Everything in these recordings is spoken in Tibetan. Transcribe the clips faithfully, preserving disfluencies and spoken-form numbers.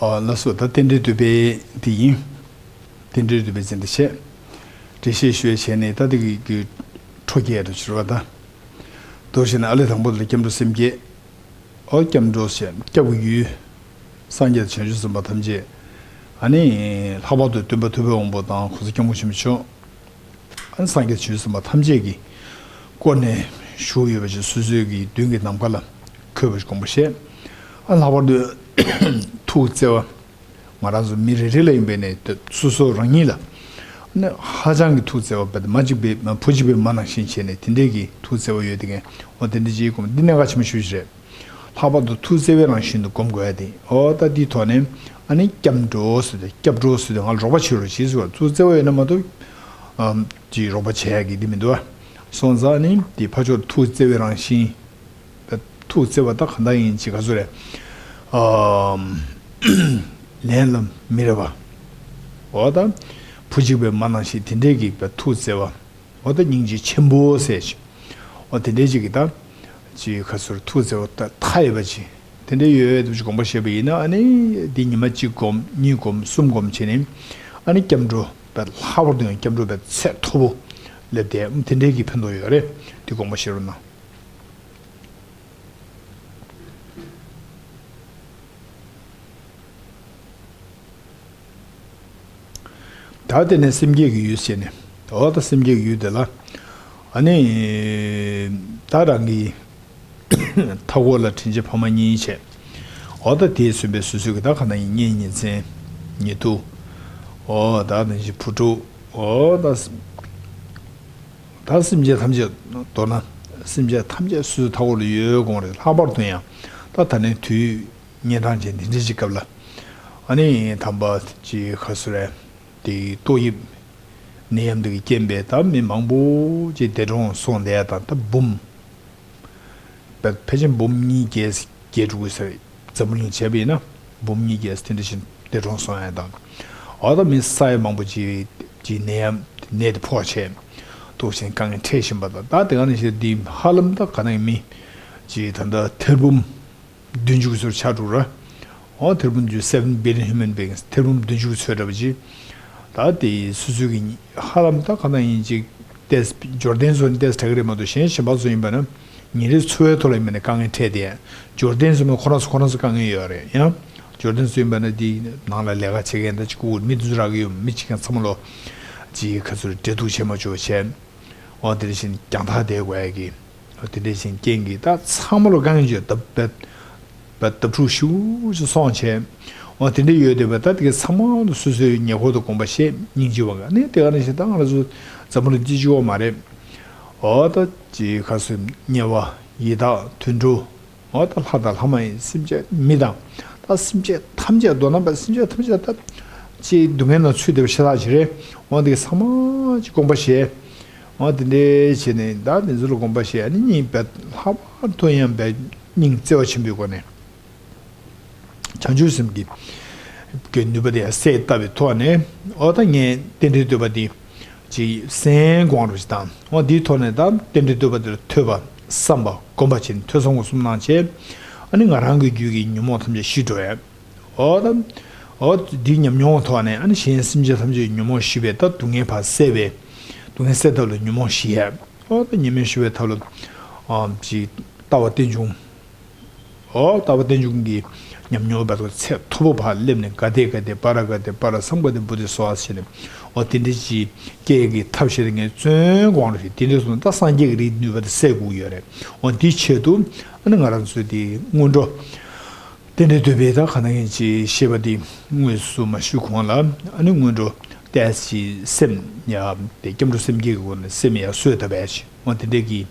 ཨ་ལགས་སོ། ད་རྟེན་འབྲེལ་བསྟོད་པའི་དེ་ཡིན། རྟེན་འབྲེལ་བསྟོད་པའི་ཚིག་འདི་བཤད། འགྲེལ་བཤད་ཞུ་བའི་ཆེད་ནས་ད་དེ་གི་གི་འཕྲོ་རྒྱས་དུ་ཕྱིར་བ་ད། མདོར་བཤད་ན་ཨ་ལས་དང་པོ་དེ་ལ་སྐྱབས་འགྲོ་སེམས་བསྐྱེད། ཨོ་སྐྱབས་འགྲོ་ཞེས་སྐྱབས་ཀྱི་ཡུལ། སངས་རྒྱས་དང་བྱང་ཆུབ་སེམས་དཔའ་ཐམས་ཅད། ཨ་ནི་ལྷག་པར་དུ་སྟོན་པ་ཐུབ་པའི་དབང་པོ་དང་གོང་ས་སྐྱབས་མགོན་ཆེན་པོ་མཆོག་ཨ་ནི་སངས་རྒྱས་བྱང་ཆུབ་སེམས་དཔའ་ཐམས་ཅད་ཀྱིས་བསྐོར་ནས་བཞུགས་ཡོད་པ་ཞིག་སོ་སོའི་གི་མདུན་གྱི་ནམ་མཁའ་ལ་འཁོད་པ་ཞིག་དགོངས་པ་བཞེས། ཨ་ལྷག་པར་དུ་ཐུགས་བརྩེ་བ། ང་རང་ཚོ་མི་རེ་རེ་ལ་ཡིན་པས་ནས་སོ་སོ་རང་ཉིད་ལ་ནི་ཧ་ཅང་གི་ཐུགས་བརྩེ་བ་བས་མ་གཅིག་པའི་བུ་གཅིག་པའི་མ་ནང་བཞིན་བྱས་ནས་དེ་འདྲའི་གི་ཐུགས་བརྩེ་བ་ཡོད་དེ་ངས་འོ་དེ་འདྲ་ཅིག་གོ་འདི་གནད་འགག་ཆེན་པོ་ཞེ་པོ་ཅིག་རེད། ལྷག་པར་དུ་ཐུགས་བརྩེ་བའི་རང་བཞིན་དུ་སྒོམ་དགོས་ཡ་དེ་འོ་ད་འདིའི་ཐོག་ནས་ཨ་ནི་སྐྱབས་འགྲོ་ཟེར་ཏེ་སྐྱབས་འགྲོ་ཟེར་ཏེ་ང་ལ་རོགས་པ་བྱེད་རོགས་བྱེད་ཟེར་བ་ཐུགས་བརྩེ་བ་ཡོད་ན་མ་གཏོགས་ཨམ་ཅིག་རོགས་པ་བྱེད་ཡ་གི་འདི་མི་འདུག་ཨ། སོང་ཙང་ནི་འདི་ཕར་ཕྱོགས་ཐུགས་བརྩེ་བའི་རང་བཞིན། ཐུགས་བརྩེ་བ་ད་ག་འདྲ་ཡིན་ཅིག་ག་ཚོད་རེད། ཨམ། ལན་ལ་མི་རེ་བ། འོ་ད། བུ་གཅིག་པའི་མ་ནང་བཞིན་དེ་འདྲས་ཀྱི་ཐུགས་བརྩེ་བ། འོ་ད་སྙིང་རྗེ་ཆེན་པོ་ཟེར་ཞིག་འོ་དེ་འདྲས་ཅིག་གི་ད། ཅིག་ག་ཚོད་ཐུགས་བརྩེ་བ་ད་མཐའ་ཡས་པ་ཅིག་དེ་འདྲས་ཡོད་དུ་ཅིག་དགོངས་པ་བཞེས་པ་ཡིན་ན་ཨ་ནི་འདི་ཉི་མ་གཅིག་སྒོམ་གཉིས་སྒོམ་གསུམ་སྒོམ་བྱས་ནས་ཨ་ནི་སྐྱབས་འགྲོ་བས་ལྷག་པར་དུ་ཡང་སྐྱབས་འགྲོ་བས་ཚད་མཐོ་པོ་སླེབས་ཏེ་དེ་འདྲས་ཀྱི་ཕན་ཐོགས་ཡོད་རེད། འདི་དགོངས་པ་བཞེས་རོགས་གནང་། ད་དེ་ནས་སེམས་བསྐྱེད་ཀྱི་ཡུལ་བྱས་ནས་འོ་ད་སེམས་བསྐྱེད་ཀྱི་ཡུལ་དེ་ལ་ཨ་ནི་ད་རང་གི་མཐའ་འཁོར་ལ་དྲིན་ཅན་ཕ་མ་གཉིས་བྱས། འོ་ད་དེས་མཚོན་པའི་སོ་སོའི་གི་ད་ག་ན་ཡིན་གཉེན་ཉེ་ཚན་ཉེ་དུ། འོ་ད་ནང་བཞིན་བུ་ཕྲུག་འོ་ད། ད་སེམས་ཅན་ཐམས་ཅད་མདོར་ན་སེམས་ཅན་ཐམས་ཅད་སོ་སོའི་མཐའ་འཁོར་ལ་ཡོད་དགོངས་རེད། ལྷག་པར་དུ་ཡང་ད་ད་ལན་དུས་གཉན་འཕྲང་ཅན་འདི་འདྲ་ཅིག་སྐབས་ལ་ཨ་ནི་དམ་པ་ཅིག་ག་ཚོད་རེད། དེ་ཏོག་དབྱིབས་ནད་ཡམས་འདི་གི་རྐྱེན་པས་ད་མི་མང་པོ་ཅིག་འདས་གྲོངས་སོང་བསྡད་དང་ད་འབུམ། ཕལ་ཕལ་ཆེར་འབུམ་གཉིས་བརྒྱད་བརྒྱད་འགྲོ་གི་ཟེར། འཛམ་བུ་གླིང་བྱས་པ་ཡིན་ན་འབུམ་གཉིས་བརྒྱད་དེ་འདྲ་ཞིག་འདས་གྲོངས་སོང་ཡ་དང་། འོ་ད་མི་ས་ཡ་མང་པོ་ཅིག་ཅིག་ནད་ཡམས་ནད་དེ་ཕོག་བྱས་འདུག་ཅིང་དཀའ་ངལ་འཕྲད་བཞིན་པ་དང་ད་དེ་ག་ནང་བཞིན་འདི་ཧ་ལམ་ད་ག་ནང་མི་ཅིག་ད་ལྟ་ཐེར་འབུམ་བདུན་ཅུ་གི་ཟུར་ཆགས་འགྲོ་ར། འོ་ཐེར་འབུམ་བདུན་ཅུ་seven billion human beings ཐེར་འབུམ་བདུན་ཅུ་གི་ཚོད་འདྲ་པོ་ཅིག་ད་དེ་སོ་སོའི་གི་ཧ་ལམ་ད་ག་ནང་ཡིན་ཅིག་ཏེས་འབྱོར་ལྡན་ཚོ་ནི་ཏེས་དྲག་གི་རེད་མ་གཏོགས་གཞན་གཞན་པ་ཚོ་ཡིན་པ་ན་ཉིན་རེའི་འཚོ་བའི་ཐོག་ལ་ཡིན་པ་ན་དཀའ་ངལ་འཕྲད་དེ། འབྱོར་ལྡན་ཚོ་ནི་ཁོ་རང་ཚོ་ཁོ་རང་ཚོ་དཀའ་ངལ་ཡོད་རེད་ཡང་། འབྱོར་ལྡན་ཚོ་ཡིན་པ་ན་དེ་ནང་ལ་ལས་ཀ་བྱེད་མཁན་ད་ཅིག་སྐུ་མི་དུ་རག་གི་ཡོད་མི་གཅིག་ཀྱང་ཚང་མ་ལོ། ཅིག་ག་ཚོད་འབྲེལ་གཏུག་བྱེད་མ་བཅུག་བྱས། འོ་དེ་འདྲ་བཞིན་རྒྱང་ཐག་བསྡད་དགོས་ཡ་གི། འོ་དེ་འདྲ་བཞིན་རྐྱེན་གྱིས་ད་ཚང་མ་ལོ་དཀའ་ངལ་ཅིག་ད་བད། བད་ད་ཕྲུག་ཤུགས་ཤིག་སོང་བྱས། འོ་དེ་འདྲ་ཡོད་དེ་བ་ད་དེ་ག་ཚང་མ་ལོ་སོ་སོའི་ཉེ་འཁོར་དུ་དགོངས་པ་བཞེས་སྙིང་རྗེ་བ་ག་ནས་དེ་ག་ནང་བཞིན་ད་ང་རང་ཚོ་འཛམ་བུ་གླིང་སྤྱི་སྤྱི་བ་མ་རེད། འོ་ད་ཅིག་ག་ཚོད་དམྱལ་བ་ཡི་དྭགས་དུད་འགྲོ། འོ་ད་ལྷ་དང་ལྷ་མ་ཡིན་སེམས་ཅན་མི་དང་། ད་སེམས་ཅན་ཐམས་ཅད་མདོར་ན་པ་སེམས་ཅན་ཐམས་ཅད་ད། ཅིག་སྡུག་བསྔལ་ནང་ཚུད་བསྡད་པ་ཤ་སྟག་ཅིག་རེད། འོ་འདི་ག་ཚང་མ་ཅིག་དགོངས་པ་བཞེས། འོ་དེ་འདྲའི་བྱས་ནས་ད་འདི་ཚོ་ལ་དགོངས་པ་བཞེས་ཨ་ནི་གཉིས་པའི་ལྷག་པར་དུ་ཡང་པའི་སྙིང་བརྩེ་བ་ཆེན་པོའི་སྒོ་ནས། བྱང་ཆུབ་སེམས་ཀྱི་གི་ནུས་པ་དེ་ཡང་གསལ་བཏབ་པའི་ཐོག་ནས་འོ་ད་ངས་རྟེན་འབྲེལ་བསྟོད་པ་འདི། ཅིག་གསན་དགོངས་རོགས་ཞིག་དང་འོ་འདིའི་ཐོག་ནས་ད་རྟེན་འབྲེལ་བསྟོད་པ་འདིར་ཐོས་པ་བསམ་པ་སྒོམ་པ་བྱས་ནས་ཐོས་བསམ་སྒོམ་གསུམ་གནང་བྱས། ཨ་ནི་ང་རང་གི་རྒྱུད་ཀྱི་ཉོན་མོངས་ཐམས་ཅད་ཞི་འགྲོ་ཡ། འོ་ད། འོ་འདིའི་ཉམས་མྱོང་ཐོག་ནས་ཨ་ནི་གཞན་སེམས་ཅན་ཐམས་ཅད་ཀྱི་ཉོན་མོངས་ཞི་བའི་ད་སྡུག་བསྔལ་ཕར་བསལ་བའི། སྡུག་བསྔལ་བསལ་ཐབས་ལ་ཉོན་མོངས་ཞི་ཡ། འོ་ད་ཉོན་མོངས་ཞི་བའི་ཐབས་ལ། ཨ་ཅིག་ལྟ་བ་རྟེན་འབྱུང་། འོ་ལྟ་བ་རྟེན་འབྱུང་གི་ཉམས་མྱོང་བར་དུ་ཚད་མཐོ་པོ་བར་སླེབས་ནས་ག་ཏེ་ག་ཏེ་པ་ར་ག་ཏེ་པ་ར་སམ་ག་ཏེ་བུ་ཏེ་སོ་ཨ་ཟེར་ནས་འོ་དེ་འདྲ་ཅིག་སྐྱེ་གི་ཐབས་ཤེས་ངས་བརྩོན་དགོངས་རེད། དེ་འདྲ་སོང་ད་སངས་རྒྱས་ཀྱི་རིགས་ནུས་པ་དེ་སད་དགོས་ཡོད་རེད། འོ་འདི་ཆེད་དུ་ཨ་ནི་ང་རང་ཚོའི་དེ་སྔོན་འགྲོ་རྟེན་འབྲེལ་བསྟོད་པའི་ད་ག་ན་ཡིན་ཅིག་བཤད་པ་དེ་དངོས་སུ་མ་ཞུ་གོང་ལ་ཨ་ནི་སྔོན་འགྲོ་ཏེས་ཅིག་སེམས་ཡ་དེ་སྐྱབས་འགྲོ་སེམས་བསྐྱེད་ཀྱི་སྒོ་ནས་སེམས་ཡ་གསོས་ཐབས་ཡ་ཅིག་འོ་དེ་འདྲ་གི་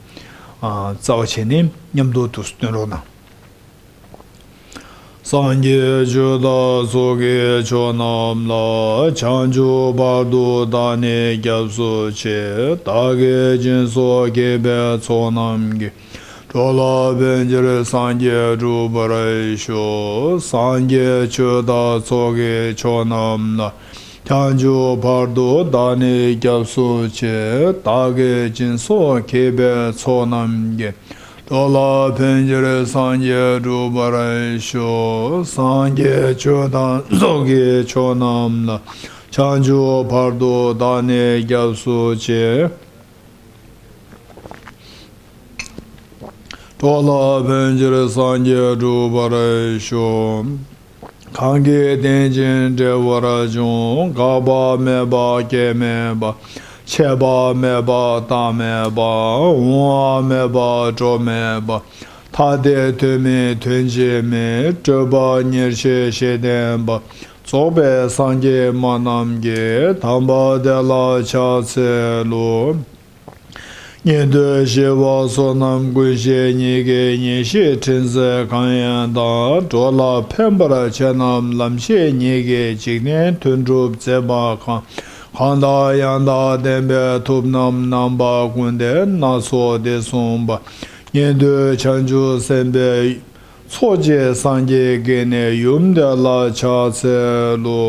རྩ་བ་བྱས་ནས་མཉམ་དུ་དུ་སྟོན་རོགས་གནང་། སངས་རྒྱས་ཆོས་བདག་ཚོགས་ཀྱི་མཆོག་རྣམས་ལ། བྱང་ཆུབ་བར་དུ་བདག་ནི་སྐྱབས་སུ་མཆི། བདག་གིས་སྦྱིན་སོགས་བགྱིས་པའི་ཚོགས་རྣམས་ཀྱིས། འགྲོ་ལ་ཕན་ཕྱིར་སངས་རྒྱས་འགྲུབ་པར་ཤོག་སངས་རྒྱས་ཆོས་བདག་ཚོགས་ཀྱི་མཆོག་རྣམས་ལ། བྱང་ཆུབ་བར་དུ་བདག་ནི་སྐྱབས་སུ་མཆི། བདག་གིས་སྦྱིན་སོགས་བགྱིས་པའི་ཚོགས་རྣམས་ཀྱིས། འགྲོ་ལ་ཕན་ཕྱིར་སངས་རྒྱས་འགྲུབ་པར་ཤོག། སངས་རྒྱས་ཆོས་དང་ཚོགས་ཀྱི་མཆོག་རྣམས་ལ། བྱང་ཆུབ་བར་དུ་བདག་ནི་སྐྱབས་སུ་མཆི། འགྲོ་ལ་ཕན་ཕྱིར་སངས་རྒྱས་འགྲུབ་པར་ཤོག། གང་གིས་བསྟེན་ཅིང་འབྲེལ་བར་འབྱུང་། འགག་པ་མེད་པ་སྐྱེ་མེད་པ། ཆད་པ་མེད་པ་རྟག་མེད་པ། འོང་བ་མེད་པ་འགྲོ་མེད་པ། ཐ་དད་དོན་མིན་དོན་གཅིག་མིན། སྤྲོས་པ་ཉེར་ཞི་ཞི་བསྟན་པ། རྫོགས་པའི་སངས་རྒྱས་སྨྲ་རྣམས་ཀྱིས། དམ་པ་དེ་ལ་ཕྱག་འཚལ་ལོ། ཉན་ཐོས་ཞི་བ་བསོད་ནམས་ཀུན་ཤེས་ཉིད་ཀྱིས། ཉེར་ཞིའི་ཕྲིན་ལས་གང་ཡིན་དང་། འགྲོ་ལ་ཕན་པར་བྱེད་རྣམས། ལམ་ཤེས་ཉིད་ཀྱིས་འཇིག་རྟེན་དོན་སྒྲུབ་མཛད་པ་གང་། གང་དང་ཡང་དག་ལྡན་པའི་ཐུབ་རྣམས། རྣམ་པ་ཀུན་ལྡན་སྣ་ཚོགས་འདི་གསུངས་པ། ཉན་ཐོས་བྱང་ཆུབ་སེམས་དཔའི། ཚོགས་ཀྱི་སངས་རྒྱས་ཀྱིས་ནི། ཡུམ་དེ་ལ་ཕྱག་འཚལ་ལོ།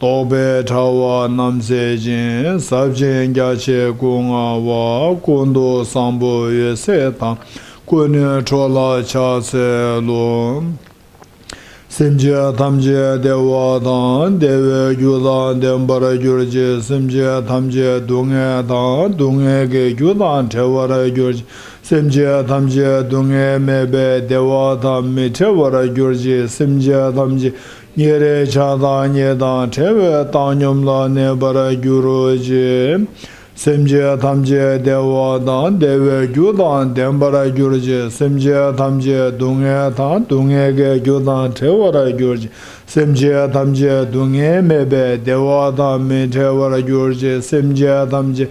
རྟོག་པའི་དྲ་བ་རྣམས་སེལ་ཞིང་། ཟབ་ཅིང་རྒྱ་ཆེའི་སྐུ་མངའ་བ། ཀུན་ཏུ་བཟང་པོ་འོད་གསལ་དང་། ཀུན་ནས་འཕྲོ་བརླག་ཕྱག་འཚལ་ལོ། སེམས་ཅན་ཐམས་ཅད་བདེ་བ་དང་། བདེ་བའི་རྒྱུ་དང་ལྡན་པར་གྱུར་ཅིག། སེམས་ཅན་ཐམས་ཅད་སྡུག་བསྔལ་དང་། སྡུག་བསྔལ་གྱི་རྒྱུ་དང་བྲལ་བར་གྱུར་ཅིག། སེམས་ཅན་ཐམས་ཅད་སྡུག་བསྔལ་མེད་པའི་བདེ་བ་དང་མི་འབྲལ་བར་གྱུར་ཅིག། སེམས་ཅན་ཐམས་ཅད་ཉེ་རིང་ཆགས་སྡང་གཉིས་དང་བྲལ་བའི་བཏང་སྙོམས་ལ་གནས་པར་གྱུར་ཅིག། སེམས་ཅན་ཐམས་ཅད་བདེ་བ་དང་བདེ་བའི་རྒྱུ་དང་ལྡན་པར་གྱུར་ཅིག། སེམས་ཅན་ཐམས་ཅད་སྡུག་བསྔལ་དང་སྡུག་བསྔལ་གྱི་རྒྱུ་དང་བྲལ་བར་གྱུར་ཅིག། སེམས་ཅན་ཐམས་ཅད་སྡུག་བསྔལ་མེད་པའི་བདེ་བ་དང་མི་འབྲལ་བར་གྱུར་ཅིག། སེམས་ཅན་ཐམས་ཅད་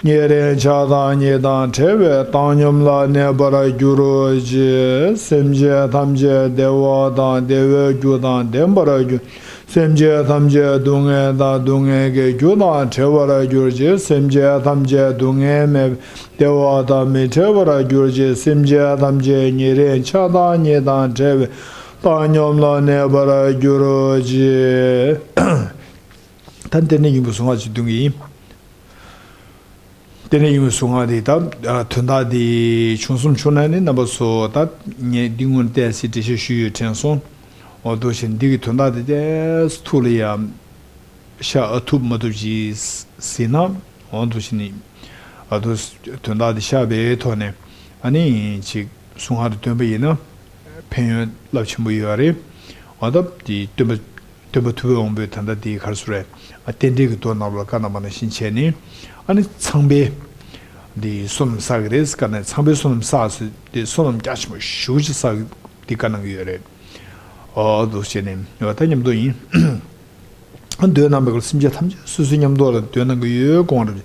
ཉེ་རིང་ཆགས་སྡང་གཉིས་དང་བྲལ་བའི་བཏང་སྙོམས་ལ་གནས་པར་གྱུར་ཅིག། སེམས་ཅན་ཐམས་ཅད་བདེ་བ་དང་བདེ་བའི་རྒྱུ་དང་ལྡན་པར་གྱུར། སེམས་ཅན་ཐམས་ཅད་སྡུག་བསྔལ་དང་སྡུག་བསྔལ་གྱི་རྒྱུ་དང་བྲལ་བར་གྱུར་ཅིག། སེམས་ཅན་ཐམས་ཅད་སྡུག་བསྔལ་མེད་པའི་བདེ་བ་དང་མི་འབྲལ་བར་གྱུར་ཅིག། སེམས་ཅན་ཐམས་ཅད་ཉེ་རིང་ཆགས་སྡང་གཉིས་དང་བྲལ་བའི་བཏང་སྙོམས་ལ་གནས་པར་གྱུར་ཅིག། ད་འདི་ནས་ཡིན་པའི་གཟུངས་སྔགས་ཅིག་འདོན་གྱི་ཡིན། དེ་ནས་ཡོངས་སུ་ང་དེ་ད་དོན་དག་དེ་བྱུང་སོང་བྱུང་ན་ནི་རྣམ་པ་ཚོ་ད་ངས་འདི་སྔོན་བལྟས་སྲིད་འགྲེལ་བཤད་ཞུས་ཡོད་དྲན་སོང་། འོ་འདུག་བཞིན་འདི་གི་དོན་དག་དེ་ཏོག་ཙམ་ཐུགས་ལ་ཡ་ཤར་ཨ་ཐུབ་མ་ཐུབ་ཅིག་ཟིན་ན་འོ་འདུག་བཞིན་ནི་ཨ་འདུག་དོན་དག་དེ་ཤར་བའི་ཐོག་ནས་ཨ་ནི་ཅིག་གཟུངས་སྔགས་དེ་འདོན་པ་ཡིན་ན་ཕན་ཡོན་རླབས་ཆེན་པོ་ཡོད་རེད། འོ་ད་དེ་སྟོན་པ། སྟོན་པ་ཐུབ་པའི་དབང་པོས་ད་ལྟ་འདི་ག་རེ་ཟེར་རེད། ཨ་རྟེན་འབྲེལ་གྱི་མདོ་ནང་ལ་བཀའ་གནང་བ་ནང་བཞིན་བྱས་ནས་ཨ་ནི་ཚངས་པའི་འདི་བསོད་ནམས་བསགས་ཀྱི་རེད། བཀའ་ནས་ཚངས་པའི་བསོད་ནམས་བསགས་ཟེར་དེ་བསོད་ནམས་རྒྱ་ཆེན་པོ་ཞེ་པོ་ཅིག་བསགས་འདི་བཀའ་གནང་གི་ཡོད་རེད། ཨོ་འདུག་བྱས་ནས་ད་མཉམ་དུ་ཡིན། མདོའི་ནང་པའི་སྐོར་སེམས་ཅན་ཐམས་ཅད་སོ་སོའི་མཉམ་དུ་ལ་མདོ་གནང་གི་ཡོད་དགོངས་རབ། ལྷག་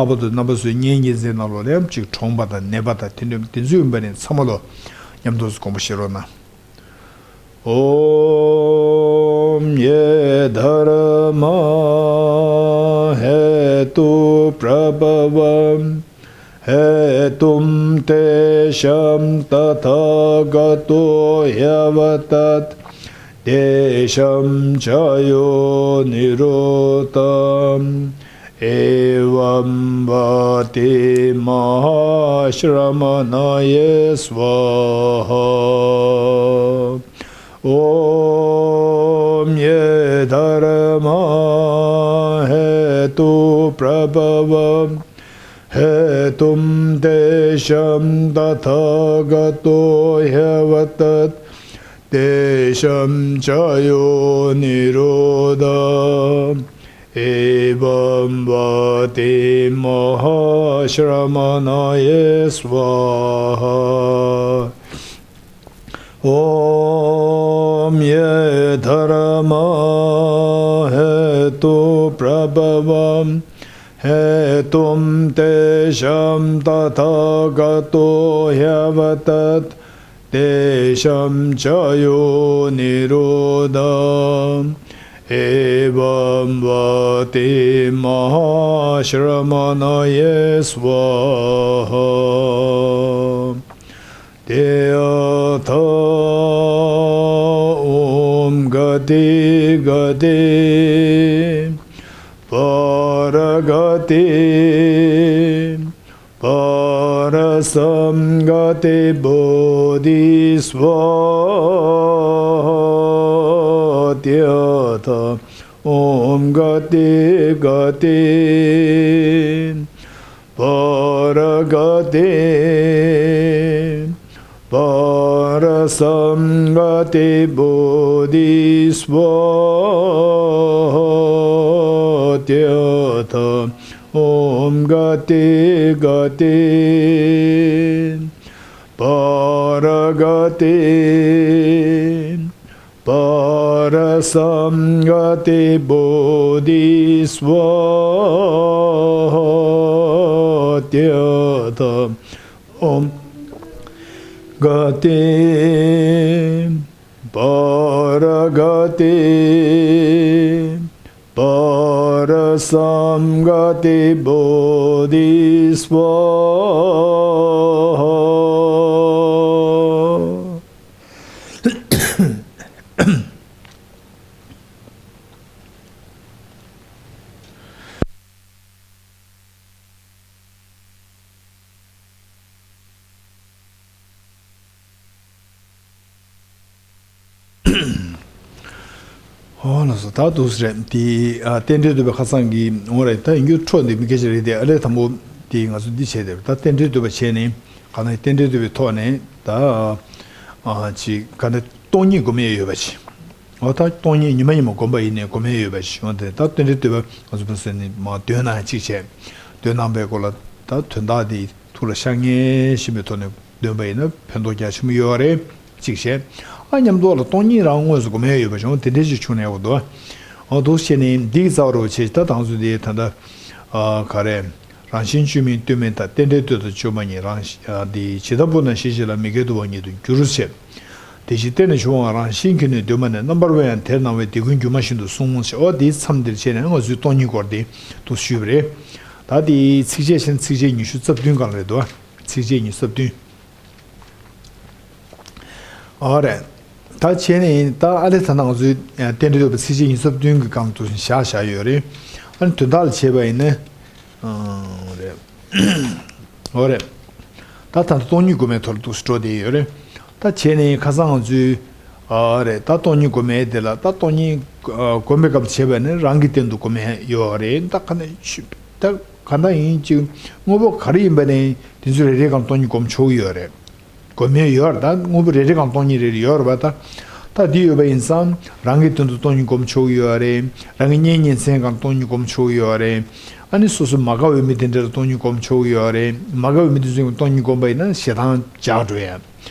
པར་དུ་རྣམ་པ་ཚོའི་གཉེན་ཉེ་ཚན་ནང་ལོགས་ལ་ཡང་ཅིག་གྲོངས་པ་དང་ནད་པ་དང་དེ་འདྲ་དེ་ཚོ་ཡིན་པ་ནི་ཚང་མ་ལོ་མཉམ་དུ་དགོངས་པ་བཞེས་རོགས་གནང་། ॐ ये धर्मा हेतुप्रभवं हेतुं तेषां तथागतो ह्यवदत् तेषां च यो निरोध एवं वाति महाश्रमणये स्वाहा। ॐ ये धर्मा हेतुप्रभवं हेतुं तेषां तथागतो ह्यवदत् तेषां च यो निरोध एवं वाति महाश्रमणये स्वाहा। ॐ ये धर्मा हेतुप्रभवं हेतुं तेषां तथागतो ह्यवदत् तेषां च यो निरोध एवं वाति महाश्रमणये स्वाहा। तेऽथ ॐ गति गति परगति पर སཾ་ག་ཏེ་བོ་དྷི་སྭཱ་ཧཱ། ཏདྱ་ཐཱ། ཨོཾ་ག་ཏེ་ག་ཏེ་པཱ་ར་ག་ཏེ་པཱ་ར་སཾ་ག་ཏེ་བོ་དྷི་སྭཱ་ཧཱ། ཏདྱ་ཐཱ། ཨོཾ་ག་ཏེ་ག་ཏེ་པཱ་ར་ག་ཏེ་པཱ་ར་སཾ་ག་ཏེ་བོ་དྷི་སྭཱ་ཧཱ། ཏདྱ་ཐཱ། ཨོཾ་ག་ཏེ་པཱ་ར་ག་ཏེ་པཱ་ར་སཾ་ག་ཏེ་བོ་དྷི་སྭཱ་ཧཱ། ཨོ་ལགས་སོ། ད་འདུག་སེ་རེད། དེ་ཨ་རྟེན་འབྲེལ་འདོད་པའི་ཁ་སང་གི་འོ་རེད། ད་ཡིན་རྒྱུ་འཕྲོ་འདི་མི་སྐད་ཆ་རེད་དེ། ཨ་ལས་དང་པོ་དེ་ང་ཚོ་འདི་བྱས་དེ། ད་རྟེན་འབྲེལ་འདོད་པ་བྱས་ནས་ག་ན་རྟེན་འབྲེལ་འདོད་པའི་ཐོག་ནས་ད་ཨ་ཅིག་ག་ན་སྟོང་ཉིད་སྒོམ་ཡས་ཡོད་པ་ཞིག་འོ་ད་སྟོང་ཉིད་ཉི་མ་ཉི་མ་སྒོམ་པ་ཡིན་ནའི་སྒོམ་ཡས་ཡོད་པ་ཞིག་འོ་དེ་ད་རྟེན་འབྲེལ་འདོད་པ་ང་ཚོ་ཕུན་སུམ་ཚོགས་ནས་མར་འདོན་གནང་གཅིག་བྱས། འདོན་གནང་པའི་སྐོར་ལ་ད་དོན་དག་དེ་ཐུགས་ལ་ཤར་མཁན་ཞིག་མའི་ཐོག་ནས་འདོན་པ་ཡིན་ན་ཕན་ཐོགས་རྒྱ་ཆེན་པོ་ཡོད་རེད་གཅིག་བྱས། ཨ་མཉམ་དུ་ལ་སྟོང་ཉིད་རང་དངོས་སུ་སྒོམ་ཡས་ཡོད་པ་ཞིག་འོ་དེ་འདྲ་ཞིག་བྱུང་ནས་འོ་དོ། འོ་འདུག་བྱས་ནས་འདི་གི་རྩ་བ་རུ་བྱས་ད་དང་ཚུལ་དེ་ད་ལྟ་ཨ་ག་རེ། རང་བཞིན་བཅོས་མིན་སྟོད་སྨད་མཐའ། རྟེན་འབྲེལ་འདོད་དང་བཅོས་མ་ཡིན། རང་བཞིན་འདི་ཇི་ལྟ་བུ་ན་ཞི་བྱེད་ལ། མི་སྐྱེ་དུ་བ་ཉིད་དུ་འགྱུར་ཞེས། དེ་བཞིན་གཏན་ནས་བྱུང་བའང་རང་བཞིན་གྱིས་ནི་འདོད་མ་ནུས། རྣམ་པར་དབེན་ཡང་དེར་སྣང་བས། དེ་ཀུན་སྒྱུ་མ་བཞིན་དུ་གསུངས་ཞེས། འོ་དེའི་མཚམས་འདིར་བྱས་ནས་ང་ཚོས་སྟོང་ཉིད་སྐོར་དེ་དུ་ཞུས་པ་རེད། ད་དེའི་ཚིགས་བཅད་བྱས་ན་ཚིགས་བཅད་ཉི་ཤུ་རྩ་བདུན་སྒང་རེད་འདུག་ཚིགས་བཅད་ཉི་ཤུ་རྩ་བདུན། ཨོ་རེད། ད་བྱས་ནས་ད་ཨ་ལས་ད་ནང་ཚོའི་རྟེན་འབྲེལ་འདོད་པ་ཚིགས་བཅད་ཉི་ཤུ་རྩ་བདུན་གྱི་སྒང་དུ་བཞག་བཞག་ཡོད་རེད། ཨ་ནི་དོན་དག་ལ་བྱས་པ་ཡིན་ན། ཨོ་རེད། ཨོ་རེད། ད་ད་ལྟ་སྟོང་ཉིད་སྒོམ་པའི་ཐོག་ལ་འདུག་སེ་འགྲོ་བསྡད་ཡོད་རེད། ད་བྱས་ནས་ཁ་སང་ང་ཚོའི་ཨོ་རེད། ད་སྟོང་ཉིད་སྒོམ་པའི་དེ་ལ་ད་སྟོང་ཉིད་སྒོམ་པའི་སྐབས་བྱས་པ་ཡིན་ན་རང་གི་སྟེང་དུ་སྒོམ་ཡས་ཡོད་རེད། ད་ག་ནས་ད་ག་འདྲ་ཡིན་ཅིག་དངོས་པོ་ག་རེ་ཡིན་པ་ནས་དེ་ཚོ་རེ་རེ་སྒང་སྟོང་ཉིད་སྒོམ་ཆོག་གི་ཡོད་རེད། སྒོམ་ཡས་ཡོད་རེད། ད་དངོས་པོ་རེ་རེ་སྒང་སྟོང་ཉིད་རེ་རེ་ཡོད་རེད་པ། ད་ད་འདི་ཡོད་པ་ཡིན་ཙང་རང་གི་དོན་དུ་སྟོང་ཉིད་སྒོམ་ཆོག་གི་ཡོད་རེད། རང་གི་གཉེན་ཉེ་ཚན་སྒང་སྟོང་ཉིད་སྒོམ་ཆོག་གི་ཡོད་རེད། ཨ་ནི་སོ་སོ་མ་དགའ་བའི་མི་དེ་འདྲ་ལ་སྟོང་ཉིད་སྒོམ་ཆོག་གི་ཡོད་རེད། མ་དགའ་བའི་མི་དེ་ཚོའི་སྟོང་ཉིད་སྒོམ་པ་ཡིན་ན་ཞེ་སྡང་འཇགས་འགྲོ་ཡ།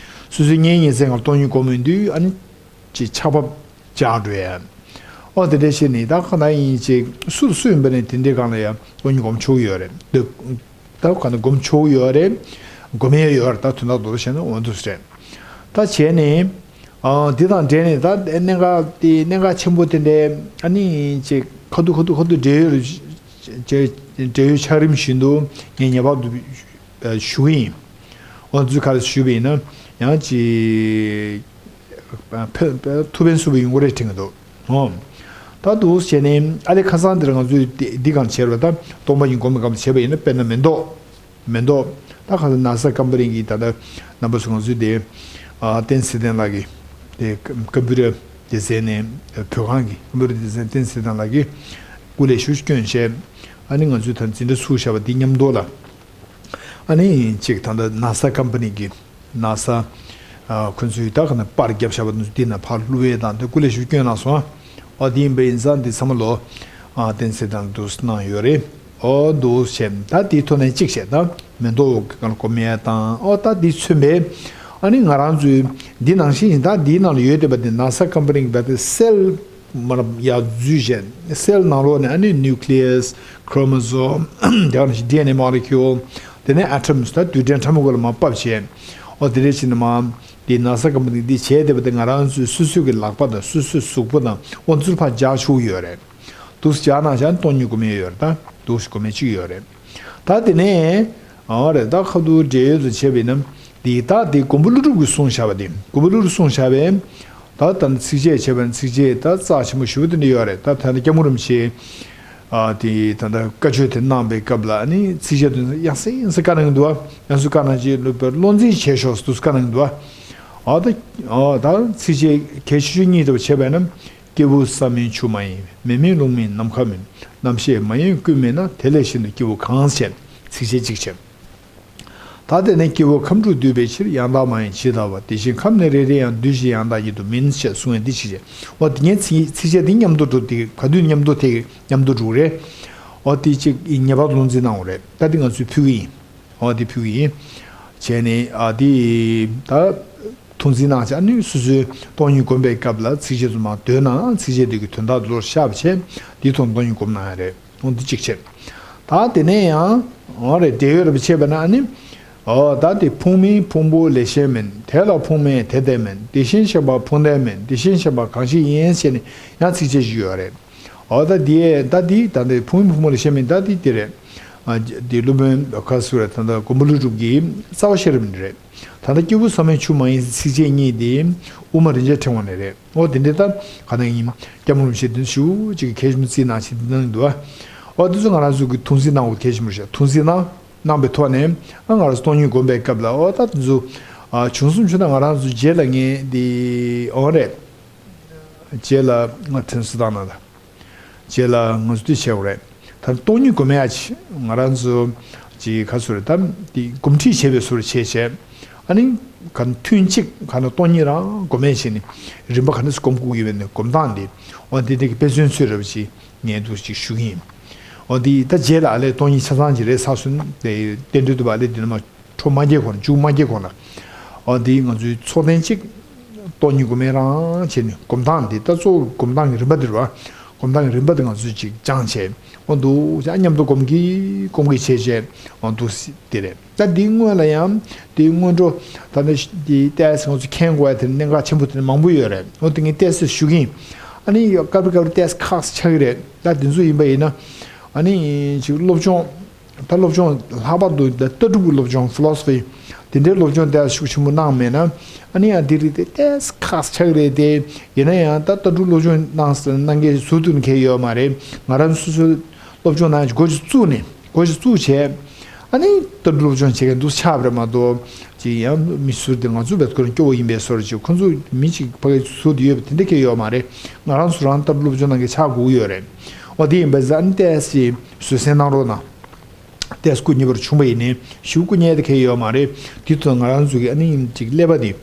སོ་སོའི་གཉེན་ཉེ་ཚན་སྒང་སྟོང་ཉིད་སྒོམ་ཡོང་དུས་ཨ་ནི་ཅིག་ཆགས་པ་འཇགས་འགྲོ་ཡ། ཨོ་དེ་འདྲ་བྱས་ནས་ད་ག་འདྲ་ཡིན་ཅིག་སུ་སུ་ཡིན་པ་ནས་དེ་འདྲའི་སྒང་ལ་ཡ་སྟོང་ཉིད་སྒོམ་ཆོག་གི་ཡོད་རེད། ད་ག་ནས་སྒོམ་ཆོག་གི་ཡོད་རེད། སྒོམ་ཡས་ཡོད་རེད། ད་དོན་དག་མདོར་བཤད་ན་འོ་འདུག་སེ་རེད། ད་བྱས་ནས་ཨ་འདི་དང་འབྲེལ་ནས་ད་གནད་འགག་དེ་གནད་འགག་ཆེན་པོ་དེ་འདྲའི་ཨ་ནི་ཅིག་ཁ་ཐུག་ཁ་ཐུག་ཁ་ཐུག་འབྲེལ་ཡོད་རེད། འབྲེལ་ཡོད་ཆགས་རིམ་བཞིན་དུ་ངས་ངེས་པར་དུ་ཞུ་གི་ཡིན། འོ་ཚུལ་ག་རེ་ཞུས་པ་ཡིན་ན་ཡང་ཅིག་ཐུགས་ཕན་གསོས་པ་ཡོང་གི་རེད་དྲན་གྱི་འདུག་ཨོ། ད་འདུག་བྱས་ནས་ཨ་ལས་ཁ་སང་འདིར་ང་ཚོས་འདི་འདི་གང་བྱས་པ་ད་སྟོང་པ་ཉིད་སྒོམ་པའི་སྐབས་བྱས་པ་ཡིན་ན་དཔེར་ན་མེ་ཏོག་མེ་ཏོག་ད་ག་ཚོད་ན་ས་ཀམ་པ་ནི་གི་ད་ལྟ་རྣམ་པ་ཚོ་ང་ཚོས་དེ་ཨ་བསྟན་འཛིན་ཚེ་བརྟན་ལགས་ཀྱི་དེ་ཀམ་པུ་ཊར་སྡེ་ཚན་ནས་བོད་ཁང་གི་ཀམ་པུ་ཊར་སྡེ་ཚན་བསྟན་འཛིན་ཚེ་བརྟན་ལགས་ཀྱིས་སྐུ་ལས་ཞུ་སྐྱོན་བྱས། ཨ་ནི་ང་ཚོས་ད་འཛིན་གྲྭ་ཚུགས་བཞག་པ་འདི་མཉམ་དུ་ལ། ཨ་ནི་གཅིག་ད་ལྟ་ན་ས་ཀམ་པ་ནི་གི་ན་ས་ཁོ་ཚོས་ད་ག་ནས་པར་བརྒྱབ་བཞག་པ་འདི་ན་ཕར་བླུགས་ཡས་དང་དེ་སྐུ་ལས་ཞུ་སྐྱོན་གནང་སོང་། ཨ་དེ་ཡིན་པ་ཡིན་ཙང་འདི་ཚང་མ་ལོ་ཨ་བསྟན་འཛིན་ཚེ་བརྟན་ལགས་འདུག་གནང་ཡོད་རེད། ཨོ་འདུག་བྱས་ད་དེའི་ཐོག་ནས་གཅིག་བྱས་ད་མེ་ཏོག་གི་སྒང་ལ་སྒོམ་ཡས་དང་ཨོ་ད་འདི་མཚོན་པས་ཨ་ནི་ང་རང་ཚོའི་འདི་ནང་བཞིན་ཡིན་ད་འདིའི་ནང་ལ་ཡོད་བསྡད་པ་འདི་ན་ས་ཀམ་པ་ནི་གི་བ་དེ་སེལ། མར་ཡར་འཛུལ་བྱས་སེལ་ནང་ལོགས་ནས་ཨ་ནི་nucleus, chromosome, དེ་ནས་ཌི་ཨེན་ཨེ་molecule, དེ་ནས་atoms ད་རྡུལ་ཕྲན་ཕྲ་མོ་སྐོར་ལ་མར་ཕབ་བྱས། ཨོ་དེ་འདྲ་བྱས་ནས་མར་དེ་ན་ས་ཀམ་པ་ནི་འདི་བྱས་བསྡད་པ་དེ་ང་རང་ཚོའི་སོ་སོའི་གི་ལག་པ་དང་སོ་སོའི་གཟུགས་པོ་དང་ཨོ་ཚུར་ཕར་འཇགས་ཆོག་གི་ཡོད་རེད། འདུག་སེ་འཇགས་གནང་བཞག་ན་སྟོང་ཉིད་སྒོམ་ཡས་ཡོད་རེད། ད་འདུག་སེ་སྒོམ་ཡས་གཅིག་ཡོད་རེད། ད་དེ་ནས། ཨོ་རེད། ད་ཁ་ཐུག་འབྲེལ་ཡོད་དུ་བྱས་པ་ཡིན་ན། འདི་ད་དེ་མགོན་པོ་ཀླུ་སྒྲུབ་ཀྱིས་གསུངས་བཞག་པ་དེ། མགོན་པོ་ཀླུ་སྒྲུབ་གསུངས་བཞག་པས། ད་ད་ནི་ཚིགས་བཅད་བྱས་པ་ན་ཚིགས་བཅད་ད་རྩ་ཆེན་པོ་ཞེ་པོ་དེ་འདྲ་ཡོད་རེད། ད་ད་ནི་སྐྱབས་མགོན་རིན་པོ་ཆེ་ ཨ་དེ་ད་ལྟ་བཀའ་ཆོས་དེ་གནང་པའི་སྐབས་ལ་ནི་ཚིགས་བཅད་དེ་ཡང་སེ་ཡང་སེ་བཀའ་གནང་གི་འདུག་བ། ཡང་སེ་བཀའ་གནང་རྗེས་སློབ་དཔོན་བློ་འཛིན་བྱས་ཤོག་ཟེར་དུས་བཀའ་གནང་གི་འདུག་བ། ཨ་ད་ཨ་ད་ཚིགས་བཅད་གལ་ཆེ་ཤོས་གཉིས་དེ་བྱས་པས་ན། སྐྱེས་བུ་ས་མིན་ཆུ་མ་ཡིན། མེ་མིན་རླུང་མིན་ནམ་མཁའ་མིན། རྣམ་ཤེས་མ་ཡིན་ཀུན་མིན་ན། དེ་ལས་གཞན་དུ་སྐྱེ་བོ་གང་། ཞེས་ཚིགས་བཅད་གཅིག་བྱས། ད་དེ་ནས་སྐྱེ་བོ་ཁམས་དྲུག་འདུས་པའི་ཕྱིར། ཡང་དག་མ་ཡིན་ཇི་ལྟ་བ། དེ་བཞིན་ཁམས་ནི་རེ་རེ་ཡང་། འདུས་བཞི་ཡང་དག་ཉིད་དུ་མིན། ཞེས་གསུངས་པའི་འདི་ཕྱི་བྱས། འོ་དེ་ངས་ཚིག་ཚིགས་བཅད་འདི་མཉམ་དུ་འགྲོ་དེ་ག་དུས་མཉམ་དུ་དེ་མཉམ་དུ་འགྲོ་རེད། འོ་དེ་གཅིག་ངེས་པར་དུ་ལུང་འཛིན་གནང་བ་རེད། ད་འདི་ང་ཚོས་ཕུལ་གི་ཡིན། འོ་དེ་ཕུལ་གི་ཡིན། བྱས་ནས་ཨ་དེ་ད་ཐུགས་འཛིན་གནང་བྱས་ཨ་ནི་སོ་སོའི་སྟོང་ཉིད་སྒོམ་པའི་སྐབས་ལ་ཚིགས་བཅད་དུ་མ་འདོན་ནའང་ཚིགས་བཅད་དེ་གི་དོན་དག་ལོར་བཞག་པ་བྱས་དེའི་ཐོག་སྟོང་ཉིད་སྒོམ་གནང་ཡ་རེད། འོ་འདི་གཅིག་བྱས། ད་དེ་ནས་ཡང་འོ་རེད་འབྲེལ་ཡོད་རེད་པ་བྱས་པ་ན་ཨ་ནི། འོ་ད་དེ་ཕུང་མིན་ཕུང་པོ་ལས་གཞན་མིན། དེ་ལ་ཕུང་མེད་དེ་དེ་མིན། དེ་བཞིན་གཤེགས་པ་ཕུང་ལྡན་མིན། དེ་བཞིན་གཤེགས་པ་གང་ཞིག་ཡིན། ཞེས་ནས་ཡང་ཚིགས་བཅད་ཞིག་ཡོད་རེད། འོ་ད་དེ་ད་དེ་ད་དེ་ཕུང་མིན་ཕུང་པོ་ལས་གཞན་མིན་ད་དེ་དེ་རེད། ཨ་དེ་སློབ་དཔོན་ག་སུ་རེད་ད་ད་མགོན་པོ་ཀླུ་སྒྲུབ་ཀྱི་རྩ་བ་ཤེས་རབ་འདི་རེད། ད་ལྟ་སྐྱེས་བུ་ས་མིན་ཆུ་མ་ཡིན་ཚིགས་བཅད་གཉིས་དེ་དབུ་མ་རིན་ཆེན་ཕྲེང་བ་ནས་རེད། འོ་དེ་འདྲའི་ད་ག་ནང་ཡིན། སྐྱབས་མགོན་རིན་པོ་ཆེ་དེ་ཞུ་ཅིག་གི་གལ་ཆེན་པོ་བརྩིས་གནང་ཞིག་འདི་གནང་འདུག་ཨ། འོ་དེ་ཚོ་ང་རང་ཚོ་གི་ཐུགས་འཛིན་གནང་དགོས་གལ་ཆེན་པོ་རེད། ཐུགས་འཛིན་གནང་གནང་པའི་ཐོག་ནས་ཨ་ང་རང་ཚོ་སྟོང་ཉིད་སྒོམ་པའི་སྐབས་ལ་འོ་ད་དེ་ཚོ་ཨ་བྱུང་སོང་བྱུང་ན་ང་རང་ཚོ་རྗེས་ལ་ངས་འདི་འོ་རེད། རྗེས་ལ་ང་དྲན་གསོ་བཏང་གནང་ད། རྗེས་ལ་ང་ཚོ་འདི་བྱེད་དགོས་རེད། ད་སྟོང་ཉིད་སྒོམ་ཡ་ཅི་ང་རང་ཚོ་ཅི་ག་ཚོད་རེད་ད་འདི་སྒོམ་ཁྲིད་བྱེད་པའི་ཚུལ་བྱས་བྱས། ཨ་ནི་ག་ཐུན་གཅིག་ག་ན་སྟོང་ཉིད་རང་སྒོམ་ཡ་བྱས་ནས་རིམ་པ་ག་ནས་སྒོམ་དགོས་ཀྱི་ཡོད་ནས་སྒོམ་སྟངས་འདི་འོ་འདི་འདི་གི་དཔེ་མཚོན་ཚོད་རེད་པ་ཅི་ངས་འདུག་ཅིག་ཞུ་གི་ཡིན། འོ་འདི་ད་རྗེས་ལ་ཨ་ལས་སྟོང་ཉིད་ཆ་ཚང་ཅི་རེད་ས་སུན་དེ་རྟེན་འབྲེལ་དུ་བ་ལས་འདི་ནས་མ། འཕྲོ་མ་རྒྱས་གོང་ལ་མཇུག་མ་རྒྱས་གོང་ལ། འོ་འདི་ང་ཚོའི་ཚོགས་ཐེངས་གཅིག་སྟོང་ཉིད་སྒོམ་ཡ་རང་བྱས་ནས་སྒོམ་སྟངས་འདི་ད་གཙོ་བོ་སྒོམ་སྟངས་ཀྱི་རིམ་པ་འདི་རེད་བ། སྒོམ་སྟངས་ཀྱི་རིམ་པ་འདི་ང་ཚོས་ཅིག་སྦྱངས་བྱས། འོ་འདུག་ཅག་མཉམ་དུ་སྒོམ་གྱིས་སྒོམ་གྱིས་བྱས་བྱས་འོ་འདུག་སི་དེ་རེད། ད་འདིའི་སྔོན་ལ་ཡང་འདིའི་སྔོན་འགྲོ་ད་ནི་འདི་ཏོག་ཙམ་ང་ཚོ་མཁྱེན་དགོས་ཡ་དེ་གནད་འགག་ཆེན་པོ་དེ་མང་པོ་ཡོད་རེད། འོ་དེ་ངས་ཏོག་ཙམ་ཞུ་གི་ཡིན། ཨ་ནི་ཡོད་སྐབས་རེ་སྐབས་རེ་ཏོག་ཙམ་ཁག་ཆགས་ཀྱི་རེད། ད་འདི་ཚོ་ཡིན་པ་ཡིན་ན་ཨ་ནི་ཅིག་སློབ་སྦྱོང་། ད་སློབ་སྦྱོང་ལྷག་པར་དུ་ད་ལྟ་གྲུབ་ཀྱི་སློབ་སྦྱོང་ཕི་ལོ་སོ་ཕི་དེ་འདྲའི་སློབ་སྦྱོང་དེ་ཤུགས་ཆེན་པོ་གནང་མེད་ན་ཨ་ནི་ཡང་དེ་རིགས་དེ་ཏོག་ཙམ་ཁག་ཆགས་རེད་དེ། ཡིན་ན་ཡང་ད་ལྟ་གྲུབ་སློབ་སྦྱོང་གནང་ས་གནང་མཁན་ཟུར་དུ་ནི་གལ་ཡོད་མ་རེད། ང་རང་སོ་སོའི་སློབ་སྦྱོང་གནང་ཡག་འགོ་ཅིག་བཙུགས་ནས་འགོ་ཅིག་བཙུགས་བྱས་ཨ་ནི་ལྟ་གྲུབ་སློབ་སྦྱོང་བྱེད་མཁན་འདུག་ཆགས་པ་རེད་མ་གཏོགས་ཅིག་ཡང་མི་ཟུར་དེ་ང་ཚོ་བེད་ཁོ་རང་སྐྱོ་བོ་ཡིན་པའི་བཟོ་འདྲ་ཅིག་ཁོ་ཚོ་མི་ཅིག་ཕ་གི་ཟུར་དུ་ཡོད་པ་དེ་འདྲ་གལ་ཡོད་མ་རེད། ང་རང་ཚོ་རང་ལྟ་གྲུབ་སློབ་སྦྱོང་གནང་མཁན་ཆགས་དགོས་ཀྱི་ཡོད་རེད། འོ་དེ་ཡིན་པ་ཟ་ཨ་ནི་ཏོག་ཙམ་བཟོད་བསྲན་གནང་རོགས་གནང་། ཏོག་ཙམ་སྐུ་ཉེ་བར་བྱུང་བ་ཡིན་ནའི་ཞུ་སྐུ་ཉེ་དེ་གལ་ཡོད་མ་རེད། དེ་ཚོ་ང་རང་ཚོ་གི་ཨ་ནི་ཅིག་ཀླད་པ་དེ་ཡ་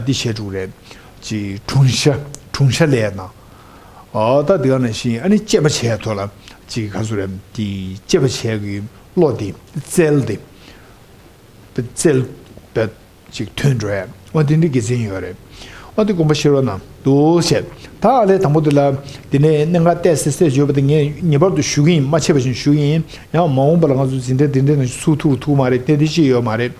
འདི་བྱས་འགྲོ་གི་རེད། ཅིག་གྲུང་ཤ་གྲུང་ཤ་ལས་ན། ཨ་ད་དེ་ག་ནང་བཞིན་ཨ་ནི་དཔྱད་པ་བྱས་ཐོག་ལ་ཅིག་ག་ཚོད་རེད་དེ་དཔྱད་པ་བྱས་གི་བློ་དེ་རྩལ་དེ་རྩལ་བས། ཅིག་ཐོན་འགྲོ་ཡ། འོ་དེ་འདྲའི་དགེ་མཚན་ཡོད་རེད། འོ་དེ་དགོངས་པ་བཞེས་རོགས་གནང་འདུག་བྱས། ད་ཨ་ལས་དང་པོ་དེ་ལ་དེ་ནས་གནད་འགག་ཏོག་ཙམ་ཏོག་ཙམ་བརྗོད་པ་དེ་ངས་ངེས་པར་དུ་ཞུ་གི་ཡིན། མ་ཆད་པ་བཞིན་ཞུ་གི་ཡིན། ཡང་མ་འོངས་པ་ལ་ང་ཚོ་འཛིན་གྲྭ་འདི་འདྲའི་ནང་ཚུགས་ཐུབ་ཐུབ་མ་རེད་དེ་འདི་ཅི་ཡོད་མ་རེད།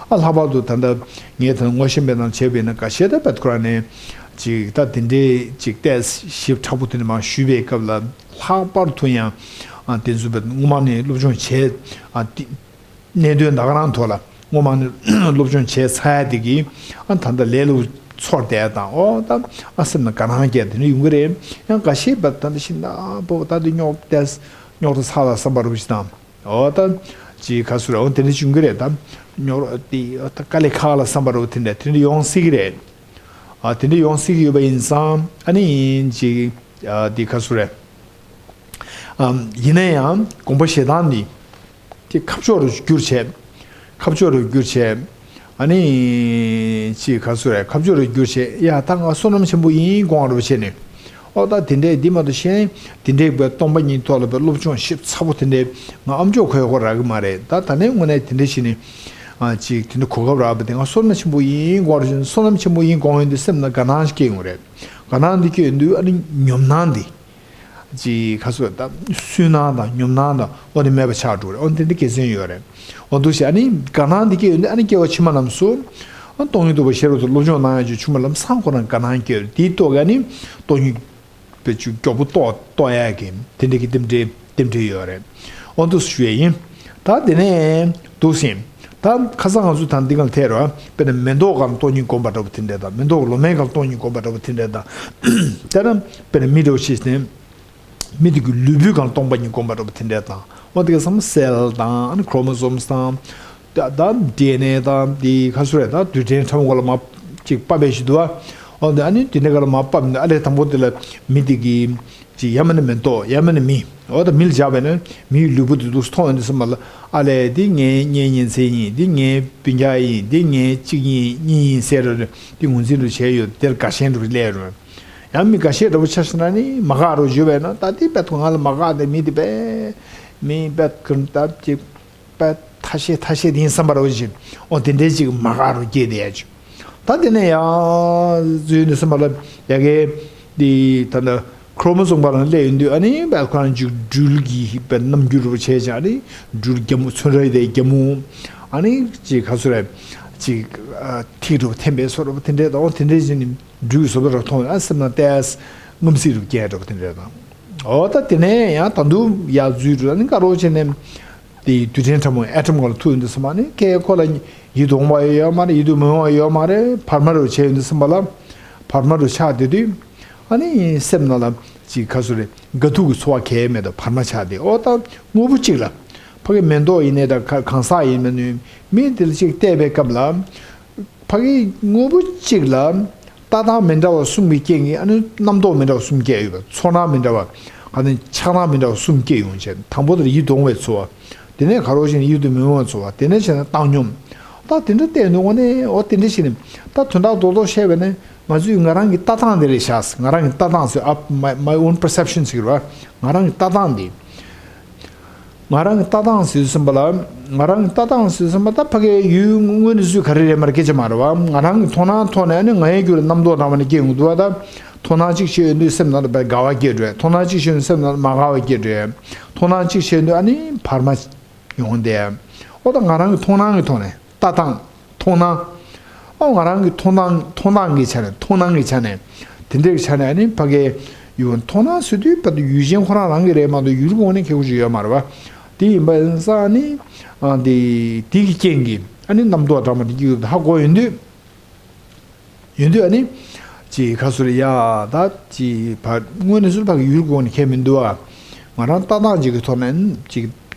ཨ་ལྷག་པར་དུ་ད་ལྟ་ངས་ད་ངོ་ཤེས་པའི་ནང་བྱས་པས་ན་འགའ་ཤས་ད་བད་ཁོ་ར་ནས་ཅིག་ད་དེ་འདྲའི་ཅིག་ཏོག་ཙམ་ཞིབ་ཕྲ་པོ་དེ་འདྲ་མ་ཞུས་པའི་སྐབས་ལ་ལྷག་པར་དུ་ཡང་ཨ་དེ་ཚོ་བད་སྔོན་མ་ནས་སློབ་སྦྱོང་བྱས་ཨ་དེ། གནད་དོན་ད་ག་རང་ཐོག་ལ་སྔོན་མ་ནས་སློབ་སྦྱོང་བྱས་ཚར་ཡ་དེ་གིས་ཨ་ད་ལྟ་ལས་སླ་པོ་ཚོར་བསྡད་དང་། ཨོ་ད་ཨ་སེམས་ནང་དགའ་སྣང་སྐྱེ་དེ་འདྲ་ཡོང་གི་རེད། ཡང་འགའ་ཤས་བ་ད་འདི་ཤིང་ད་པོ་ད་འདི་རྙོག་ཏེ་རྙོག་ཏེ་ཚ་ལ་བསམ་པ་རུ་ཞིག་དང་། ཨོ་ད་ཅི་ག་སུ་རེད། ཨོ་དེ་འདྲ་བྱུང་གི་རེད་ད། རྙོག་དེ་ཨོ་ད་དཀའ་ལས་ཁག་ལ་བསམ་པ་རུ་དེ་འདྲ་དེ་འདྲ་ཡོང་སྲིད་ཀྱི་རེད། ཨ་དེ་འདྲ་ཡོང་སྲིད་ཀྱི་ཡོད་པ་ཡིན་ཙང་ཨ་ནི་ཅི་ཨ་དེ་ག་སུ་རེད། ཨམ་ཡིན་ན་ཡང་དགོངས་པ་བཞེས་སྟངས་འདི། དེ་ཁ་ཕྱོགས་རུ་བསྒྱུར་བྱས། ཁ་ཕྱོགས་རུ་བསྒྱུར་བྱས། ཨ་ནི། ཅིག་ག་ཚོད་རེད། ཁ་ཕྱོགས་རུ་བསྒྱུར་བྱས་ཡ་ད་ང་བསོད་ནམས་ཆེན་པོ་ཡིན་དགོངས་རུ་བྱས་ནས། ཨོ་ད་དེ་འདྲས་འདི་མ་གཏོགས་གཞན་དེ་འདྲས་པའི་སྟོང་པ་ཉིད་ཐོག་ལ་པའི་སློབ་སྦྱོང་ཞིབ་ཚགས་པོ་དེ་འདྲས་ང་ཨམ་ཅོག་ཁོའི་ཧོ་རག་གི་མ་རེད། ད་ད་ནས་དངོས་གནས་དེ་འདྲས་བྱས་ནས། ཨ་ཅིག་དེ་འདྲ་གོ་སྐབས་རག་པ་དེ་ང་བསོད་ནམས་ཆེན་པོ་ཡིན་དགོངས་རུ་བྱས་ནས་བསོད་ནམས་ཆེན་པོ་ཡིན་དགོངས་ཡོང་དུས་སེམས་ལ་དགའ་སྣང་ཞིག་སྐྱེ་ཡོང་རེད། དགའ་སྣང་འདི་སྐྱེ་ཡོང་དུས་ཨ་ནི་ཉོབ་སྣང་འདི། ཅིག་ཁ་སོ་ད་སུན་སྣང་དང་ཉོབ་སྣང་དང་ཨོ་ནི་མེད་པ་ཆགས་འགྲོ་རེད། ཨོ་འདི་འདི་དགེ་མཚན་ཡོད་རེད། ཨོ་འདུག་ཞེས་ཨ་ནི་དགའ་སྣང་འདི་སྐྱེ་ཡོད་འདི་ཨ་ནི་སྐྱེ་བ་ཕྱི་མ་རྣམས་སུ། ཨ་སྟོང་ཉིད་རྟོགས་པ་ཤེས་རབ་ཏུ་སློབ་སྦྱོང་གནང་ཡག་ཅིག་ཆུང་མ་ལམ་སང་ཁོ་རང་དགའ་སྣང་སྐྱེ་ཡོད་དེའི་ཐོག་ག་ནི་སྟོང་ཉིད་པའི་ཆུ་མགྱོགས་པོ་རྟོགས་རྟོགས་ཡག་གི་དེ་འདྲ་གི་རྟེན་འབྲེལ་རྟེན་འབྲེལ་ཡོད་རེད། ཨོ་འདུག་ཞུ་ཡས་ཡིན། ད་དེ་ནས་འདུག་ཟིན། ད་ཁ་སང་ང་ཚོ་ད་འདི་གང་ཐད་རོ། དཔེར་ན་མེ་ཏོག་གང་སྟོང་ཉིད་སྒོམ་པ་འདྲ་བོ་དེ་འདྲ་དང་མེ་ཏོག་ལོ་མའི་གང་སྟོང་ཉིད་སྒོམ་པ་འདྲ་བོ་དེ་འདྲ་དང་། དེ་ན་དཔེར་ན་མི་འདྲ་བོ་ཞིག་ནས། མི་དེ་གི་ལུས་པོའི་སྒང་སྟོང་པ་ཉིད་བསྒོམ་པ་འདྲ་པོ་དེ་འདྲ་དང་། འོ་དེ་ག་སམ་སེལ་དང་ཨ་ནི་ཁྲོ་མོ་སོམ་སི་དང་། ད་ད་ཌི་ཨེན་ཨེ་དང་དེ་ཁ་སུ་རེད། ད་རྡུལ་ཕྲན་ཕྲ་མོ་ག་ལ་མ་ཅིག་ཕབ་པའི་ཞིག་འདུག་བ། འོ་དེ་ཨ་ནི་དེ་འདྲ་ག་ལ་མ་ཕབ་ནས་ཨ་ལས་དང་པོ་དེ་ལ་མི་དེ་གི་ཅིག་ཡ་མ་ནི་མེ་ཏོག་ཡ་མ་ནི་མི། འོ་ད་མི་ལ་བཞག་པས་ན་མིའི་ལུས་པོ་དེ་འདུག་མཐོང་ཡོང་དུས་ཙམ་པ་ལ་ཨ་ལས་འདི་ངའི་གཉེན་ཉེ་ཚན་ཡིན། འདི་ངའི་སྤུན་ཀྱག་ཡིན། འདི་ངའི་གཅིག་ཡིན་གཉིས་ཡིན་ཟེར་རོ། འདི་ངོས་འཛིན་རུ་བྱས་ཡོད། དེར་དགའ་ཞེན་རུ་སླེབས་རུ། ཡང་མི་འགའ་ཤས་འདྲ་པོ་ཆ་བཞག་ན་ནི་མ་དགའ་རོ་བརྗོད་པས་ན། ད་དེ་དཔེ་ཐོག་ང་ལ་མ་དགའ་དེ་མི་དེ་དཔེ་མི་དཔེ་ཀུན་ད་ཅིག་དཔེ་ཐ་ཤལ་ཐ་ཤལ་དེ་ཡིན་བསམ་པ་རོ་བཞིན། འོ་དེ་འདྲའི་ཅིག་མ་དགའ་རོ་སྐྱེས་དེ་ཡ་ཅིག་ད་དེ་ནས་ཡང་འཛུལ་ནས་བསམ་པ་ལ་ཡ་གི་དེ་ད་ལྟ་ཁྲོ་མོ་བཟུང་པ་ལ་སླེབས་ཡོང་དུས་ཨ་ནི་དཔེ་ཁོ་རང་ཅིག་སྦྲུལ་གྱི་དཔེ་རྣམ་འགྱུར་རོ་བྱས་ཀྱང་ཨ་ནི་སྦྲུལ་རྒྱ་མོ་ཚོན་ར་དེ་རྒྱ་མོ་ཨ་ནི་ཅིག་ག་ཚོད་རེད་ཅིག་ཐིག་རོ་འཐེན་པའི་བཟོ་འདྲ་པོ་དེ་འདྲས་དང་དེ་འདྲས་བཞིན་ནི། སྦྲུལ་གྱི་བཟོ་ལྟ་རུ་མཐོང་ཡང་སེམས་ནང་ཏོག་ཙམ་དངངས་སྐྲག་རུ་སྐྱེ་འགྲོ་བ་དེ་འདྲ་དང་། འོ་ད་དེ་ནས་ཡང་ད་དུང་ཡར་འཛུལ་འགྲོ་ནི་དཀའ་རོགས་བྱས་ནས་དེ་རྡུལ་ཕྲན་ཕྲ་མོ་ཨེ་ཊམ་སྒང་ལ་ཐུག་ཡོང་དུས་ཙམ་པ་ནི་ཁོ་ལ་ཡིད་དུ་འོང་བ་ཡོད་མ་རེད། ཡིད་དུ་མི་འོང་བ་ཡོད་མ་རེད། བར་མ་རུ་བྱས་ཡོང་དུས་ཙམ་པ་ལ་བར་མ་རུ་ཆགས་བསྡད་དུས་ཨ་ནི་སེམས་ནང་ལ་ཅིག་ག་ཚོད་རེད་དགའ་སྡུག་གི་ཚོར་བ་གང་ཡང་མེད་དོ། བར་མ་ཆགས་ཏེ་འོ་ད་དངོས་པོ་གཅིག་ལ་ཕ་གི་མེ་ཏོག་ཡིན་ནའི་ད་གང་ཟག་ཡིན་མིན་ནི་མི་དེ་ལ་ཅིག་བལྟས་པའི་སྐབས་ལ། ཕ་གི་དངོས་པོ་གཅིག་ལ་ལྟ་སྟངས་མི་འདྲ་བ་གསུམ་གྱི་རྐྱེན་གྱིས་ཨ་ནི་རྣམ་རྟོག་མི་འདྲ་བ་གསུམ་སྐྱེ་ཡོད་པ། ཚོར་སྣང་མི་འདྲ་བ། ཨ་ནི་ཆགས་སྣང་མི་འདྲ་བ་གསུམ་སྐྱེ་ཡོང་བྱས། དང་པོ་དེར་ཡིད་དུ་འོང་བའི་ཚོར་བ། དེ་ནས་ག་རོ་ཞིག་ཡིད་དུ་མི་འོང་བའི་ཚོར་བ། དེ་ནས་བྱས་ན་བཏང་སྙོམས། ད་དེ་འདྲ་བལྟས་འདུག་གོ་ནས་འོ་དེ་འདྲ་ཞིག་ནས་ད་དོན་དག་རྡོག་རྡོག་བཤད་པ་ནས་ང་ཚོས་ང་རང་གི་ལྟ་སྟངས་དེ་རེད་ཤག་ང་རང་གི་ལྟ་སྟངས་ཟེར་ཨ་my my own perception ཟེར་གི་རེད་བ། ང་རང་གི་ལྟ་སྟངས་དེ། ང་རང་གི་ལྟ་སྟངས་ཟེར་ཟིན་པ་ལ། ང་རང་གི་ལྟ་སྟངས་ཟེར་ཟིན་པ་ད་ཕ་གའི་ཡུལ་དངོས་གནས་ཚུལ་ག་རེ་རེད་མ་རེད་སྐད་ཆ་མ་རེད་བ། ང་རང་གི་མཐོང་སྣང་ཐོག་ནས་ཨ་ནི་ང་ཡི་རྒྱུད་ལ་རྣམ་རྟོག་སྣང་བ་ནི་སྐྱེ་ཡོང་འདུག་བ། ད་མཐོང་སྣང་གཅིག་ཤེས་ཡོང་དུས་སེམས་ནང་ལ་དཔེ་དགའ་བ་སྐྱེ་འགྲོ། མཐོང་སྣང་གཅིག་ཤེས་ཡོང་དུས་སེམས་ནང་ལ་མ་དགའ་བ་སྐྱེ་འགྲོ། མཐོང་སྣང་གཅིག་ཤེས་ཡོང་དུས་ཨ་ནི་བར་མ་ཡོང་དེ། ཨོ་ད་ང་རང་གི་མཐོང་སྣང་གི་ཐོག་ནས་ལྟ་སྟངས། མཐོང་སྣང་། ཨོ་ང་རང་གི་མཐོང་སྣང་མཐོང་སྣང་གི་ཆ་ནས་མཐོང་སྣང་གི་ཆ་ནས། དེ་འདྲའི་ཆ་ནས་ཨ་ནི་ཕ་གའི་ཡུལ་མཐོང་སྣང་ཟེར་དུས་ཕ་གི་ཡུལ་ཅན་ཁོ་རང་རང་གི་རེད་མ་གཏོགས་ཡུལ་གོང་ནས་ཁེ་གོ་ཞིག་ཡོད་མ་རེད་བ། དེ་ཡིན་པ་ཡིན་ཙང་ཨ་ནི། ཨ་དེ་དེ་གི་རྐྱེན་གྱིས་ཨ་ནི་རྣམ་རྟོག་འདྲ་མ་དེ་གི་ཧ་གོ་ཡོང་དུས། ཡོང་དུས་ཨ་ནི། ཅིག་ཁ་སུ་རེ་ཡ་ད་ཅིག་ཕ་དངོས་གནས་ཚུལ་ཕ་གི་ཡུལ་གོང་ནས་ཁེ་མི་འདུག་ཨ། ང་རང་ལྟ་སྟངས་ཅིག་གི་ཐོག་ནས་ཅིག་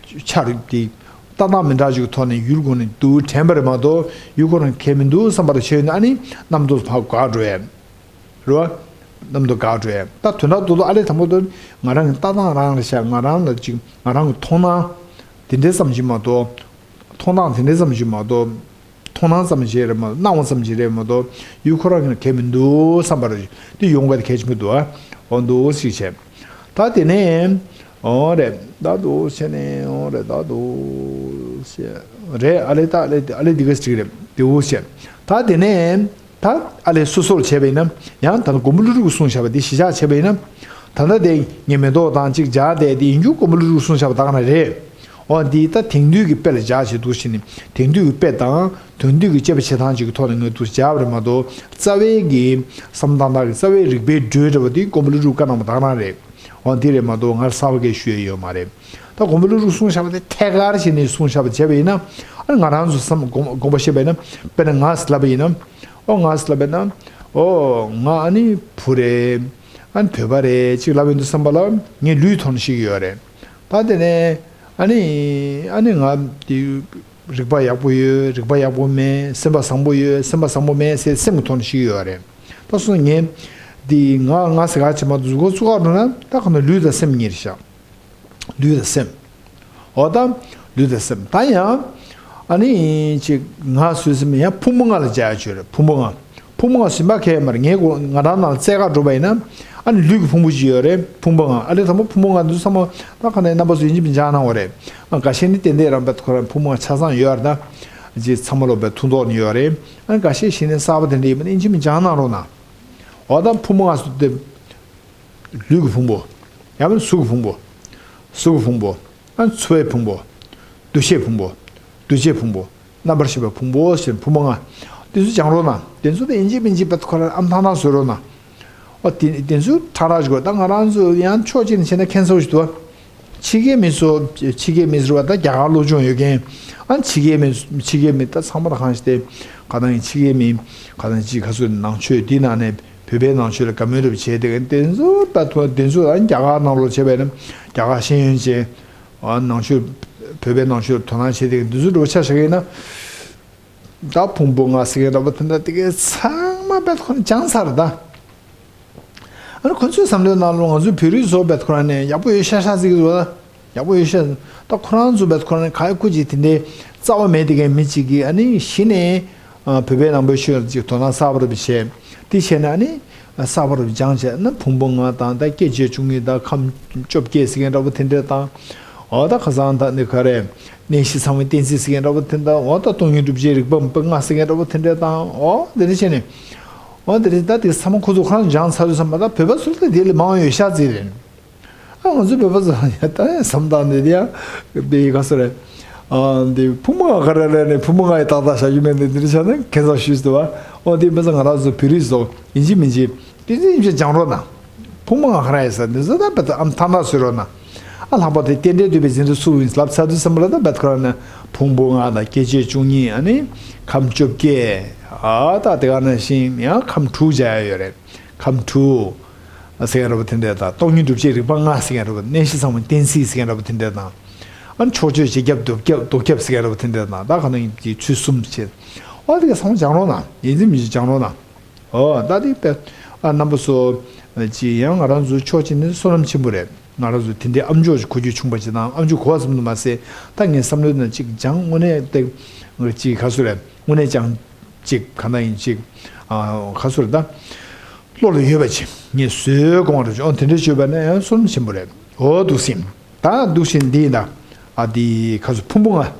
ཆ་རིག་དེ། ལྟ་སྟངས་མི་འདྲ་ཅིག་གི་ཐོག་ནས་ཡུལ་གོང་ནས་འདུག་དྲན་པ་རེད་མ་གཏོགས་ཡུལ་གོང་ནས་ཁེ་མི་འདུག་བསམ་པ་རེ་བྱས་ཡོང་དུས་ཨ་ནི་རྣམ་རྟོག་ཕ་གི་འགག་འགྲོ་ཡ། རེད་བ། རྣམ་རྟོག་འགག་འགྲོ་ཡ། ད་དོན་དག་རྡོག་རྡོག་ཨ་ལས་དང་པོ་དུ་ང་རང་གི་ལྟ་སྟངས་རང་རེད་ཤག་ང་རང་ལ་ཅིག་ང་རང་གི་མཐོང་སྣང་། དེ་འདྲའི་ཙམ་ཞིག་མ་གཏོགས། མཐོང་སྣང་དེ་འདྲའི་ཙམ་ཞིག་མ་གཏོགས། མཐོང་སྣང་ཙམ་ཞིག་རེད་མ་གཏོགས་སྣང་བ་ཙམ་ཞིག་རེད་མ་གཏོགས་ཡུལ་ཁོ་རང་གི་ནང་གལ་མི་འདུག་བསམ་པ་རེད། དེ་ཡོང་དགོས་དེ་གལ་ཆེན་པོ་འདུག་ཨ། འོ་འདུག་ཞིག་བྱས། ད་དེ་ནས། འོ་རེད་ད་འདུག་བྱས་ནས་འོ་རེད་ད་འདུག་བྱས། རེད་ཨ་ལེ་ད་ཨ་ལེ་ཨ་ལེ་འདི་ག་ཅིག་རེད་འདུག་བྱས། ད་དེ་ནས། ད་ཨ་ལས་སོ་སོར་བྱས་པ་ཡིན་ན་ཡང་ད་ལྟ་མགོན་པོ་ཀླུ་སྒྲུབ་གསུངས་བཞག་པ་འདི་གཞི་བཞག་བྱས་པ་ཡིན་ན། ད་ལྟ་དེ་ངས་མེ་ཏོག་དང་གཅིག་སྦྱར་བསྡད་དེ་ཡིན་རྒྱུ་མགོན་པོ་ཀླུ་སྒྲུབ་གསུངས་བཞག་པ་དག་ན་རེད། འོ་འདི་ད་དེང་དུས་ཀྱི་དཔེ་ལ་སྦྱར་བྱས་འདུག་བྱས་ནས་དེང་དུས་ཀྱི་དཔེ་དང་དེང་དུས་ཀྱི་དཔྱད་པ་བྱེད་སྟངས་ཅིག་གི་ཐོག་ནས་ངས་འདུག་སྦྱར་བ་རེད་མ་གཏོགས་རྩ་བའི་གི་བསམ་སྟངས་དག་གི་རྩ་བའི་རིགས་པའི་འགྲོས་འདྲ་བ་འདི་མགོན་པོ་ཀླུ་སྒྲུབ་བཀའ་གནང་བ་དག་ན་རེད། འོ་འདི་རེད་མ་གཏོགས་ང་གསར་པ་སྐད་ཞུ་ཡ་ཡོད་མ་རེད། ད་མགོན་པོ་ཀླུ་སྒྲུབ་གསུངས་བཞག་པ་དེ་ཐད་ཀར་བྱས་ནས་གསུངས་བཞག་པ་བྱས་པ་ཡིན་ན། ཨ་ང་རང་ཚོ་བསམ་དགོངས་དགོངས་པ་བཞེས་པ་ཡིན་ན། དཔེར་ན་ང་ཟེར་ལབ་པ་ཡིན་ན། ཨོ་ང་ཟེར་ལབ་པ་ཡིན་ན། ཨོ་ང་ཨ་ནི་བུ་རེད། ཨ་ནི་བོད་པ་རེད་ཅིག་ལབ་ཡོང་དུས་ཙམ་པ་ལ་ངས་ལུས་ཐོག་ནས་ཤེས་ཀྱི་ཡོད་རེད། ད་དེ་ནས་ཨ་ནི་ཨ་ནི་ང་དེ་རིག་པ་ཡག་པོ་ཡོད། རིག་པ་ཡག་པོ་མེད། སེམས་པ་བཟང་པོ་ཡོད། སེམས་པ་བཟང་པོ་མེད་ཟེར་སེམས་ཀྱི་ཐོག་ནས་ཤེས་ཀྱི་ཡོད་རེད། ད་སོང་ངས་འདི་ང་ང་ཟེར་ག་བྱེད་མ་གཟུགས་པོ་བཙུགས་ག་འགྲོ་ན་ད་ག་ན་ལུས་དང་སེམས་གཉིས་རེད་ཤག་ལུས་དང་སེམས། འོ་ད། ལུས་དང་སེམས་ད་ཡང་། ཨ་ནི་ཅིག་ང་ཟེར་སེམས་ཡང་ཕུང་པོ་ལྔ་ལ་སྦྱར་ཡ་ཆོས་རེད་ཕུང་པོ་ལྔ། ཕུང་པོ་ལྔ་ཟིན་པ་ཁས་མ་རེད་ངས་གོ་ང་རང་ནང་ལ་བཙལ་ག་འགྲོ་བ་ཡིན་ན། ཨ་ནི་ལུས་ཀྱི་ཕུང་པོ་ཅིག་ཡོད་རེད་ཕུང་པོ་ལྔ་ཨ་ལས་དང་པོ་ཕུང་པོ་ལྔ་འདུག་བསམ་བློ་ད་ག་ནས་རྣམ་པ་ཚོ་ཡིན་གཅིག་མིན་གཅིག་སྣང་བ་རེད། ཨ་འགའ་ཤས་ནི་ཏན་ཏན་རང་པད་ཁོ་རང་ཕུང་པོ་ལྔ་ཆ་ཚང་ཡོད་རེད་ད། ཅིག་ཚང་མ་ལོ་པའི་ཐུགས་འདོགས་ནི་ཡོད་རེད། ཨ་འགའ་ཤས་ཤིག་ནི་གསར་པ་དེ་འདྲ་ཡིན་པ་ནི་ཡིན་གཅིག་མིན་གཅིག་སྣང་རོགས་གནང་། འོ་ད་ཕུང་པོ་ལྔ་སུ་དེ། ལུས་ཀྱི་ཕུང་པོ། ཡང་ན་གཟུགས་ཀྱི་ཕུང་པོ། གཟུགས་ཀྱི་ཕུང་པོ། ཨ་ཚོར་བའི་ཕུང་པོ། འདུ་ཤེས་ཕུང་པོ། འདུ་བྱེད་ཕུང་པོ། རྣམ་པར་ཤེས་པའི་ཕུང་པོ་ཟེར་ཕུང་པོ་ལྔ། དེ་ཚོ་སྦྱང་རོགས་གནང་། དེ་ཚོ་དེ་ཡིན་གཅིག་མིན་གཅིག་བད་ཁོ་ར་ཨམ་ཐང་ཐང་བཟོས་རོགས་གནང་། ཨོ་དེ་དེ་ཚོ་ཁྲ་ཁྲ་ཞིག་དགོས་ད་ང་རང་ཚོ་ཡང་ཕྱོགས་གཅིག་ནས་བྱས་ན་ཁེན་སར་ཞིག་འདུག་ཨ། ཕྱི་རྒྱལ་མི་ཚོ་ཕྱི་རྒྱལ་མི་ཟེར་བ་ད་རྒྱ་གར་སློབ་སྦྱོང་ཡོད་མཁན། ཨ་ཕྱི་རྒྱལ་མི་ཕྱི་རྒྱལ་མི་ད་ཚང་མ་ད་གང་ཞིག་དེ་ག་ད་ཡིན་ཕྱི་རྒྱལ་མི་ག་ད་ཅིག་ག་ཚོད་ནང་ཆོས་དེ་ནང་ནས། བོད་པའི་ནང་ཆོས་ལ་དགའ་མོས་རབ་བྱས་དེ་ག་དེ་ཚོ་ད་ཐོ་དེ་ཚོ་ཨ་རྒྱ་གར་ནང་ལོགས་བྱས་པས་ན་རྒྱ་གར་ཤེས་ཡོན་ཅན་ཨ་ནང་ཆོས་བོད་པའི་ནང་ཆོས་དོ་སྣང་བྱས་དེ་ག་དེ་ཚོ་འགྲོ་ཆ་བཞག་ཡིན་ན། ད་ཕུང་པོ་ལྔ་ཟེར་མཁན་འདྲ་པོ་དེ་འདྲ་དེ་གའི་ཚང་མ་བེད་ཁོ་ན་སྦྱངས་ཚར་ད། ཨ་ནི་ཁོ་ཚོའི་བསམ་བློའི་ནང་ལོགས་ང་ཚོའི་བོད་རིགས་ཚོ་བེད་ཁོ་རང་ནས་ཡག་པོ་ཡོད་ཤག་ཤག་ཟེར་གི་འདུག་ད། ཡག་པོ་ཡོད་ཤག་ད་ཁོ་རང་ཚོ་བེད་ཁོ་རང་ནས་ག་ཡོད་ཁུ་ཅིག་དེ་འདྲའི་རྩ་བ་མེད་དེ་གའི་མི་གཅིག་གིས་ཨ་ནི་གཞི་ནས་ཨ་བོད་པའི་ནང་པའི་ཆོས་ལ་ཅིག་དོ་སྣང་གསར་པ་རེ་བྱས། དེ་བྱས་ནས་ཨ་ནི་གསར་པ་རེ་སྦྱངས་བྱས་ན་ཕུང་པོ་ལྔ་དང་ད་སྐྱེ་མཆེད་བཅུ་གཉིས་དང་ཁམས་བཅོ་བརྒྱད་ཟེར་མཁན་འདྲ་པོ་དེ་འདྲ་དང་། འོ་ད་ཁ་སང་ད་ནི་ག་རེ། གནས་བཞི་ཚང་བའི་གཏན་ཚིགས་ཟེར་མཁན་འདྲ་པོ་དེ་འདྲ། འོ་ད་སྟོང་ཉིད་སྒྲུབ་བྱེད་རིག་པ་ལྔ་ཟེར་མཁན་འདྲ་པོ་དེ་འདྲ་དང་། འོ་དེ་འདྲ་བྱས་ནས། འོ་དེ་འདྲ་ད་དེ་ཚང་མ་ཁོ་ཚོ་ཁོ་རང་སྦྱངས་ཚར་དུས་ཙམ་པ་ད་བོད་པ་ཚོ་ད་དེ་ལས་མང་བ་ཡོད་ཤག་ཟེར་རེད། ཨ་ང་ཚོའི་བོད་པ་ཚོ་ཡ་ད་ཡ་བསམ་སྟངས་འདི་དེ་ཡ་དེ་ག་སོ་རེད། ཨ་འདི་ཕུང་པོ་ལྔ་ག་རེ་རེད་ནས་ཕུང་པོ་ལྔ་ཡི་ཏག་ཏག་བཞག་རྒྱུ་མེད་འདི་འདིར་བྱས་ན་ཁྱད་མཚར་ཞིག་འདུག་བ། འོ་དེ་མི་ཚོ་ང་རང་ཚོ་བོད་རིགས་ཚོ་ཡིན་གཅིག་མིན་གཅིག་དེ་ཚོ་ཡིན་གཅིག་སྦྱང་རོགས་གནང་། ཕུང་པོ་ལྔ་ག་རེ་ཡིན་ཟེར་འདི་ཚོ་ད་བེད་ཨམ་ཐ་ན་བཟོས་རོགས་གནང་། ཨ་ལྷག་པར་དུ་རྟེན་འབྲེལ་འདུས་པའི་འཛིན་གྲྭ་སུ་ཡིན་ལབ་ཚར་དུས་ཙམ་པ་ལ་ད་བེད་ཁོ་རང་ནས་ཕུང་པོ་ལྔ་དང་སྐྱེ་མཆེད་བཅུ་གཉིས་ཨ་ནི་ཁམས་བཅོ་བརྒྱད། ཨ་ད་དེ་ག་ནང་བཞིན་ཡང་ཁམས་དྲུག་བྱ་ཡ་ཡོད་རེད། ཁམས་དྲུག་ཟེར་མཁན་འདྲ་པོ་དེ་འདྲ་དང་སྟོང་ཉིད་སྒྲུབ་བྱེད་རིག་པ་ལྔ་ཟེར་མཁན་འདྲ་པོ་གནས་བཞི་ཚང་བའི་གཏན་ཚིགས་ཟེར་མཁན་འདྲ་པོ་དེ་འདྲ་དང་། ཨ་ནི་ཕྱོགས་ཆོས་བཞི་ཁྱབ་ལྡོག་ཁྱབ་ལྡོག་ཁྱབ་ཟེར་མཁན་འདྲ་པོ་དེ་འདྲ་དང་ད་ག་ནང་ཡིན་གྱི་ཚུལ་གསུམ་བྱེད། ཨོ་དེ་ག་ཚང་མ་སྦྱང་རོགས་གནང་། ཡིན་གཅིག་མིན་གཅིག་སྦྱང་རོགས་གནང་། ཨོ་ད་དེ་དཔེ་ཨ་རྣམ་པ་ཚོ་ཅི་ཡང་ང་རང་ཚོའི་ཕྱོགས་གཅིག་ནས་བསོད་ནམས་ཆེན་པོ་རེད། ང་རང་ཚོ་དེ་འདྲའི་ཨམ་ཅོག་ཅིག་གོ་རྒྱུ་བྱུང་བ་ཅིག་དང་ཨམ་ཅོག་གོ་བ་ཙམ་དུ་མ་ཟད་ད་ངའི་བསམ་བློའི་ནང་ཅིག་སྦྱང་དངོས་གནས་དེ་ཅིག་ག་ཚོད་རེད། དངོས་གནས་ཀྱང་ཅིག་ག་འདྲ་ཡིན་ཅིག་ཨ་ག་ཚོད་རེད་ད། བློ་ལ་ཡོད་པ་ཅིག་ངས་བཟོས་དགོངས་པ་རེ་བྱུང་། ཨོ་དེ་འདྲ་བྱོས་པ་ན་ཡང་བསོད་ནམས་ཆེན་པོ་རེད། འོ་འདུག་སེ་ད་འདུག་སེ་འདི་ཡིན་ད། ཨ་འདི་ག་ཚོད་ཕུང་པོ་ལྔ།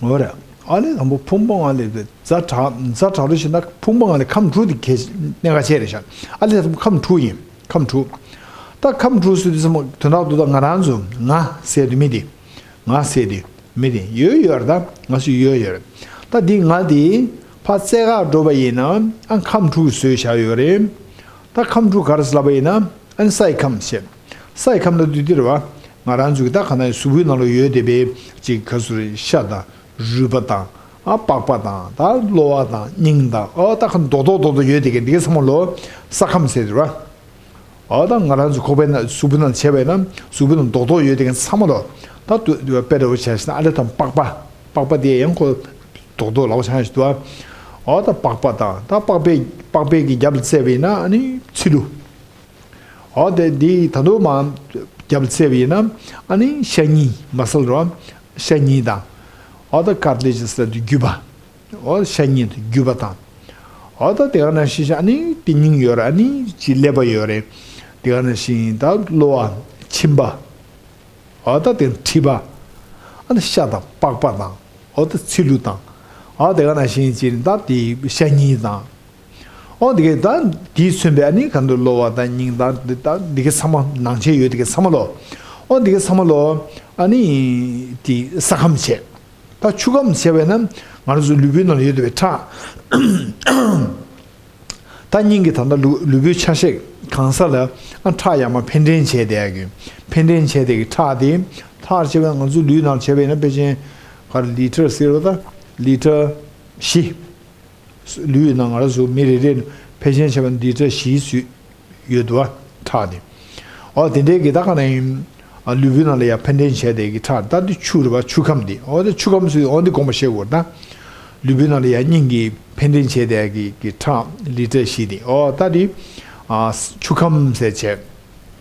འོ་རེད། ཨ་ལས་དང་པོ་ཕུང་པོ་ལྔ་ལས་ཛ་དྲག་ཛ་དྲག་རུ་ཞིག་ན་ཕུང་པོ་ལྔ་ལས་ཁམས་དྲུག་དེ་གལ་གནད་འགག་ཆེ་རེད་ཤག་ཨ་ལས་དང་པོ་ཁམས་དྲུག་ཡིན། ཁམས་དྲུག་ད་ཁམས་དྲུག་ཟེར་དུས་ཙམ་དོན་དག་ཏུ་ད་ང་རང་ཚོ་ང་ཟེར་དུས་མི་དེ། ང་ཟེར་དུས་མི་དེ་ཡོད་ཡོད་རེད་ད། ང་ཚོ་ཡོད་ཡོད་རེད། ད་འདི་ང་དེ་ཕར་རྩེ་ག་འགྲོ་བ་ཡིན་ན་ཨ་ཁམས་དྲུག་བཟོས་བཞག་ཡོད་རེད། ད་ཁམས་དྲུག་ག་རེ་ཟེར་ལབ་པ་ཡིན་ན་ཨ་ནི་སའི་ཁམས་ཟེར། སའི་ཁམས་ལ་དུས་དེ་རེད་བ། ང་རང་ཚོ་གི་ད་ག་ན་གཟུགས་པོའི་ནང་ལ་ཡོད་བསྡད་པའི་ཅིག་ག་ཟེར་ཤ་དང་རུས་པ་དང་ཨ་པགས་པ་དང་ད་གློ་བ་དང་སྙིང་དང་ཨོ་ད་ག་རྡོག་རྡོག་རྡོག་རྡོག་ཡོད་བསྡད་མཁན་འདི་གའི་ཚང་མ་ལོ་ས་ཁམས་ཟེར་དུས་རེད་བ། ཨོ་ད་ང་རང་ཚོ་ཁོག་པའི་ནང་གཟུགས་པོའི་ནང་བྱས་པ་ཡིན་ན་གཟུགས་པོའི་ནང་རྡོག་རྡོག་ཡོད་བསྡད་མཁན་ཚང་མ་ལོ་ད་དུ་དཔེ་འདྲ་བོ་བྱས་ན་ཨ་ལེ་དང་པགས་པ། པགས་པ་དེ་ཡང་ཁོ་རྡོག་རྡོག་ལབ་ཆགས་ཤིག་འདུག་ཨ། ཨོ་ད་པགས་པ་དང་ད་པགས་པའི་པགས་པའི་གི་རྒྱབ་ལ་བཙལ་བ་ཡིན་ན་ཨ་ནི་ཚིལ་ལུ། འོ་དེ་འདི་ད་དུང་མ་རྒྱབ་ཚད་པ་ཡིན་ན་ཨ་ནི་ཤ་རྙིལ་མ་སལ་རོ། ཤ་རྙིལ་དང་། འོ་ད་ཀར་ལེ་ཇི་ཟེར་དུས་རྒྱུས་པ། འོ་ཤ་རྙིལ་དུ་རྒྱུས་པ་དང་། འོ་ད་དེ་ག་ནང་བཞིན་ཤ་ཨ་ནི་དེ་སྙིང་ཡོད་རེད། ཨ་ནི་ཅི་ཀླད་པ་ཡོད་རེད། དེ་ག་ནང་བཞིན་ད་གློ་བ་མཆིན་པ། འོ་ད་དེ་མཁྲིས་པ། ཨ་ནི་ཤ་དང་པགས་པ་དང་། འོ་ད་ཚིལ་ལུ་དང་། འོ་དེ་ག་ནང་བཞིན་ཅི་ད་དེ་ཤ་རྙིལ་དང་། ཨོ་འདི་གའི་ད་འདིས་མཚོན་པའི་ཨ་ནི་ག་འདུག་གློ་བ་དང་སྙིང་དང་འདི་ད་འདི་གའི་ཚང་མ་ནང་ཆེན་ཡོད་འདི་གའི་ཚང་མ་ལོ། ཨོ་འདི་གའི་ཚང་མ་ལོ། ཨ་ནི་དེ་ས་ཁམས་བྱས། ད་ཆུ་ཁམས་བྱས་པས་ན་ང་རང་ཚོ་ལུས་པོའི་ནང་ལ་ཡོད་པའི་ཁྲག་ད་སྙིང་གི་ད་ལྟ་ལུས་ལུས་པོའི་ཆ་ཤས་གང་ས་ལ་ཨ་ཁྲག་ཡར་མར་ཕན་འབྲས་བྱས་བསྡད་ཡ་གི་ཕན་འབྲས་བྱས་བསྡད་ཀྱི་ཁྲག་དེ་ལྷག་བྱས་པས་ང་ཚོ་ལུས་ནང་བྱས་པས་ན་ཕལ་ཆེར་ག་རེ་ལི་ཊར་ཟེར་བ་ད་ལི་ཊར་བཞི། ལུས་ནང་ང་རང་ཚོ་མི་རེ་རེ་ཕལ་ཆེར་བྱས་པ་ལི་ཊར་བཞི་ཙམ་ཡོད་འདུག་བ། ཁྲག་དེ། ཨོ་དེ་འདྲའི་གི་ད་ག་ནང་ཡིན། ཨ་ལུས་པོའི་ནང་ལ་ཡ་ཕན་འབྲས་བྱས་དེ་གི་ཁྲག་ད་དེ་ཆུ་རེད་བ། ཆུ་ཁམས་དེ། ཨོ་དེ་ཆུ་ཁམས་སུ་ཨོ་འདི་དགོངས་པ་བཞེས་དགོས་ད། ལུས་པོའི་ནང་ལ་ཡ་སྙིང་གི་ཕན་འབྲས་བྱས་དེ་གི་གི་ཁྲག་ལི་ཊར་བཞི་དེ། ཨོ་ད་དེ་ཨ་ཆུ་ཁམས་ཟེར་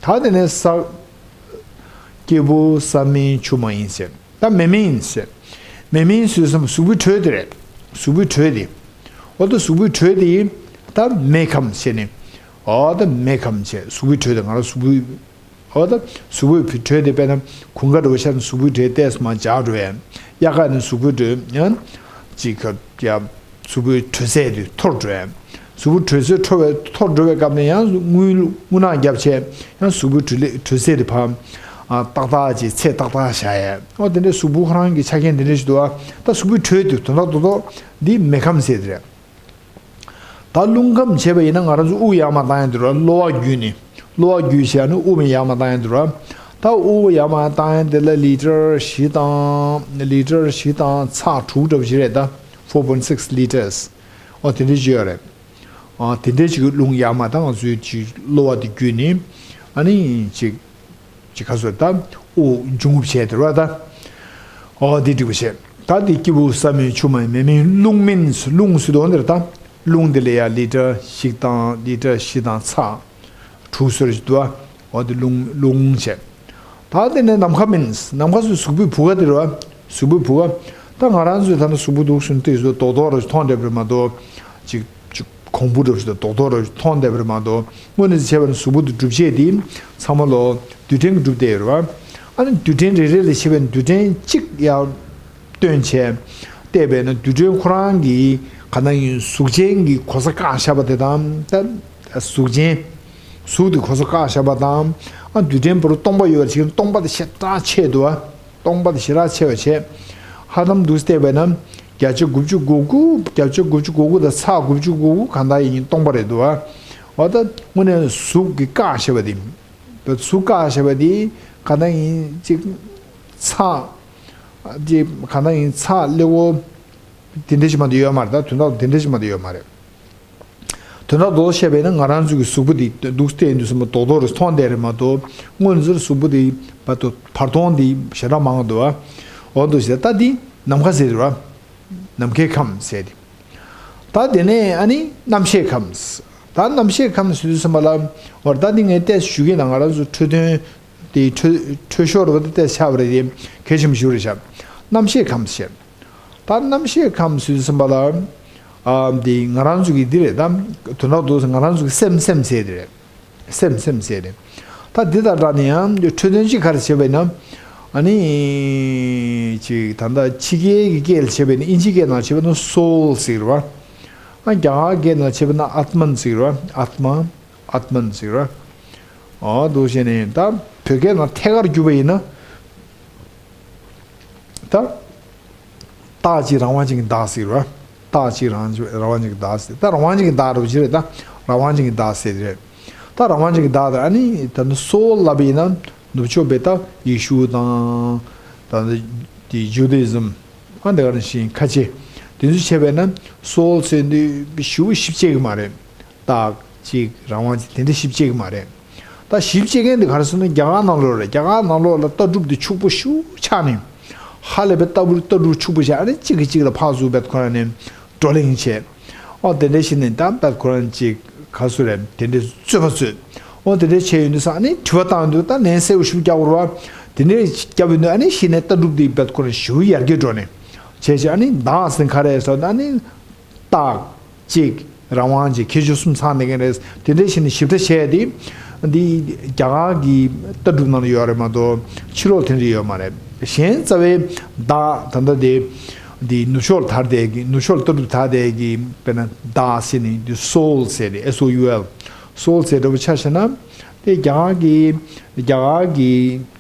བྱས། ད་དེ་ནས་ས་སྐྱེས་བུ་ས་སྨན་ཆུ་མ་ཡིན་ཟེར། ད་མེ་མེ་ཡིན་ཟེར། མེ་མེ་ཡིན་ཟེར་སམ་གཟུགས་པོའི་དྲོད་དེ་རེད། གཟུགས་པོའི་དྲོད་དེ། འོ་ད་གཟུགས་པོའི་དྲོད་དེ་ཡིན། ད་མེ་ཁམས་ཟེར་ནས། འོ་ད་མེ་ཁམས་ཟེར་གཟུགས་པོའི་དྲོད་དེ་ང་རང་གཟུགས་པོའི། འོ་ད་གཟུགས་པོའི་དྲོད་དེ་དཔེར་ན་གུང་དཀར་འདྲ་བོ་ཤར་ནས་གཟུགས་པོའི་དྲོད་ཏོག་ཙམ་འཇགས་འགྲོ་ཡ། དབྱར་ཁ་ནས་གཟུགས་པོའི་དྲོད་ཡང་ཅིག་ག་ཡ། གཟུགས་པོའི་དྲོད་ཚད་དེ་མཐོར་འགྲོ་ཡ། གཟུགས་པོའི་དྲོད་ཚད་མཐོ་བའི་མཐོར་འགྲོ་བའི་སྐབས་ནས་ཡང་རྔུལ་རྔུལ་ནག་བརྒྱབ་བྱས་ཡང་གཟུགས་པོའི་དྲོད་ལེ་དྲོད་ཚད་དེ་ཕར་ཨ་ཏག་ཏག་ཅིག་ཚད་ཏག་ཏག་བཞག་ཡ། ཨོ་དེ་འདྲའི་གཟུགས་པོ་ཁོ་རང་གི་ཆ་རྐྱེན་དེ་འདྲ་ཞིག་འདུག་ཨ། ད་གཟུགས་པོའི་དྲོད་དེ་དོན་དག་རྡོག་རྡོག་འདི་མེ་ཁམས་ཟེར་དེ་རེད། ད་རླུང་ཁམས་བྱས་པ་ཡིན་ན་ང་རང་ཚོ་དབུགས་ཡར་མར་བཏང་ཡ་དེ་རེད། གློ་བ་བརྒྱུད་ནས་གློ་བ་བརྒྱུད་བྱས་ནས་དབུགས་མར་ཡར་མར་བཏང་ཡ་དེ་རེད། ད་དབུགས་ཡར་མར་བཏང་ཡ་དེ་ལ་ལི་ཊར་བཞི་དང་ལི་ཊར་བཞི་དང་ཚེག་དྲུག་འདྲ་བོ་ཞིག་རེད་ད། ཕོར་པོའིན་སིགས་ལི་ཊར་སི། ཨོ་དེ་འདྲ་ཞིག་ཡོད་རེད། ཨ་དེ་འདྲའི་ཅིག་རླུང་ཡར་མར་ད་ང་ཚོའི་ཅིག་གློ་བ་དེ་བརྒྱུད་ནས་ཨ་ནི་ཅིག་ཅིག་ག་ཚོད་ད་དབུགས་འབྱུང་རྒྱུ་བྱས་དེ་རེད་བ་ད། ཨོ་དེ་འགྲིག་པ་བྱས། ད་དེ་སྐྱེས་བུ་ཟ་མིན་ཆུ་མིན་མེ་མིན་རླུང་མིན། རླུང་ཟེར་དོན་དེར་ད་རླུང་དེ་ལ་ཡ་ལི་ཊ་བཞི་དང་ལི་ཊ་བཞི་དང་ཚེག་དྲུག་ཟེར་ཞིག་འདུག་ཨ། འོ་དེ་རླུང་རླུང་བྱས། ད་དེ་ནས་ནམ་མཁའ་མིན། ནམ་མཁའ་ཟེར་གཟུགས་པོའི་བུ་ག་དེ་རེད་བ། གཟུགས་པོའི་བུ་ག་ད་ང་རང་ཚོའི་ཐ་ན་གཟུགས་པོ་འདུག་སུན་ཏོག་ཏོག་རྡོག་རྡོག་རེ་མཐོང་བསྡད་པ་རེད་མ་གཏོགས་ཅིག་ཅིག་གོང་བུ་རེ་ཞིག་དང་རྡོག་རྡོག་རེ་ཞིག་མཐོང་བསྡད་པ་རེད་མ་གཏོགས། དངོས་གནས་བྱས་པ་ན་གཟུགས་པོ་འདི་གྲུབ་བྱེད་དེ་ཚང་མ་ལོ་རྡུལ་ཕྲན་གྱིས་གྲུབ་བསྡད་ཡོད་རེད་བ། ཨ་ནི་རྡུལ་ཕྲན་རེ་རེ་ལ་བྱས་པའི་རྡུལ་ཕྲན་གཅིག་ཡར་བཏོན་བྱས་བལྟས་པས་ན་རྡུལ་ཕྲན་ཁོ་རང་གི་ག་ན་ཡིན་གཟུགས་ཅན་གྱི་གོ་ས་བཀག་བཞག་པ་དེ་དང་ད་གཟུགས་ཅན། གཟུགས་དེ་གོ་ས་བཀག་བཞག་པ་དང་། ཨ་རྡུལ་ཕྲན་བར་དུ་སྟོང་པ་ཡོད་པ་ཅིག་སྟོང་པ་དེ་ཞེ་དྲག་ཆེ་འདུག་ཨ། སྟོང་པ་དེ་ཞེ་དྲག་ཆེ་བ་བྱས། ཧ་ལམ་འདུག་བལྟས་པས་ན་བརྒྱ་ཆ་དགུ་བཅུ་གོ་དགུ་བརྒྱ་ཆ་དགུ་བཅུ་གོ་དགུ་དང་ཚེག་དགུ་བཅུ་གོ་དགུ་གང་ལྟར་ཡིན་སྟོང་པ་རེད་འདུག་ཨ། འོ་ད་དངོས་གནས་གཟུགས་ཀྱི་བཀག་བཞག་པ་དེ། གཟུགས་བཀག་བཞག་པ་དེ་གང་ལྟར་ཡིན་ཅིག་ཚེག་ཅིག་གང་ལྟར་ཡིན་ཚེག་ཀླད་ཀོར་དེ་འདྲ་ཞིག་མ་གཏོགས་ཡོད་མ་རེད། ད་དོན་དག་དེ་འདྲ་ཞིག་མ་གཏོགས་ཡོད་མ་རེད། དོན་དག་རྡོག་རྡོག་བཤད་པས་ན་ང་རང་ཚོ་གི་གཟུགས་པོ་འདི་འདུག་བལྟས་དུས་ཙམ་པ་རྡོག་རྡོག་རེ་མཐོང་བསྡད་རེད་མ་གཏོགས་དངོས་གནས་གཟུགས་པོ་འདི་བར་དོ་བར་སྟོང་འདི་ཞེ་དྲག་མང་འདུག་ཨ། འོ་འདུག་ཟེར་ད་འདི་ནམ་མཁའ་ཟེར་རེད་བ། ནམ་མཁའི་ཁམས་ཟེར་ཏེ། ད་དེ་ནས་ཨ་ནི་རྣམ་ཤེས་ཁམས། ད་རྣམ་ཤེས་ཁམས་ཟེར་དུས་ཙམ་པ་ལ་འོ་ད་འདི་ངས་ཏོག་ཙམ་ཞུ་གི་ན་ང་རང་ཚོ་འཕྲོས་དོན་དེ་འཕྲོས་འཕྲོས་ཤོར་བ་དེ་ཏོག་ཙམ་ཆགས་པ་རེད་དེ་གལ་ཆེན་པོ་ཞིག་རེད་ཤག་རྣམ་ཤེས་ཁམས་ཟེར། ད་རྣམ་ཤེས་ཁམས་ཟེར་དུས་ཙམ་པ་ལ། ཨ་འདི་ང་རང་ཚོ་གི་འདི་རེད་ད། དོན་དག་ཏུ་ང་རང་ཚོ་གི་སེམས་སེམས་ཟེར་དེ་རེད། སེམས་སེམས་ཟེར་དེ། ད་འདི་དང་སྦྲགས་ནས་ཡང་འཕྲོས་དོན་གཅིག་ག་རེ་བྱས་པ་ཡིན་ན། ཨ་ནི་ཅིག་ད་ལྟ་ཕྱི་རྒྱལ་གྱི་སྐད་ལ་བྱས་པ་ཡིན་ན་ཨིན་ཇི་སྐད་ནང་བྱས་པ་ཡིན་ན་སོལ་ཟེར་བ། ཨ་རྒྱ་གར་སྐད་ནང་བྱས་པ་ཡིན་ན་ཨཏྨན་ཟེར་བ། ཨཏྨ། ཨཏྨན་ཟེར་བ། ཨ་འདུག་བྱས་ནས་ད་བོད་སྐད་ནང་ཐད་ཀར་བསྒྱུར་བ་ཡིན་ན། ད། རྟག་གཅིག་རང་དབང་ཅན་གྱི་བདག་ཟེར་བ། རྟག་གཅིག་རང་རང་དབང་ཅན་གྱི་བདག་ཟེར། ད་རང་དབང་ཅན་གྱི་བདག་རེད་པ་ཅི་རེད་ད། རང་དབང་ཅན་གྱི་བདག་ཟེར་དེ་རེད། ད་རང་དབང་ཅན་གྱི་བདག་དེ་ཨ་ནི་ད་ནི་སོལ་ལབ་པ་ཡིན་ན་ནུབ་ཕྱོགས་པའི་ད་ཡེ་ཤུ་དང་། ད་ནི་དེ་ཇུ་དི་ཟམ། ཨ་འདི་ག་རང་བཞིན་ཁ་ཆེ། དེ་ཚོ་བྱས་པས་ན་སོལ་ཟེར་དུས་ཞེ་པོ་ཞིབ་དཔྱད་ཀྱི་མ་རེད། རྟག་གཅིག་རང་དབང་ཅན་དེ་འདྲ་ཞིབ་དཔྱད་ཀྱི་མ་རེད། ད་ཞིབ་དཔྱད་མཁན་དེ་ག་རེ་ཟེར་ན་རྒྱ་གར་ནང་ལོགས་རེད། རྒྱ་གར་ནང་ལོགས་ལ་ལྟ་གྲུབ་དེ་ཕྱུག་པོ་ཞེ་པོ་ཆགས་ནས། ཧ་ལས་པའི་ལྟ་བུ་ལྟ་གྲུབ་ཕྱུག་པོ་བྱས་ཨ་ནི་གཅིག་གིས་གཅིག་ལ་ཕར་ཚུར་བེད་ཁོ་རང་ནས་བགྲོ་གླེང་བྱས། ཨོ་དེ་འདྲ་ཞིག་ནས་ད་བེད་ཁོ་རང་གཅིག་ག་ཚོད་རེད་དེ་འདྲའི་རྩོད་པ་རྩོད། ཨོ་དེ་འདྲ་བྱས་ཡོང་དུས་ས་ཨ་ནི་དྲི་བ་བཏང་དུས་ད་ལན་གསལ་པོ་ཞེ་པོ་རྒྱག་དགོས་རེད་བ། དེ་འདྲ་རྒྱབ་ཡོང་དུས་ཨ་ནི་གཞི་ནས་ལྟ་གྲུབ་དེ་བེད་ཁོ་རང་ཞེ་པོ་ཡར་རྒྱས་འགྲོ་ནས། བྱས་བྱས་ཨ་ནི་བདག་ཟེར་ག་རེ་ཟེར་ན་ཨ་ནི། རྟག་གཅིག་རང་དབང་གཅིག་ཁྱད་ཆོས་གསུམ་ཚང་ནས་ཀྱི་རེད། དེ་འདྲ་བྱས་ནས་ཞིབ་ཕྲ་བྱས་ཏེ། འདི་རྒྱ་གར་གྱི་ལྟ་གྲུབ་ནང་ལ་ཡོད་རེད་མ་གཏོགས་ཕྱི་ལོགས་དེ་འདྲ་ཡོད་མ་རེད། གཞན་རྩ་བའི་བདག་ད་ལྟ་དེ། འདི་ནུབ་ཕྱོགས་ལ་དར་བསྡད་ཀྱི་ནུབ་ཕྱོགས་ལ་ལྟ་གྲུབ་དར་བསྡད་ཀྱི་དཔེར་ན་བདག་ཟེར་ནས་འདི་སོལ་ཟེར་ཏེ་S O U L། སོལ་ཟེར་འདྲ་པོ་ཆ་བཞག་ན། དེ་རྒྱ་གར་གྱི་རྒྱ་གར་གྱི་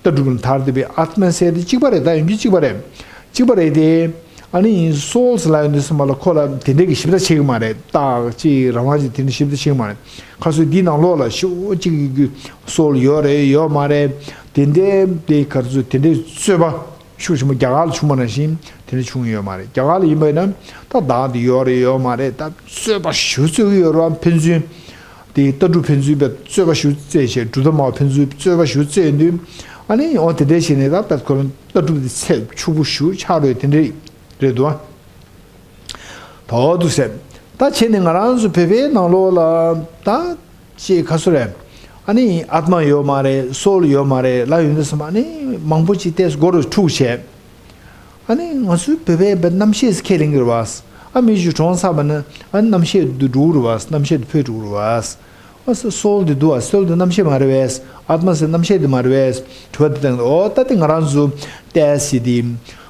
ལྟ་གྲུབ་ལ་དར་བསྡད་པའི་ཨཏྨ་ཟེར་དེ་གཅིག་པ་རེད། ད་ཡིན་རྒྱུ་གཅིག་པ་རེད། གཅིག་པ་རེད་དེ། ཨ་ནི་སོལ་ཟེར་ལབ་ཡོང་དུས་ཙམ་པ་ལ་ཁོ་ལ་དེ་འདྲས་ཀྱི་ཞིབ་ཕྲ་བྱེད་ཀྱི་མ་རེད། རྟག་གཅིག་རང་དབང་གཅིག་དེ་འདྲས་ཞིབ་ཕྲ་བྱེད་ཀྱི་མ་རེད། ཁ་སོ་འདིའི་ནང་ལོགས་ལ་ཞེ་པོ་གཅིག་གི་སོལ་ཡོད་རེད་ཡོད་མ་རེད། དེ་འདྲས་དེ་ག་ཚོད་དེ་འདྲས་རྩོད་པ་ཤུགས་ཆེན་པོ་རྒྱ་གར་ལ་བྱུང་བ་ནང་བཞིན་དེ་འདྲས་བྱུང་ཡོད་མ་རེད། རྒྱ་གར་ལ་ཡིན་པ་ཡིན་ན་ད་བདག་དེ་ཡོད་རེད་ཡོད་མ་རེད། ད་རྩོད་པ་ཞེ་པོ་རྩོད་ཀྱི་ཡོད་རེད་བ། ཕན་ཚུན་དེ་ལྟ་གྲུབ་ཕན་ཚུན་པའི་རྩོད་པ་ཞེ་པོ་རྩོད་བྱས་གྲུབ་མཐའ་མ་ཕན་ཚུན་རྩོད་པ་ཞེ་པོ་རྩོད་ཡོང་དུས་ཨ་ནི་འོ་དེ་འདྲས་བྱས་ནས་ད་ད་ཁོ་རང་ལྟ་གྲུབ་དེ་ཚད་ཕྱུག་པོ་ཞེ་པོ་ཆགས་རེད། དེ་འདྲས་རེད་འདུག་བ། ད་འོ་འདུག་ཟེར། ད་བྱས་ནས་ང་རང་ཚོ་བོད་པའི་ནང་ལོགས་ལ་ད་ཅེས་ག་ཚོད་རེད། ཨ་ནི་ཨཏྨ་ཡོད་མ་རེད། སོལ་ཡོད་མ་རེད་ལབ་ཡོང་དུས་ཙམ་པ་ཨ་ནི་མང་པོ་ཅིག་ཏོག་ཙམ་མགོ་རུ་འཁྲུག་བྱས། ཨ་ནི་ང་ཚོའི་བོད་པའི་བའི་རྣམ་ཤེས་སུ་ཁས་ལེན་གྱི་རེད་བ། ཨ་མི་ཞིག་གྲོངས་ཚར་བ་ན་ཨ་རྣམ་ཤེས་དེ་འགྲོ་གི་རེད་བ། རྣམ་ཤེས་དེ་འཕོས་འགྲོ་གི་རེད་བ། ཨ་སོ་སོལ་དེ་འདུག་བ། སོལ་དེ་རྣམ་ཤེས་མ་རེད་བས། ཨཏྨ་ཟེར་རྣམ་ཤེས་དེ་མ་རེད་བས། དྲི་བ་དེ་བཏང་འོ་ད་དེ་ང་རང་ཚོ་ཏོག་ཙམ་དེ་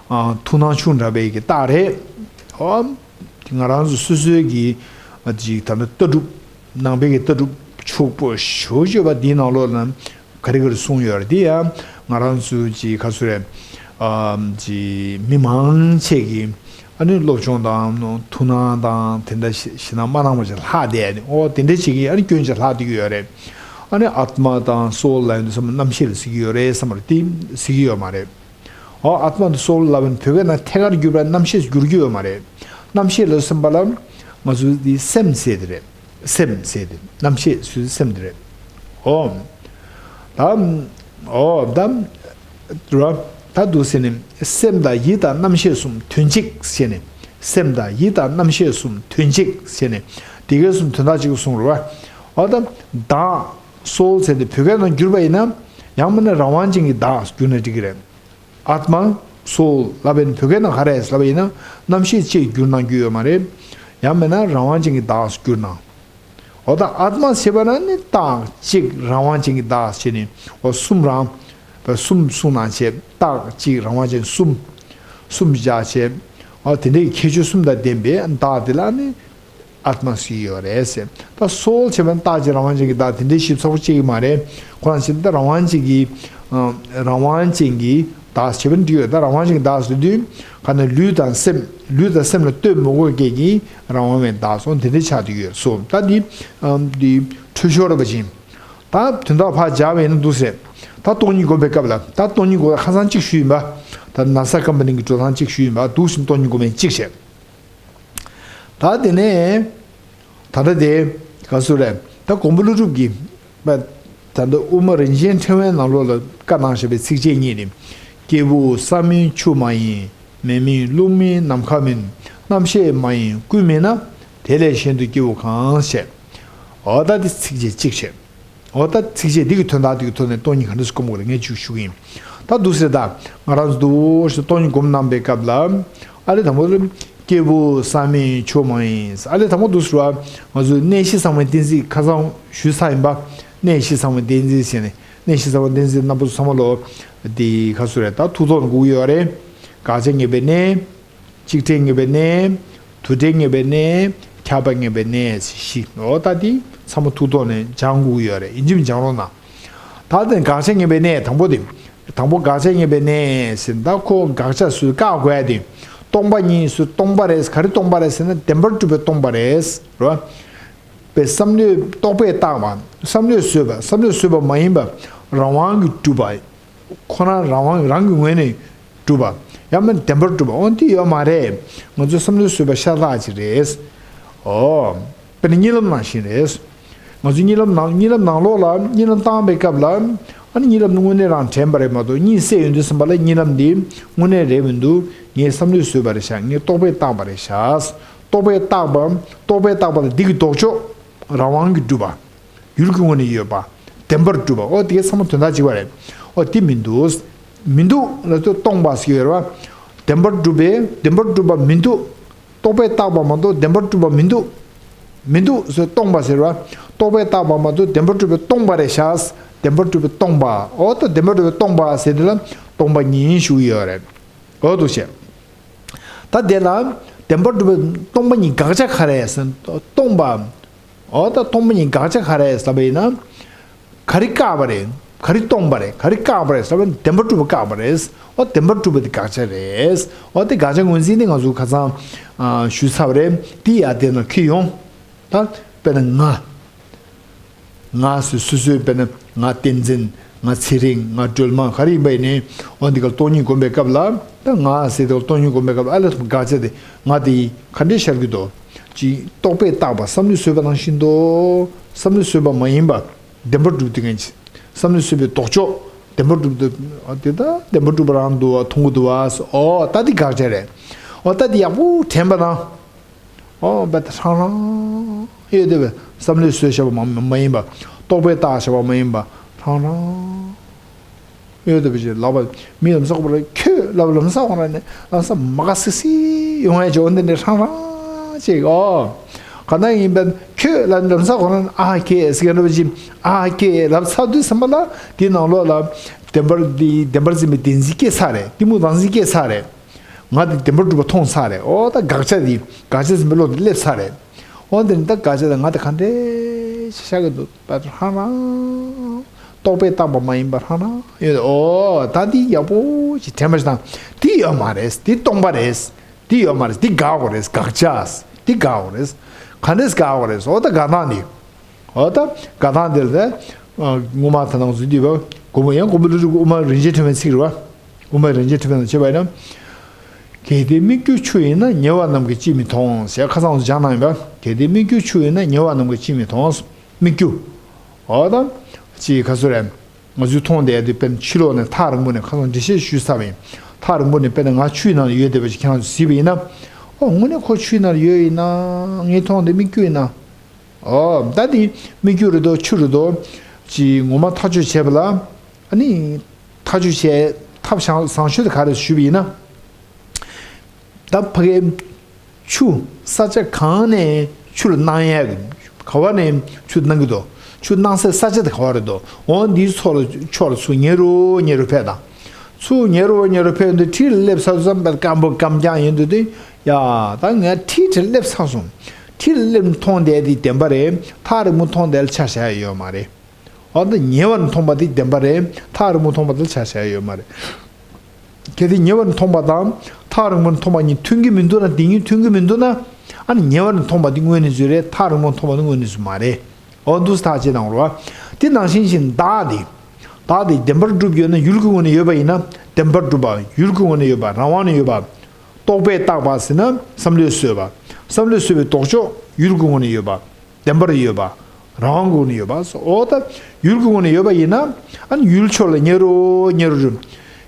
ཨ་ཐུགས་སྣང་ཆུང་དྲགས་པའི་གི་རྟགས་རེད། ཨོ། ང་རང་ཚོ་སོ་སོའི་གི་ཨ་ཅིག་ད་ནི་ལྟ་གྲུབ། ནང་པའི་གི་ལྟ་གྲུབ་ཕྱུག་པོ་ཞེ་པོ་ཅིག་ཡོད་པ་འདིའི་ནང་ལོགས་ལ་ག་རེ་ག་རེ་གསུངས་ཡོད་རེད། དེ་ཡང་ང་རང་ཚོའི་ཅིག་ག་ཚོད་རེད། ཨ་ཅིག་མི་མང་ཆེ་གི་ཨ་ནི་སློབ་སྦྱོང་དང་ཐུགས་སྣང་དང་དེ་འདྲ་ཞེ་ཞེ་ན་མ་གནང་བ་ཅིག་ལྷག་བསྡད་ནས་ཨོ་དེ་འདྲ་ཅིག་གི་ཨ་ནི་སྐྱོན་ཅིག་ལྷག་བསྡད་ཀྱི་ཡོད་རེད། ཨ་ནི་ཨཏྨ་དང་སོལ་ལབ་ཡོང་དུས་ཙམ་པ་རྣམ་ཤེས་ལ་ཟེར་གྱི་ཡོད་རེད་བསམ་པ་རེད། དེ་ཟེར་གྱི་ཡོད་མ་རེད། ཨོ་ཨཏྨ་དང་སོལ་ལབ་ཡོང་བོད་སྐད་ནང་ཐད་ཀར་བསྒྱུར་བ་རྣམ་ཤེས་སུ་འགྱུར་གྱི་ཡོད་མ་རེད། རྣམ་ཤེས་ལ་སེམས་པ་ལ་ང་ཚོ་འདི་སེམས་ཟེར་དེ་རེད། སེམས་ཟེར་ཏེ་རྣམ་ཤེས་ཟེར་སེམས་དེ་རེད། འོ། ད། འོ་ད། ར། ད་འདུག་ཟེར་ནས་སེམས་དང་ཡིད་དང་རྣམ་ཤེས་གསུམ་དོན་གཅིག་ཟེར་ནས། སེམས་དང་ཡིད་དང་རྣམ་ཤེས་གསུམ་དོན་གཅིག་ཟེར་ནས། དེ་གའི་གསུམ་དོན་དག་གཅིག་གསུངས་རེད་བ། འོ་ད། བདག་སོལ་ཟེར་ཏེ་བོད་སྐད་ནང་བསྒྱུར་བ་ཡིན་ན། ཡང་མིན་ན་རང་དབང་ཅན་གྱི་བདག་བསྒྱུར་ན་འགྲིག་གི་རེད། ཨཱཏྨ་སོལ་ལབ་པའི་བོད་སྐད་ནང་ག་རེ་ལབ་པ་ཡིན་ན། རྣམ་ཤེས་ཅེས་བསྒྱུར་གནང་རྒྱུ་ཡོད་མ་རེད། ཡང་མིན་ན་རང་དབང་ཅན་གྱི་བདག་བསྒྱུར་གནང་། འོ་ད་ཨཱཏྨ་ཞེས་པ་ན་ནི་རྟག་གཅིག་རང་དབང་ཅན་གྱི་བདག་བྱས་ནས། འོ་གསུམ་རང་། གསུམ་གསུངས་གནང་བྱས། རྟག་གཅིག་རང་དབང་ཅན་གསུམ། གསུམ་བཞག་བྱས། འོ་དེ་འདྲའི་ཁྱད་ཆོས་གསུམ་དང་ལྡན་པའི་བདག་དེ་ལ་ནི་ཨཱཏྨ་ཟེར་གྱི་ཡོད་རེད་ཟེར། ད་སོལ་བྱས་པ་ན་རྟག་གཅིག་རང་དབང་ཅན་གྱི་བདག་དེ་འདྲའི་ཞིབ་ཚགས་པོ་བྱེད་ཀྱི་མ་རེད། ཁོ་རང་ཞིག་ད་རང་དབང་ཅན་གྱི། རང་དབང་ཅན་གྱི་བདག་བྱས་པ་ན་འགྲིག་ཡོད། ད་རང་དབང་ཅན་གྱི་བདག་ཟེར་དུས། ག་ནས་ལུས་དང་སེམས། ལུས་དང་སེམས་ལ་ལྟོས་མི་དགོས་མཁན་གྱི་རང་དབང་བའི་བདག་སོགས་དེ་འདྲའི་ཆགས་བསྡད་ཡོད་སོ། ད་འདི། འདི་འཁྲུལ་ཞོར་ར་བ་ཅན། ད་དོན་དག་ཕར་སྦྱར་བས་ན་འདུག་ཟེར། ད་སྟོང་ཉིད་སྒོམ་པའི་སྐབས་ལ། ད་སྟོང་ཉིད་སྒོམ་པ་ཁ་སང་གཅིག་ཞུས་ཡིན་པ། ད་ན་བཟའ་སྐམ་པ་ནང་གི་འགྲོ་སྟངས་གཅིག་ཞུས་ཡིན་པ། འདུག་ཟེར་སྟོང་ཉིད་སྒོམ་པའི་གཅིག་བྱས། ད་དེ་ནས། ད་ལྟ་དེ། ག་སུ་རེད། ད་མགོན་པོ་ཀླུ་སྒྲུབ་ཀྱིས། ད་ལྟ་དབུ་མ་རིན་ཆེན་ཕྲེང་བའི་ནང་ལོགས་ལ་བཀའ་གནང་བཞག་པའི་ཚིགས་བཅད་གཉིས་ནི། སྐྱེས་བུ་ས་མིན་ཆུ་མ་ཡིན། མེ་མིན་རླུང་མིན་ནམ་མཁའ་མིན། རྣམ་ཤེས་མ་ཡིན་ཀུན་མིན་ན། དེ་ལས་གཞན་དུ་སྐྱེ་བོ་གང་ཞེས། འོ་ད་དེ་ཚིགས་བཅད་གཅིག་བྱས། འོ་ད་ཚིགས་བཅད་འདི་གི་དོན་དག་འདི་གི་ཐོག་ནས་སྟོང་ཉིད་ག་འདྲ་ཞིག་སྒོམ་དགོས་རེད། ངས་ཅིག་ཞུ་གི་ཡིན། ད་འདུག་ཟེར། ད་ང་རང་ཚོ་འདུག་ཞེས་སྟོང་ཉིད་སྒོམ་གནང་པའི་སྐབས་ལ། ཨ་ལས་དང་པོ་ལ། སྐྱེས་བུ་ས་མིན་ཆུ་མ་ཡིན། ཨ་ལས་དང་པོ་འདུག་ཟེར་བ། ང་ཚོས་གནས་གཞི་གསང་བའི་བསྟན་རྩིས་ཁ་སང་ཞུས་ཚར་ཡིན་པ། གནས་གཞི་གསང་བའི་བསྟན་རྩིས་ཟེར་ནས། གནས་གཞི་གསང་བའི་བསྟན་རྩིས་རྣམ་པ་ཚོ་ཚང་མ་ལོ། འདི་ག་སུ་རེད། ད་ཐུགས་ཐོག་ནས་སྒུག་ཡོད་རེད། དགག་བྱ་ངེས་པའི་གནས། གཅིག་ཕྲད་ངེས་པའི་གནས། དུ་ཕྲད་ངེས་པའི་གནས། ཁྱབ་པ་ངེས་པའི་གནས་ཞེས། འོ་ད་འདི་ཚང་མ་ཐུགས་ཐོག་ནས་སྦྱང་དགོས་ཀྱི་ཡོད་རེད། ཡིན་གཅིག་མིན་སྦྱང་རོགས་གནང་། ད་དེ་དགག་བྱ་ངེས་པའི་གནས་དང་པོ་དེ། དང་པོ་དགག་བྱ་ངེས་པའི་གནས་ཟེར། ད་ཁོ་དགག་བྱ་སུས་བཀག་དགོས་ཡ་དེ། སྟོང་པ་ཉིད་སུ་སྟོང་པ་རེད། ག་རེ་སྟོང་པ་རེད་ཟེར་ན་བདེན་པར་གྲུབ་པའི་སྟོང་པ་རེད། རེད་བ། པའི་བསམ་བློས་རྟོག་པས་བཏགས་པ། བསམ་བློས་བཟོས་པ། བསམ་བློས་བཟོས་པ་མ་ཡིན་པ། རང་དབང་གིས་གྲུབ་པ། ཁོ་རང་རང་དབང་རང་གི་ངོས་ནས་གྲུབ་པ། ཡང་མིན་བདེན་པར་གྲུབ་པ། འོ་འདི་ཡོད་མ་རེད། ང་ཚོའི་བསམ་བློའི་བཟོས་པ་ཤ་སྟག་ཅིག་རེད། ཨོ། དཔེར་ན་གཉིད་ལམ་ནང་བཞིན་རེད། ང་ཚོའི་གཉིད་ལམ་ནང་། གཉིད་ལམ་ནང་ལོགས་ལ་གཉིད་ལམ་བཏང་པའི་སྐབས་ལ། ཨ་ནི་གཉིད་ལམ་ནི་དངོས་གནས་རང་དྲན་པ་རེད་མ་གཏོགས། གཉིད་སད་ཡོང་དུས་ཙམ་པ་ལ་གཉིད་ལམ་འདི་དངོས་གནས་རེད་མི་འདུག་ངའི་བསམ་བློས་བཟོས་པ་རེད་ཤག་ངས་རྟོག་པས་བཏགས་པ་རེད་ཤག་རྟོག་པས་བཏགས་པ། རྟོག་པས་བཏགས་པ་ལ་འདི་གི་ལྡོག་ཕྱོགས་རང་དབང་གིས་གྲུབ་པ། ཡུལ་གྱི་ངོས་ནས་ཡོད་པ། བདེན་པར་གྲུབ་པ། ཨོ་དེ་གའི་ཚང་མ་དོན་དག་གཅིག་པ་རེད། ཨོ་དེ་མི་འདུག་མི་འདུག་ལབ་དུས་སྟོང་པ་ཟེར་གྱི་ཡོད་རེད་བ། བདེན་པར་གྲུབ་པས་བདེན་པར་གྲུབ་པ་མི་འདུག་རྟོག་པས་བཏགས་པ་མ་གཏོགས་བདེན་པར་གྲུབ་པ་མི་འདུག་མི་འདུག་ཟེར་སྟོང་པ་ཟེར་བ། རྟོག་པས་བཏགས་པ་མ་གཏོགས་བདེན་པར་གྲུབ་པའི་སྟོང་པ་རེད་ཤག་བདེན་པར་གྲུབ་པའི་སྟོང་པ། ཨོ་ད་བདེན་པར་གྲུབ་པའི་སྟོང་པ་ཟེར་དེ་ལ་སྟོང་པ་ཉིད་ཞུ་གི་ཡོད་རེད། ཨོ་འདུག་བྱས། ད་དེ་ལ་བདེན་པར་གྲུབ་པའི་སྟོང་པ་ཉིད་དགག་བྱ་ག་རེ་ཟེར་ན། སྟོང་པ། འོ་ད་སྟོང་པ་ཉིད་དགག་བྱ་ག་རེ་ཟེར་བ་ཡིན་ན། ག་རེ་བཀག་པ་རེད། ག་རེ་སྟོང་པ་རེད། ག་རེ་བཀག་པ་རེད་ཟེར་བ་ཡིན་ན་བདེན་པར་གྲུབ་པ་བཀག་པ་རེད། འོ་བདེན་པར་གྲུབ་པ་དེ་དགག་བྱ་རེད། འོ་དེ་དགག་བྱ་ངོས་འཛིན་དེ་ང་ཚོ་ཁ་སང་ཨ་ཞུས་ཚར་བ་རེད། དེ་ཡང་དེ་ནང་འཁྱེར་ཡོང་། ད་དཔེར་ན་ང་། ང་ཟེར་སོ་སོའི་དཔེར་ན་ང་བསྟན་འཛིན། ང་ཚེ་རིང་། ང་སྒྲོལ་མ། ག་རེ་ཡིན་པ་ཡིན་ནའི། འོ་འདི་ག་སྟོང་ཉིད་སྒོམ་པའི་སྐབས་ལ། ད་ང་ཟེར་དེ་སྟོང་ཉིད་སྒོམ་པའི་སྐབས་ལ་ཨ་ལས་དགག་བྱ་དེ་ང་དེ་ག་འདྲས་ཤར་གྱི་འདུག་ཅིག་རྟོག་པས་བཏགས་པ། བསམ་བློས་བཟོས་པ་ནང་བཞིན་དུ། བསམ་བློས་བཟོས་པ་མ་ཡིན་པ། བདེན་པར་གྲུབ་དེ་ངན་ཅིག་བསམ་བློས་བཟོས་པའི་ལྡོག་ཕྱོགས། བདེན་པར་གྲུབ་དེ། ཨ་དེ་ད་བདེན་པར་གྲུབ་པ་རང་འདུག་བ། མཐོང་གི་འདུག་བ། ཨོ་ད་དེ་དགག་བྱ་རེད། ཨོ་ད་དེ་ཡག་པོ་དྲན་པ་དང་། ཨོ་བས་ད་ཧྲང་ཧྲང་ཡོད་དེ་བས། བསམ་བློས་བཟོས་བཞག་པ་མ་མ་ཡིན་པ། རྟོག་པས་བཏགས་བཞག་པ་མ་ཡིན་པ། ཧྲང་ཧྲང་ཡོད་དེ་བས་ཅེས་ལབ་པ། མི་ལམ་སང་ཁོ་རང་ཁྱོད་ལབ། ལམ་སང་ཁོ་རང་ནས་ལམ་སང་མ་དགའ་སིག་སིག་ཡོང་ཡ་ཅིག་འོ་འདི་ནས་ཧྲང་ཧྲང་ཅིག་ཨོ། ག་ན་ཡིན་པས་ཁྱོད་ལ་ལམ་སང་ཁོ་རང་ཨ་ཧ་ཁེ་ཟེར་གྱི་འདྲ་བ་ཅིག་ཨ་ཧ་ཁེ་ལབ་ཚར་དུས་ཙམ་པ་ལ་དེའི་ནང་ལོགས་ལ་བདེན་པར་འདི་བདེན་པར་འཛིན་པའི་བདེན་འཛིན་སྐྱེས་ཚར་རེད། གཏི་མུག་བདག་འཛིན་སྐྱེས་ཚར་རེད། ང་དེ་བདེན་པར་གྲུབ་པ་མཐོང་ཚར་རེད། ཨོ་ད་དགག་བྱ་དེ་དགག་བྱ་ཟིན་པའི་བློ་དེ་སླེབས་ཚར་རེད། ཨོ་དེ་ནི་ད་དགག་བྱ་དེ་ང་དེ་ག་འདྲས་ཤ་ཤ་གི་འདུག་པ་ཧྲང་ཧྲང་། རྟོག་པས་བཏགས་པ་མ་ཡིན་པ་ཧྲང་ཧྲང་ཡོད། ཨོ་ད་དེ་ཡག་པོ་ཞིག་དྲན་པ་ཞིག་དང་། དེ་ཡོད་མ་རེད། དེ་སྟོང་པ་རེད། དེ་ཡོད་མ་རེད། དེ་དགག་དགོས་རེད། དགག་བྱ་དེ་དགག་དགོས་རེད། ག་འདྲས་དགག་དགོས་རེད། ཨོ་ད་དགག་སྟངས་དེ། འོ་ད་དགག་སྟངས་དེ་ལ་ད་ངོ་མ་ད་ནང་བཟོས་དུས་བ་མགོན་པོ་ཡང་མགོན་པོ་ཀླུ་སྒྲུབ་ཀྱི་དབུ་མ་རིན་ཆེན་ཕྲེང་བའི་ཚིག་རེད་བ། དབུ་མ་རིན་ཆེན་ཕྲེང་བའི་ནང་བྱས་པ་ཡིན་ན། གལ་ཏེ་སྨིག་རྒྱུ་ཆུ་ཡིན་ན། ཉེ་བ་རྣམས་ཀྱིས་ཅིས་མི་མཐོང་ཟེར། ཁ་སང་སྦྱངས་གནང་ཡིན་པ། གལ་ཏེ་སྨིག་རྒྱུ་ཆུ་ཡིན་ན། ཉེ་བ་རྣམས་ཀྱིས་ཅིས་མི་མཐོང་། སྨིག་རྒྱུ། འོ་ད། ཅིག་ག་ཚོད་རེད། ང་ཚོས་མཐོང་བསྡད་དེ་དཔེར་ན་ཕྱི་ལོགས་ནས་ཐག་རིང་པོ་ནས། ཁ་སང་འགྲེལ་བཤད་ཞུས་ཚར་བ་ཡིན། ཐག་རིང་པོ་ནས་དཔེར་ན་ང་ཆུའི་ནང་ལ་ཡོད་བསྡད་པ་ཞིག་ཁྱེད་རང་ཚོས་གཟིགས་པ་ཡིན་ན། ཨོ་དངོས་གནས་ཁོ་ཆུའི་ནང་ལ་ཡོད་ཡིན་ན། ངས་མཐོང་དེ་སྨིག་རྒྱུ་ཡིན་ན། ཨོ་ད་དེ་སྨིག་རྒྱུ་རེད་དོ་ཆུ་རེད་དོ། ཅིག་ངོ་མ་ཐག་གཅོད་བྱས་པ་ལ། ཨ་ནི། ཐག་གཅོད་བྱས་ཐབས་བཟང་བཟང་ཤོས་དེ་ག་རེ་ཞུས་པ་ཡིན་ན། ད་ཕ་གིའི་ཆུ་ས་ཆ་གང་ནས་ཆུ་ལ་སྣང་ཡས། ག་བ་ནས་ཆུ་སྣང་གི་འདུག་ཆུ་སྣང་སའི་ས་ཆ་དེ་ག་བ་རེད་འདུག་འོ་འདིའི་ཕྱོགས་ལ་ཕྱོགས་ལ་ཚུར་ཉེ་རུ་ཉེ་རུ་ཕེབས་དང་། ཚུར་ཉེ་རུ་ཉེ་རུ་ཕེབས་དུས་འཁྲིས་ལ་སླེབས་ཚར་དུས་ཙམ་པ། སྐམ་པོ་སྐམ་རྐྱང་ཡིན་དུས་དེ། ཡ་ད་ངས་འཁྲིས་དེར་སླེབས་ཚར་སོང་། འཁྲིས་ལ་སླེབས་མཐོང་བསྡད་དེ་བདེན་པ་རེད། ཐག་རིང་པོ་མཐོང་བསྡད་ལ་ཆ་བཞག་ཡ་ཡོད་མ་རེད། འོ་ད་ཉེ་བར་མཐོང་བ་དེ་བདེན་པ་རེད། ཐག་རིང་པོ་མཐོང་བ་དེ་ཆ་བཞག་ཡོད་མ་རེད། གལ་ཏེ་ཉེ་བར་མཐོང་བ་དང་ཐག་རིང་པོར་མཐོང་བ་གཉིས་མཐུན་གྱི་མི་འདུག་ན། དེ་གཉིས་མཐུན་གྱི་མི་འདུག་ན། ཨ་ནི་ཉེ་བར་མཐོང་བ་དེ་དངོས་གནས་ཚུལ་རེད། ཐག་རིང་པོར་མཐོང་བ་དེ་དངོས་གནས་ཚུལ་མ་རེད། འོ་འདུག་སེ་ཐག་བཅད་གནང་རོགས། དེ་ནང་བཞིན་བཞིན་བདག་དེ། བདག་དེ་བདེན་པར་གྲུབ་ཡོད་ན། ཡུལ་གྱི་ངོས་ནས་ཡོད་པ་ཡིན་ན། བདེན་པར་གྲུབ་པ། ཡུལ་གྱི་ངོས་ནས་ཡོད་པ། རང་དབང་ནས་ཡོད་པ། རྟོག་པས་བཏགས་པ་ཟེར་ན་བསམ་བློས་བཟོས་པ། བསམ་བློས་བཟོས་པའི་ལྡོག་ཕྱོགས་ཡུལ་གྱི་ངོས་ནས་ཡོད་པ། བདེན་པར་ཡོད་པ། རང་དབང་གི་ངོས་ནས་ཡོད་པ། འོ་ད་ཡུལ་གྱི་ངོས་ནས་ཡོད་པ་ཡིན་ན། ཨ་ནི་ཡུལ་ཕྱོགས་ལ་ཉེ་རུ་ཉེ་རུ་རུ།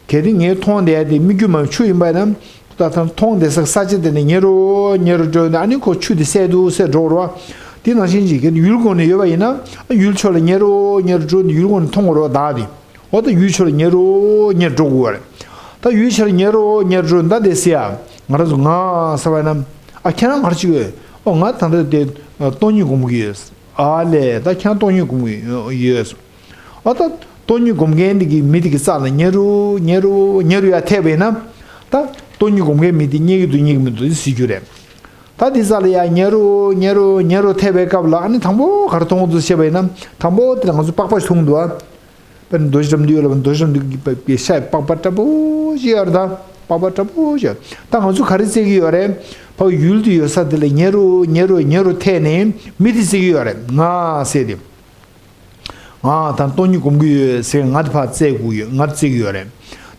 གལ་ཏེ་ངས་མཐོང་བསྡད་དེ་སྨིག་རྒྱུ་མ་ཆུ་ཡིན་པ་ཡིན་ན། ད་ལྟ་མཐོང་བསྡད་ས་ས་ཆ་དེ་ནས་ཉེ་རུ་ཉེ་རུ་འགྲོ་ནས། ཨ་ནི་ཁོ་ཆུ་དེ་སད་འདུག་སད་འགྲོ་རོགས། དེ་ནང་བཞིན་གྱི་གལ་ཏེ་ཡུལ་གྱི་ངོས་ནས་ཡོད་པ་ཡིན་ན། ཡུལ་ཕྱོགས་ལ་ཉེ་རུ་ཉེ་རུ་འགྲོ་ནས་ཡུལ་ངོས་ནས་མཐོང་དགོས་རོགས། བདག་དེ། འོ་ད་ཡུལ་ཕྱོགས་ལ་ཉེ་རུ་ཉེ་རུ་འགྲོ་དགོས་པ་རེད། ད་ཡུལ་ཕྱོགས་ལ་ཉེ་རུ་ཉེ་རུ་འགྲོ་ད་དེ་སེ་ཡ། ང་རང་ཚོ་ང་ཟེར་བ་ན། ཨ་ཁྱེད་རང་ག་རེ་བྱེད་ཀྱི་ཡོད། ཨོ་ང་ད་ལྟ་དེ་སྟོང་ཉིད་སྒོམ་གྱི་ཡོད། ཨ་ལས་ད་ཁྱེད་རང་སྟོང་ཉིད་སྒོམ་གྱི་ཡོད། ཨ་ད་སྟོང་ཉིད་སྒོམ་མཁན་འདི་གི་མི་དེ་གི་རྩ་ལ་ཉེ་རུ་ཉེ་རུ་ཉེ་རུ་ཡར་ཐེབས་པས་ན། ད་སྟོང་ཉིད་སྒོམ་མཁན་མི་དེ་རྙེད་ཀྱི་འདུག་རྙེད་ཀྱི་མི་འདུག་དེ་ཟེར་རྒྱུ་རེད། ད་དེ་རྩ་ལ་ཡར་ཉེ་རུ་ཉེ་རུ་ཉེ་རུ་ཐེབས་པའི་སྐབས་ལ། ཨ་ནི་དང་པོ་ག་རེ་མཐོང་གི་འདུག་ཟེར་བ་ཡིན་ན། དང་པོ་དེ་ལ་ང་ཚོ་པགས་པ་མཐོང་གི་འདུག་ཨ། དཔེར་ན་རྡོ་རྗེ་རབ་འདུས་ལ། རྡོ་རྗེ་རབ་འདུས་ཀྱི་ཤ་པགས་པ་འདྲ་པོ་ཞིག་ཡོད་རེད་ད། པགས་པ་འདྲ་པོ་ཞིག་ད་ང་ཚོ་ག་རེ་བརྩི་གི་ཡོད་རེད། ཕ་གི་ཡུལ་དུ་ཡོད་ས་དེ་ལ་ཉེ་རུ་ཉེ་རུ་ཉེ་རུ་ཐེབས་ནས་མི་དེ་བརྩི་གི་ཡོད་རེད། ང་ཟེར་དེ། ང་ད་སྟོང་ཉིད་སྒོམ་གི་ཡོད་ཟེར། ང་དེ་ཕར་བརྩི་གི་ཡོད། ང་བརྩི་གི་ཡོད་རེད།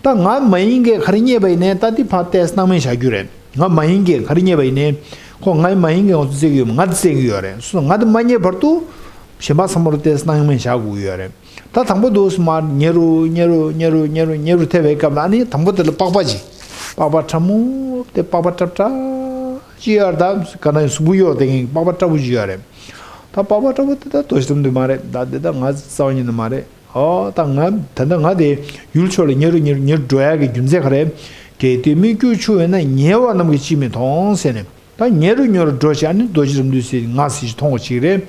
ད་ང་མ་ཡིན་མཁན་ག་རེ་རྙེད་པ་ཡིན་ནའི། ད་དེ་ཕར་ཏོག་ཙམ་སྣང་མེད་བཞག་རྒྱུ་རེད། ང་མ་ཡིན་མཁན་ག་རེ་རྙེད་པ་ཡིན་ནའི། ཁོ་ང་མ་ཡིན་མཁན་ང་ཚོ་བརྩི་གི་ཡོད། ང་དེ་བརྩི་གི་ཡོད་རེད། སོ་ང་དེ་མ་རྙེད་བར་དུ་གཞན་པ་ཚང་མ་ལ་ཏོག་ཙམ་སྣང་མེད་བཞག་དགོས་ཀྱི་ཡོད་རེད། ད་དང་པོ་འདུག་སེ་མར་ཉེ་རུ་ཉེ་རུ་ཉེ་རུ་ཉེ་རུ་ཉེ་རུ་ཐེབས་པའི་སྐབས་ལ། ཨ་ནི་དང་པོ་དེ་ལ་པགས་པ་ཅིག་པགས་པ་ཕྲ་མོ་དེ། པགས་པ་ཕྲ་ཕྲ་ཅིག་ཡོད་རེད། ད་ག་ན་གཟུགས་པོ་གཡོགས་དེ་ངའི་པགས་པ་ཕྲ་པོ་ཅིག་ཡོད་རེད། ད་པགས་པ་ཕྲ་པོ་དེ་ད་དོ་ཞིག་ཙམ་དུ་མ་རེད། ད་དེ་ད་ང་རྩ་བ་ཉིད་ནས་མ་རེད། ཨོ་ད་ང་ད་ད་ང་དེ་ཡུལ་ཕྱོགས་ལ་ཉེ་རུ་ཉེ་རུ་ཉེ་རུ་འགྲོ་ཡག་གི་རྒྱུ་མཚན་ག་རེ། གལ་ཏེ་སྨིག་རྒྱུ་ཆུ་ཡོད་ན། ཉེ་བ་རྣམས་ཀྱིས་ཅིས་མི་མཐོང་ཟེར་ནས། ད་ཉེ་རུ་ཉེ་རུ་འགྲོ་བྱས། ཨ་ནི་རྡོ་རྗེ་རབ་འདུས་ཟེར་ང་ཟེར་ཞིག་མཐོང་བ་ཅིག་རེད།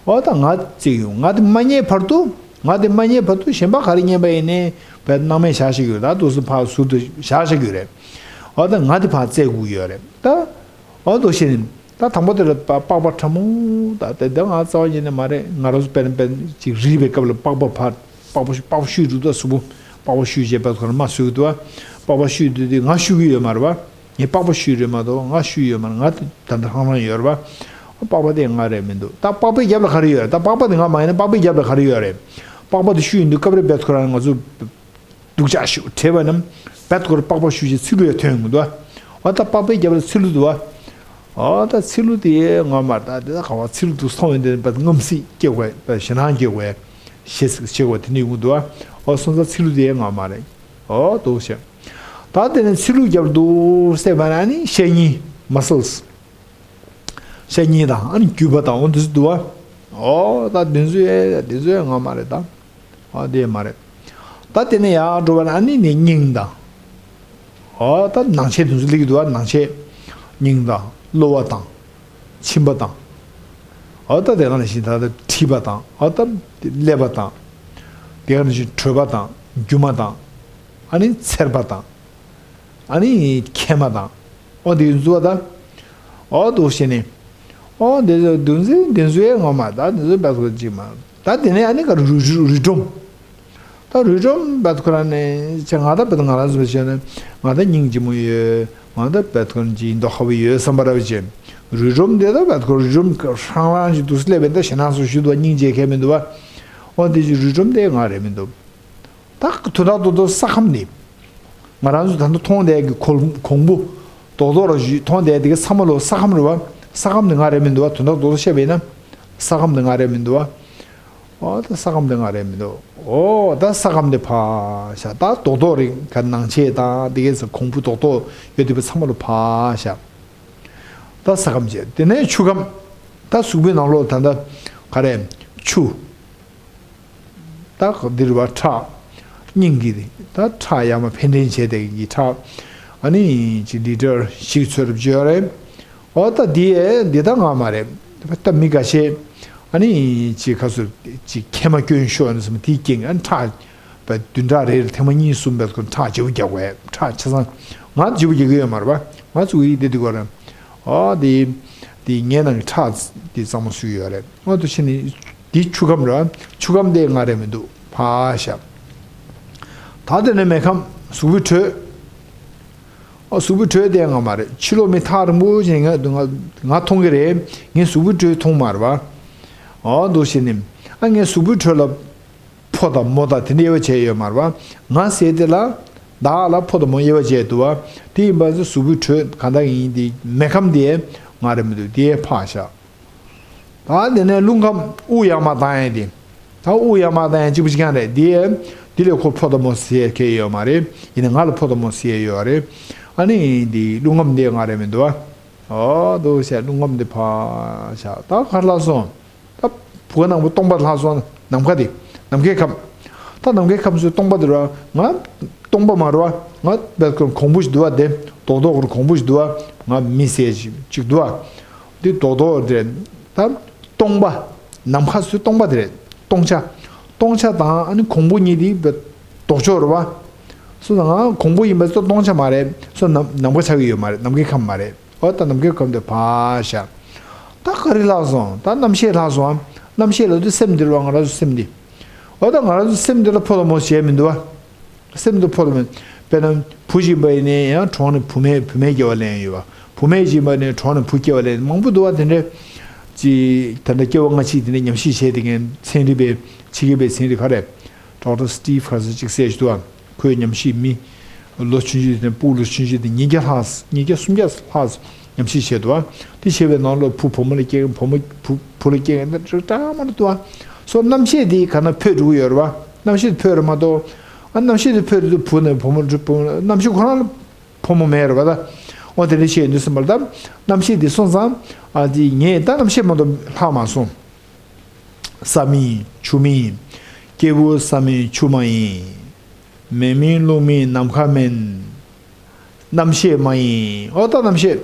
འོ་ད་ང་བརྩི་གི་ཡོད། ང་དེ་མ་རྙེད་བར་དུ། ང་དེ་མ་རྙེད་བར་དུ་གཞན་པ་ག་རེ་རྙེད་པ་ཡིན་ནའི་བས་སྣང་མེད་བཞག་བཞག་གི་ཡོད། ད་འདུག་སེ་ཕར་ཟུར་དུ་བཞག་བཞག་གི་ཡོད་རེད། འོ་ད་ང་དེ་ཕར་བརྩི་དགོས་ཀྱི་ཡོད་རེད་ད། འོ་འདུག་བྱས་ནས་ད་དང་པོ་དེ་ལ་པ་པགས་པ་ཕྲ་མོ། ད་དེ་ད་ང་རྩ་བ་ཉིད་ནས་མ་རེད། ང་རང་ཚོ་དཔེར་ན་དཔེར་ན་ཅིག་རིལ་བའི་སྐབས་ལ་པགས་པ་ཕར་པགས་པ་པགས་པ་བཤུས་འགྲོ་ད། གཟུགས་པོ་པགས་པ་བཤུས་བྱས་པ་ཁོ་རང་མར་བཟོས་ཀྱི་འདུག་བ། པགས་པ་བཤུས་དུས་དེ་ང་བཤུས་ཀྱི་ཡོད་མ་རེད་བ། ངས་པགས་པ་བཤུས་རེད་མ་གཏོགས་ང་བཤུས་ཡོད་མ་རེད། ང་ད་ལྟ་ཧང་ལང་ཡོད་རེད་བ། པགས་པ་དེ་ང་རེད་མི་འདུག་ད་པགས་པའི་རྒྱབ་ལ་ག་རེ་ཡོད་རེད། ད་པགས་པ་དེ་ང་མ་ཡིན་ན་པགས་པའི་རྒྱབ་ལ་ག་རེ་ཡོད་རེད། པགས་པ་དེ་བཤུས་ཡོང་དུས་སྐབས་རེ་རྦད་ཁོ་རང་ང་ཚོ་སྡུག་ཅག་ཞིག་བྲེལ་བ་ནམ་རྦད་ཁོ་རང་པགས་པ་བཤུས་བྱས་ཚིལ་ལུ་ཡང་ཐོན་ཡོང་གི་འདུག་བ། འོ་ད་པགས་པའི་རྒྱབ་ལ་ཚིལ་ལུ་འདུག་བ། འོ་ད་ཚིལ་ལུ་དེ་ང་མ་རེད། ད་དེ་ད་ག་བ་ཚིལ་ལུ་འདུག་མཐོང་ཡོང་དུས་རྦད་རྔམ་བརྩེ་སྐྱེ་དགོས་པ། ཞེད་སྣང་སྐྱེ་དགོས་པ། ཞེ་སྡང་སྐྱེ་དགོས་པ་དེ་འདྲ་ཡོང་གི་འདུག་བ། འོ་སོང་ཙང་ཚིལ་ལུ་དེ་ང་མ་རེད། འོ་འདུག་བྱས། ད་དེ་ནས་ཚིལ་ལུ་རྒྱབ་འདུག་སེ་བ་ན་ནི་ཤ་གཉིས་མ་སལ་སི། ཤ་གཉིས་དང་ཨ་ནི་རྒྱུས་པ་དང་འོ་འདི་ཚོ་འདུག་བ། འོ་ད་འདི་ཚོ་ཡ་འདི་ཚོ་ཡ་ང་མ་རེད་ད། འོ་འདི་ཡ་མ་རེད། ད་དེ་ནས་ཡར་འགྲོ་བ་ན་ཨ་ནི་ནི་སྙིང་དང་། འོ་ད་ནང་ཆས་འདི་ཚོ་སླེབས་ཀྱི་འདུག་བ། ནང་ཆས་སྙིང་དང་གློ་བ་དང་། མཆིན་པ་དང་། འོ་ད་དེ་ག་ནང་བཞིན་ད་ལྟ་མཁྲིས་པ་དང་། འོ་ད་ཀླད་པ་དང་། དེ་ག་ནང་བཞིན་གྲོད་པ་དང་རྒྱུ་མ་དང་། ཨ་ནི་ཚེར་པ་དང་། ཨ་ནི་མཁལ་མ་དང་། ཨོ་དེ་འཛུལ་བ་ད། ཨོ་འདུག་བྱས་ནས། ཨོ་དེ་ཚོ་འདུ་འཛི་འདི་འཛུལ་ཡས་ངོ་མ་ད་འདི་ཚོ་བས་ཁོ་ཅིག་མ། ད་དེ་ནས་ཨ་ནི་ག་རུས་རུས་རུས་སྒྲོམ། ད་རུས་སྒྲོམ་བས་ཁོ་ར་ནས་ཆ་ང་ད་བས་ང་རང་ཚོ་བྱས་ནས་ང་ད་སྙིང་རྗེ་མོ་ཡོད། ང་ད་བས་ཁོ་ཅིག་མདོག་ཁ་པོ་ཡོད་བསམ་པ་ར་བ་བྱས། རུས་སྒྲོམ་དེ་ད་བས་ཁོ་རུས་སྒྲོམ་ཧྲང་ཧྲང་ཞིག་འདུག་སླེབས་པས་ད་ཞེད་སྣང་སོགས་ཞུ་འདུག་བ། སྙིང་རྗེ་གས་མི་འདུག་བ། ཨོ་དེ་ཅིག་རུས་སྒྲོམ་དེ་ང་རེད་མི་འདུག་ད་དོན་དག་ཏུ་ཏུ་ས་ཁམས་ནི། ང་རང་ཚོ་ད་ལྟ་མཐོང་བསྡད་ཀྱི་གོང་གོང་བུ། རྡོག་རྡོག་ར་ཞུ་མཐོང་དེ་དེ་ག་ཚང་མ་ལོ་ས་ཁམས་རེད་བ། ས་ཁམས་དེ་ང་རེད་མི་འདུག་བ། དོན་དག་རྡོག་རྡོག་བཤད་པ་ཡིན་ན་ས་ཁམས་དེ་ང་རེད་མི་འདུག་བ། ཨོ་ད་ས་ཁམས་དེ་ང་རེད་མི་འདུག་ཨོ་ད་ས་ཁམས་དེ་ཕར་བཞག་ད་རྡོག་རྡོག་རེད་ག་ནང་ཆས་དང་དེ་གས་ས་གོང་བུ་རྡོག་རྡོག་ཡོད་དེ་བ་ཚང་མ་ལོ་ཕར་བཞག་ད་ས་ཁམས་བྱས། དེ་ནས་ཆུ་ཁམས། ད་གཟུགས་པོའི་ནང་ལོགས་ད་ལྟ་ག་རེ། ཆུ། ད་འདིར་བ་ཁྲག་སྙིང་གི་ད་ཁྲག་ཡར་མར་ཕན་འདྲེན་བྱས་ཏེ་གི་ཁྲག་ཨ་ནི་ཅི་ལི་ཊར་བཞི་ཚོད་རབ་བརྗོད་རེད། ཨོ་ད་འདི་འདི་ད་ང་མ་རེད། ད་མི་འགའ་ཤས་ཨ་ནི་ཅི་ཁ་སུ་ཅི་མཁལ་མ་སྐྱོན་ཤོར་ནས་སམ་དེའི་རྐྱེན་ཨ་ནི་ཁྲག་བདུན་ཕྲག་རེ་རེ་ཐེངས་མ་གཉིས་གསུམ་པའི་ཁོ་ཁྲག་ལྗིད་པོ་རྒྱག་དགོས། ཁྲག་ཆ་ཚང་ང་ལྗིད་པོ་རྒྱག་གི་ཡོད་མ་རེད་པ། ང་ཚོ་ཡིག་འདི་འདི་གོ་རེད། ཨོ་དེ་དེ་ངའི་ནང་གི་ཁྲག་དེ་གཙང་མ་བཟོས་ཡོད་རེད། ཨོ་དེ་ཕྱིན་ནི་དེ་ཆུ་ཁམས་རེད། ཆུ་ཁམས་དེ་ང་རེད་མི་འདུག་ཕར་བཞག་ད་དེ་ནས་མེ་ཁམས་གཟུགས་པོའི་དྲོད། ཨོ་གཟུགས་པོའི་དྲོད་དེ་ང་མ་རེད། ཕྱི་ལོགས་མི་ཐག་རིང་པོ་ཅན་ང་ང་ང་མཐོང་གི་རེད། ངས་གཟུགས་པོའི་དྲོད་མཐོང་མ་རེད་པ། ཨོ་འདུག་བྱས་ནི་ཨ་ངས་གཟུགས་པོའི་དྲོད་ལ་ཕོ་དང་མོ་དང་དེ་འདྲ་དབྱེ་བ་བྱས་ཡོད་མ་རེད་པ། ང་ཟེར་དེ་ལ་བདག་ལ་ཕོ་དང་མོ་དབྱེ་བ་བྱས་འདུག་བ། དེ་ཡིན་པ་ཚོ་གཟུགས་པོའི་དྲོད་གང་དག་ཡིན་དེ་མེ་ཁམས་དེ་ང་རེད་མི་འདུག་དེ་ཕར་བཞག་ད་དེ་ནས་རླུང་ཁམས་དབུགས་ཡར་མར་ལྡང་ཡས་དེ། ད་དབུགས་ཡར་མར་ལྡང་ཡས་གཅིག་པུ་གཅིག་རྐྱང་རེད་དེ། དེ་ལས་ཁོ་ཕོ་དང་མོ་ཟེར་མཁན་ཡོད་མ་རེད། ཡིན་ན་ང་ལ་ཕོ་དང་མོ་ཟེར་ཡོད་རེད། ཨ་ནི་དེ་རླུང་ཁམས་དེ་ང་རེད་མི་འདུག་བ། ཨོ་འདུག་བྱས་རླུང་ཁམས་དེ་ཕར་བཞག་ད་ག་རེ་ལྷག་སོང་། ད་བུ་ག་ནང་བུ་སྟོང་པ་ལྷག་སོང་། ནམ་མཁའ་དེ་ནམ་མཁའི་ཁམས། ད་ནམ་མཁའི་ཁམས་སུ་སྟོང་པ་དེ་ར་ང་སྟོང་པ་མ་རེད་བ། ང་བས་ཁོ་གོང་བུ་ཞིག་འདུག་བ། དེ་རྡོག་རྡོག་གོར་གོང་བུ་ཞིག་འདུག་བ། ང་མི་ཟེར་ཞིག་ཅིག་འདུག་བ། འདི་རྡོག་རྡོག་དེ་ད་སྟོང་པ། ནམ་མཁའ་སུ་སྟོང་པ་དེ་རེད། སྟོང་ཆ། སྟོང་ཆ་དང་ཨ་ནི་གོང་བུ་གཉིས་དེ་བས་ལྡོག་ཕྱོགས་རེད་བ། སོ་ང་གོང་བུ་ཡིན་པ་སོ་སྟོང་ཆ་མ་རེད། སོ་ནམ་ནམ་མཁའ་ཆགས་ཀྱི་ཡོད་མ་རེད། ནམ་མཁའི་ཁམས་མ་རེད། འོ་ད་ནམ་མཁའི་ཁམས་དེ་ཕར་བཞག་ད་ག་རེ་ལྷག་སོང་། ད་རྣམ་ཤེས་ལྷག་སོང་ཨ། རྣམ་ཤེས་ལ་དུ་སེམས་འདི་རུ་ང་རང་ཚོ་སེམས་འདི། འོ་ད་ང་རང་ཚོ་སེམས་འདི་ལ་ཕོ་དང་མོ་ཞེས་མི་འདུག་བ། སེམས་འདི་ཕོ་དང་མོ། དཔེར་ན་བུ་ཞིག་པ་ཡིན་ནའི་ཡང་གྲོངས་ནས་བུ་མེད་བུ་མེད་སྐྱེ་བ་ལེན་ཡོད་བ། བུ་མེད་ཞིག་པ་ནས་གྲོངས་ནས་བུ་སྐྱེ་བ་ལེན་མང་པོ་འདུག་བ། དེ་འདྲ་ཅི་ད་ལྟ་སྐྱེ་བ་སྔ་ཕྱི་དེ་འདྲ་ཉམས་ཞིབ་བྱས་དེ་ངས་ཚན་རིག་པའི་ཕྱི་རྒྱལ་པའི་ཚན་རིག་ག་རེ། Doctor Steve Carson་གཅིག་གསལ་ཞིག་འདུག་ཨ། ཁོས་ཉམས་ཞིབ་མི་ལོ་ཆུང་ཆུང་དེ་ཕྲུ་གུ་ལོ་ཆུང་ཆུང་དེ་ཉིས་བརྒྱ་ལྷག་ཉིས་བརྒྱ་སུམ་བརྒྱ་ལྷག་ཉམས་ཞིབ་བྱས་འདུག་ཨ། དེ་བྱས་པའི་ནང་ལོ་བུ་བུ་མོ་ལ་སྐྱེ་བུ་མོ་བུ་བུ་ལ་སྐྱེ་འདི་འདྲ་མ་འདུག་ཨ། སོ་རྣམ་ཤེས་དེ་ག་ན་འཕོས་འགྲོ་གི་ཡོད་རེད་བ། རྣམ་ཤེས་འཕོས་རེད་མ་གཏོགས། ཨ་རྣམ་ཤེས་དེ་འཕོས་རེད་བུ་ནས་བུ་མོ་འགྲོ་བུ་མོ་རྣམ་ཤེས་ཁོ་རང་ལ་ཕོ་མོ་མེད་རེད་བ་ད། འོ་དེ་འདྲ་བཤད་ཡོང་དུས་ཙམ་པ་ལ་ད་རྣམ་ཤེས་འདི་སོང་ཙང་ཨ་འདི་ངས་ད་རྣམ་ཤེས་མ་གཏོགས་ལྷག་མ་སོང་། ས་མིན་ཆུ་མིན། སྐྱེས་བུ་ས་མིན་ཆུ་མ་ཡིན། མེ་མིན་རླུང་མིན་ནམ་མཁའ་མིན། རྣམ་ཤེས་མ་ཡིན། འོ་ད་རྣམ་ཤེས།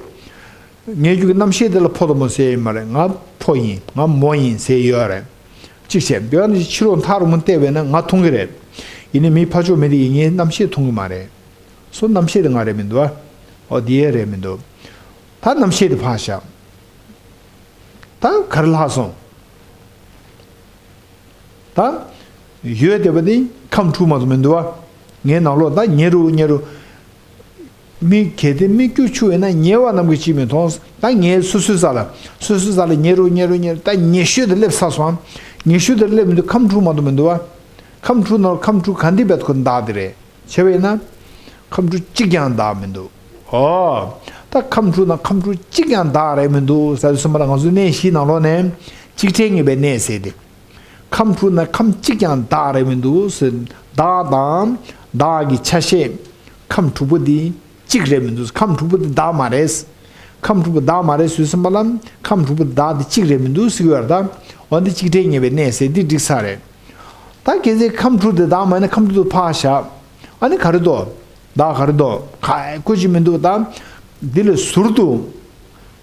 ངས་རྒྱུ་གི་རྣམ་ཤེས་དེ་ལ་ཕོ་དང་མོ་ཟེར་ཡོད་མ་རེད། ང་ཕོ་ཡིན་ང་མོ་ཡིན་ཟེར་ཡོད་རེད། གཅིག་བྱས་འདི་ནི་ཕྱི་ལོགས་མཐའ་རུ་མོ་བལྟས་པས་ན་ང་མཐོང་གི་རེད། ཡིན་ནའི་མི་ཕར་ཕྱོགས་མི་དེ་ཡིན་ངའི་རྣམ་ཤེས་མཐོང་གི་མ་རེད། སོ་རྣམ་ཤེས་དེ་ང་རེད་མི་འདུག་ཨ། འོ་དེ་ཡས་རེད་མི་འདུག་ད་རྣམ་ཤེས་དེ་ཕར་བཞག་ད་ག་རེ་ལྷག་སོང་། ད་ཡོད་བསྡད་པ་དེ་ཁམས་དྲུག་མ་གཏོགས་མི་འདུག་བ། ངའི་ནང་ལོགས་ད་ཉེ་རུ་ཉེ་རུ། མི་གལ་ཏེ་མི་སྐྱུར་ཆུ་ཡིན་ན་ཉེ་བ་རྣམས་ཀྱིས་ཅིས་མི་མཐོང་། ད་ངའི་སོ་སོའི་ས་ལ་སོ་སོའི་ས་ལ་ཉེ་རུ་ཉེ་རུ་ཉེ་རུ་ད་ཉེ་ཤོས་དེ་སླེབས་ཚར་སོང་། ཉེ་ཤོས་དེ་སླེབས་མི་འདུག་ཁམས་དྲུག་མ་གཏོགས་མི་འདུག་བ། ཁམས་དྲུག་ནང་ཁམས་དྲུག་ག་འདི་བས་ཁོ་འདག་དེ་རེད། བྱས་པ་ཡིན་ན། ཁམས་དྲུག་གཅིག་ཀྱང་བདག་མི་འདུག་ཨོ། ད་ཁམས་དྲུག་ནང་ཁམས་དྲུག་གཅིག་ཀྱང་བདག་རེད་མི་འདུག་ཟེར་དུས་ཙམ་པ་ལ་ང་ཚོའི་གནས་བཞིའི་ནང་ལོགས་ནས་གཅིག་བྲལ་ངེས་པའི་གནས་ཟེར་ཏེ། ཁམས་དྲུག་ནང་ཁམས་གཅིག་ཀྱང་བདག་རེད་མི་འདུག་ཟེར། བདག་དང་བདག་གི་ཆ་ཤས་ཁམས་དྲུག་པོ་འདི་གཅིག་རེད་མི་འདུག་ཁམས་དྲུག་པོ་འདི་བདག་མ་རེད། ཁམས་དྲུག་པོ་བདག་མ་རེད་ཟེར་དུས་ཙམ་པ་ལ་ཁམས་དྲུག་པོ་བདག་འདི་གཅིག་རེད་མི་འདུག་ཟེར་གྱི་ཡོད་རེད་ད། འོ་འདི་གཅིག་བྲལ་ངེས་པའི་གནས་ཟེར་འདི་འགྲིག་ས་རེད། ད་གལ་སྲིད་ཁམས་དྲུག་དེ་བདག་མ་ཡིན་ན་ཁམས་དྲུག་དེ་ཕར་བཞག་ཨ་ནི་ག་རེ་འདུག་བདག་ག་རེ་འདུག་ག་ཁོ་ཅིག་མི་འདུག་ད་འདི་ལས་ཟུར་དུ།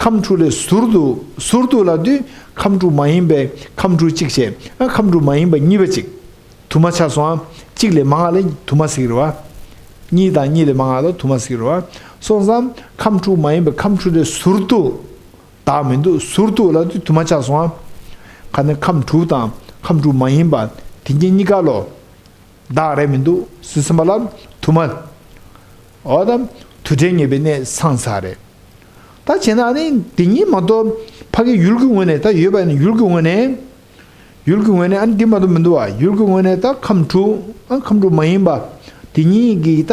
ཁམས་དྲུག་ལས་ཟུར་དུ་ཟུར་དུ་ལབ་དུས་ཁམས་དྲུག་མ་ཡིན་པའི་ཁམས་དྲུག་གཅིག་བྱས་ཨ་ཁམས་དྲུག་མ་ཡིན་པ་གཉིས་པ་གཅིག་དུ་མ་ཆགས་སོང་ཨ། གཅིག་ལས་མང་བ་ལ་དུ་མ་ཟེར་གྱི་རེད་བ། གཉིས་དང་གཉིས་ལས་མང་བ་ལ་དུ་མ་ཟེར་གྱི་རེད་བ། སོང་ཙང་ཁམས་དྲུག་མ་ཡིན་པའི་ཁམས་དྲུག་ལས་ཟུར་དུ། བདག་མི་འདུག་ཟུར་དུ་ལབ་དུས་དུ་མ་ཆགས་སོང་ཨ། ཁ་ནས་ཁམས་དྲུག་དང་ཁམས་དྲུག་མ་ཡིན་པ་དེ་གཉིས་གཉིས་ཀ་ལོ། བདག་རེད་མི་འདུག་ཟེར་ཙམ་པ་ལ་དུ་མ། འོ་ད་དུ་བྲལ་ངེས་པའི་གནས་ཚང་ཚར་རེད། ད་བྱས་ན་ཨ་ནི་འདི་གཉིས་མ་གཏོགས་ཕ་གི་ཡུལ་གྱི་ངོས་ནས་ད་ཡོད་པ་ཡིན་ན་ཡུལ་གྱི་ངོས་ནས། ཡུལ་གྱི་ངོས་ནས་ཨ་ནི་འདི་མ་གཏོགས་མི་འདུག་བ། ཡུལ་གྱི་ངོས་ནས་ད་ཁམས་དྲུག་ཨ་ཁམས་དྲུག་མ་ཡིན་པ། འདི་གཉིས་ཀྱི་ད་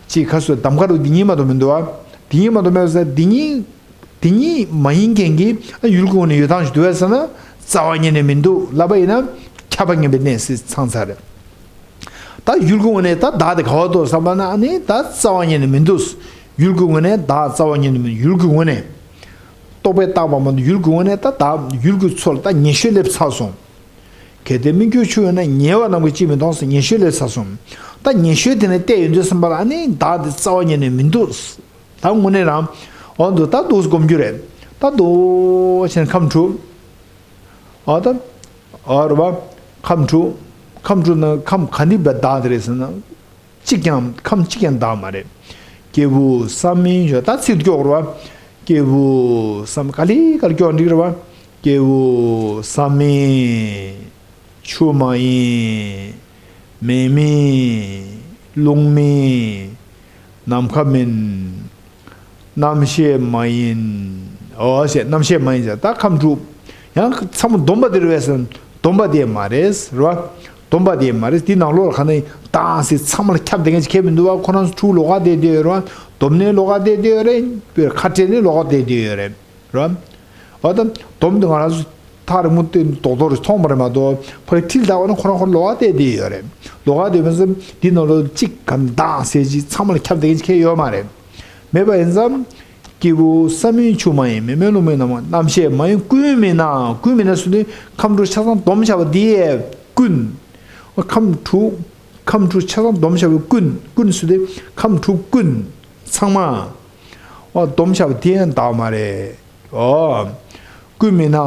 ཅིག་ཁ་སོ་གདམ་ཁ་རུ་འདི་གཉིས་མ་གཏོགས་མི་འདུག་བ། དེ་ཉིད་མ་གཏོགས་མེད་པ་ཟེར། དེ་ཉིད་དེ་ཉིད་མ་ཡིན་མཁན་གྱི་ཡུལ་གྱི་ངོས་ནས་ཡོད་སྟངས་ཤིག་འདུག་བས་ཟེར་ན། རྩ་བ་ཉིད་ནས་མི་འདུག་ལབ་པ་ཡིན་ན་ཁྱབ་པ་ངེས་པའི་གནས་ཟེར་ཚང་ཚར་རེད། ད་ཡུལ་གྱི་ངོས་ནས་ད་བདག་དེ་ག་བ་འདུག་བསམ་པ་ན། ཨ་ནི་ད་རྩ་བ་ཉིད་ནས་མི་འདུག་ཡུལ་གྱི་ངོས་ནས་བདག་རྩ་བ་ཉིད་ནས་མི་འདུག་ཡུལ་གྱི་ངོས་ནས། རྟོག་པས་བཏགས་པ་མ་གཏོགས་ཡུལ་གྱི་ངོས་ནས་ད་བདག་ཡུལ་གྱི་ཚུལ་ད་ཉེར་སྦྱོར་སླེབས་ཚར་སོང་། གལ་ཏེ་སྨིག་རྒྱུར་འཆུགས་ཡོད་ན། ཉེ་བ་རྣམས་ཀྱིས་ཅིས་མི་མཐོང་ཟེར། ཉེར་སྦྱོར་སླེབས་ཚར་སོང་། ད་ཉེར་སྦྱོར་དེ་ནས་གཏད་ཡོང་དུས་ཙམ་པ་ལ། ཨ་ནི་བདག་དེ་རྩ་བ་ཉིད་ནས་མི་འདུག་ད་དངོས་གནས་རང་འོ་འདུག་ད་འདུག་སྒོམ་རྒྱུ་རེད། ད་འདུག་བྱས་ནས་ཁམས་དྲུག་ཨ་ད། ཨ་རེད་བ། ཁམས་དྲུག་ཁམས་དྲུག་ན་ཁམས་ག་འདི་བའི་བདག་དེ་རེད་ཟེར་ན། གཅིག་ཀྱང་ཁམས་གཅིག་ཀྱང་བདག་མ་རེད། སྐྱེས་བུ་བསམ་མིན་ཞོག་ད་ཚིག་སྐྱོག་རེད་བ། སྐྱེས་བུ་བསམ་ག་ལེ་ག་ལེ་སྐྱོག་འགྲིག་རེད་བ། སྐྱེས་བུ་བསམ་མིན། ཆུ་མ་ཡིན། མེ་མིན། རླུང་མིན། ནམ་མཁའ་མིན། རྣམ་ཤེས་མ་ཡིན། འོ་ཞེས་རྣམ་ཤེས་མ་ཡིན་ཟེར། ད་ཁམས་དྲུག་ཡང་ཚང་མ་སྡོམ་པ་དེ་རེད་བས་ཟེར། སྡོམ་པ་དེ་མ་རེད་རེད་བ། སྡོམ་པ་དེ་མ་རེད། དེ་ནང་ལོགས་ལ་ག་ནས་བདག་ཟེར་ཚང་མ་ལ་ཁྱབ་བསྡད་མཁན་ཅིག་ཁྱབ་མི་འདུག་བ། ཁོ་རང་ཚོ་དྲུག་ལོགས་ཀ་བསྡད་བསྡད་ཡོད་རེད་བ། སྡོམ་ནས་ལོགས་ཀ་བསྡད་བསྡད་ཡོད་རེད། ཁ་བྲལ་ནས་ལོགས་ཀ་བསྡད་བསྡད་ཡོད་རེད། རེད་བ། འོ་ད་སྡོམ་དེ་ང་རང་ཚོ་ཐག་རིང་པོ་སྟེ་རྡོག་རྡོག་རེ་མཐོང་བ་རེད་མ་གཏོགས། ཕ་གི་ཁྲིད་ལྟ་བ་ན་ཁོ་རང་ཁོ་ལོགས་ཀ་བསྡད་བསྡད་ཡོད་རེད། ལོགས་ཀ་བསྡད་པ་ཙམ་དེ་ནང་ལོགས་གཅིག་གམ་བདག་ཟེར་ཅིག་ཚང་མ་ལ་ཁྱབ་བསྡད་མཁན་ཅིག་ཁྱབ་ཡོད་མ་རེད། མེད་པ་ཡིན་ཙང་། སྐྱེས་བུ་བསམ་མིན་ཆུ་མ་ཡིན། མེ་མེ་རླུང་མིན། ནམ་རྣམ་ཤེས་མ་ཡིན། ཀུན་མིན་ན། ཀུན་མིན་ན་ཟེར་དུས་ཁམས་དྲུག་ཆ་ཚང་སྡོམ་བྱ་བ་འདི་ཡས་ཀུན། ཁམས་དྲུག་ཁམས་དྲུག་ཆ་ཚང་སྡོམ་བྱ་བའི་ཀུན། ཀུན་ཟེར་དུས་ཁམས་དྲུག་ཀུན་ཚང་མ། འོ་སྡོམ་བྱ་བ་དེ་ཡང་བདག་མ་རེད། འོ། ཀུན་མིན་ན།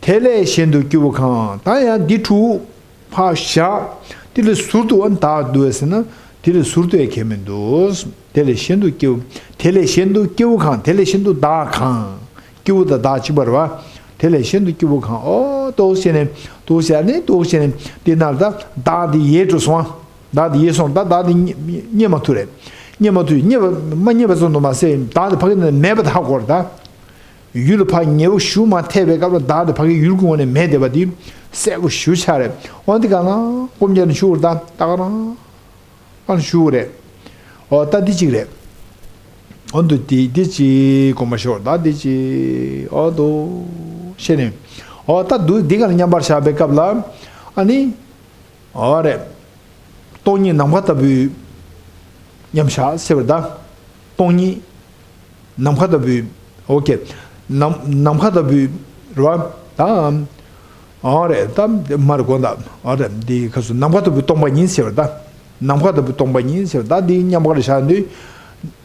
དེ་ལས་གཞན་དུ་སྐྱེ་བོ་གང་། ད་ཡང་འདི་དྲུག་ཕར་བཞག་དེ་ལས་ཟུར་དུ་ཨ་བདག་འདུག་ཟེར་ན། དེ་ལས་ཟུར་དུ་ཡང་གང་མི་འདུག་དེ་ལས་གཞན་དུ་སྐྱེ་བོ། དེ་ལས་གཞན་དུ་སྐྱེ་བོ་གང་། དེ་ལས་གཞན་དུ་བདག་གང་། སྐྱེ་བོ་དང་བདག་གཅིག་པ་རེད་བ། དེ་ལས་གཞན་དུ་སྐྱེ་བོ་གང་། འོ་འདུག་བྱས་ནས་འདུག་བྱས་ནས་འདི་ནང་ལ་ད་བདག་འདི་ཡལ་འགྲོ་སོང་ཨ། བདག་འདི་ཡལ་སོང་། ད་བདག་འདི་རྙེད་མ་ཐུབ་རེད། རྙེད་མ་ཐུབ། རྙེད་པ་མ་རྙེད་པ་ཙམ་དུ་མ་ཟད། བདག་འདི་ཕ་གི་ནས་མེད་པ་ཧ་གོ་རེད་ད། ཡུལ་ལ་ཕར་ཉེ་བོ་ཞུགས་མ་ཐེབས་པའི་སྐབས་ལ་བདག་དེ་ཕ་གི་ཡུལ་གྱི་ངོས་ནས་མེད་བསྡད་པ་དེ་གསལ་པོ་ཞེ་པོ་ཆགས་རེད། འོ་འདི་ག་ན་སྒོམ་རྒྱག་ནས་ཞུགས་རེད་ད། ད་ག་རང་ཨ་ནི་ཞུགས་རེད། འོ་ད་འདི་གཅིག་རེད། འོ་འདུག་དེ་འདི་གཅིག་སྒོམ་པ་ཞོག་ད་འདི་གཅིག་འོ་འདུག་བྱས་ནས། འོ་ད་འདུག་འདི་ག་ལ་མཉམ་པར་བཞག་པའི་སྐབས་ལ་ཨ་ནི། འོ་རེད། སྟོང་ཉིད་ནམ་མཁའ་ལྟ་བུའི་མཉམ་བཞག་ཟེར་བ་ད། སྟོང་ཉིད་ནམ་མཁའ་ལྟ་བུའི། ཨོ་ཀེ། ནམ་ནམ་མཁའ་ལྟ་བུའི་རེད་བ། ད། འོ་རེད་ད། མ་རེད་དགོངས་དག་འོ་རེད། འདི་ཁ་སུ་ནམ་མཁའ་ལྟ་བུའི་སྟོང་པ་ཉིད་ཟེར་བ་ད། ནམ་མཁའ་ལྟ་བུའི་སྟོང་པ་ཉིད་ཟེར་བ་ད། འདི་མཉམ་པར་བཞག་དུས།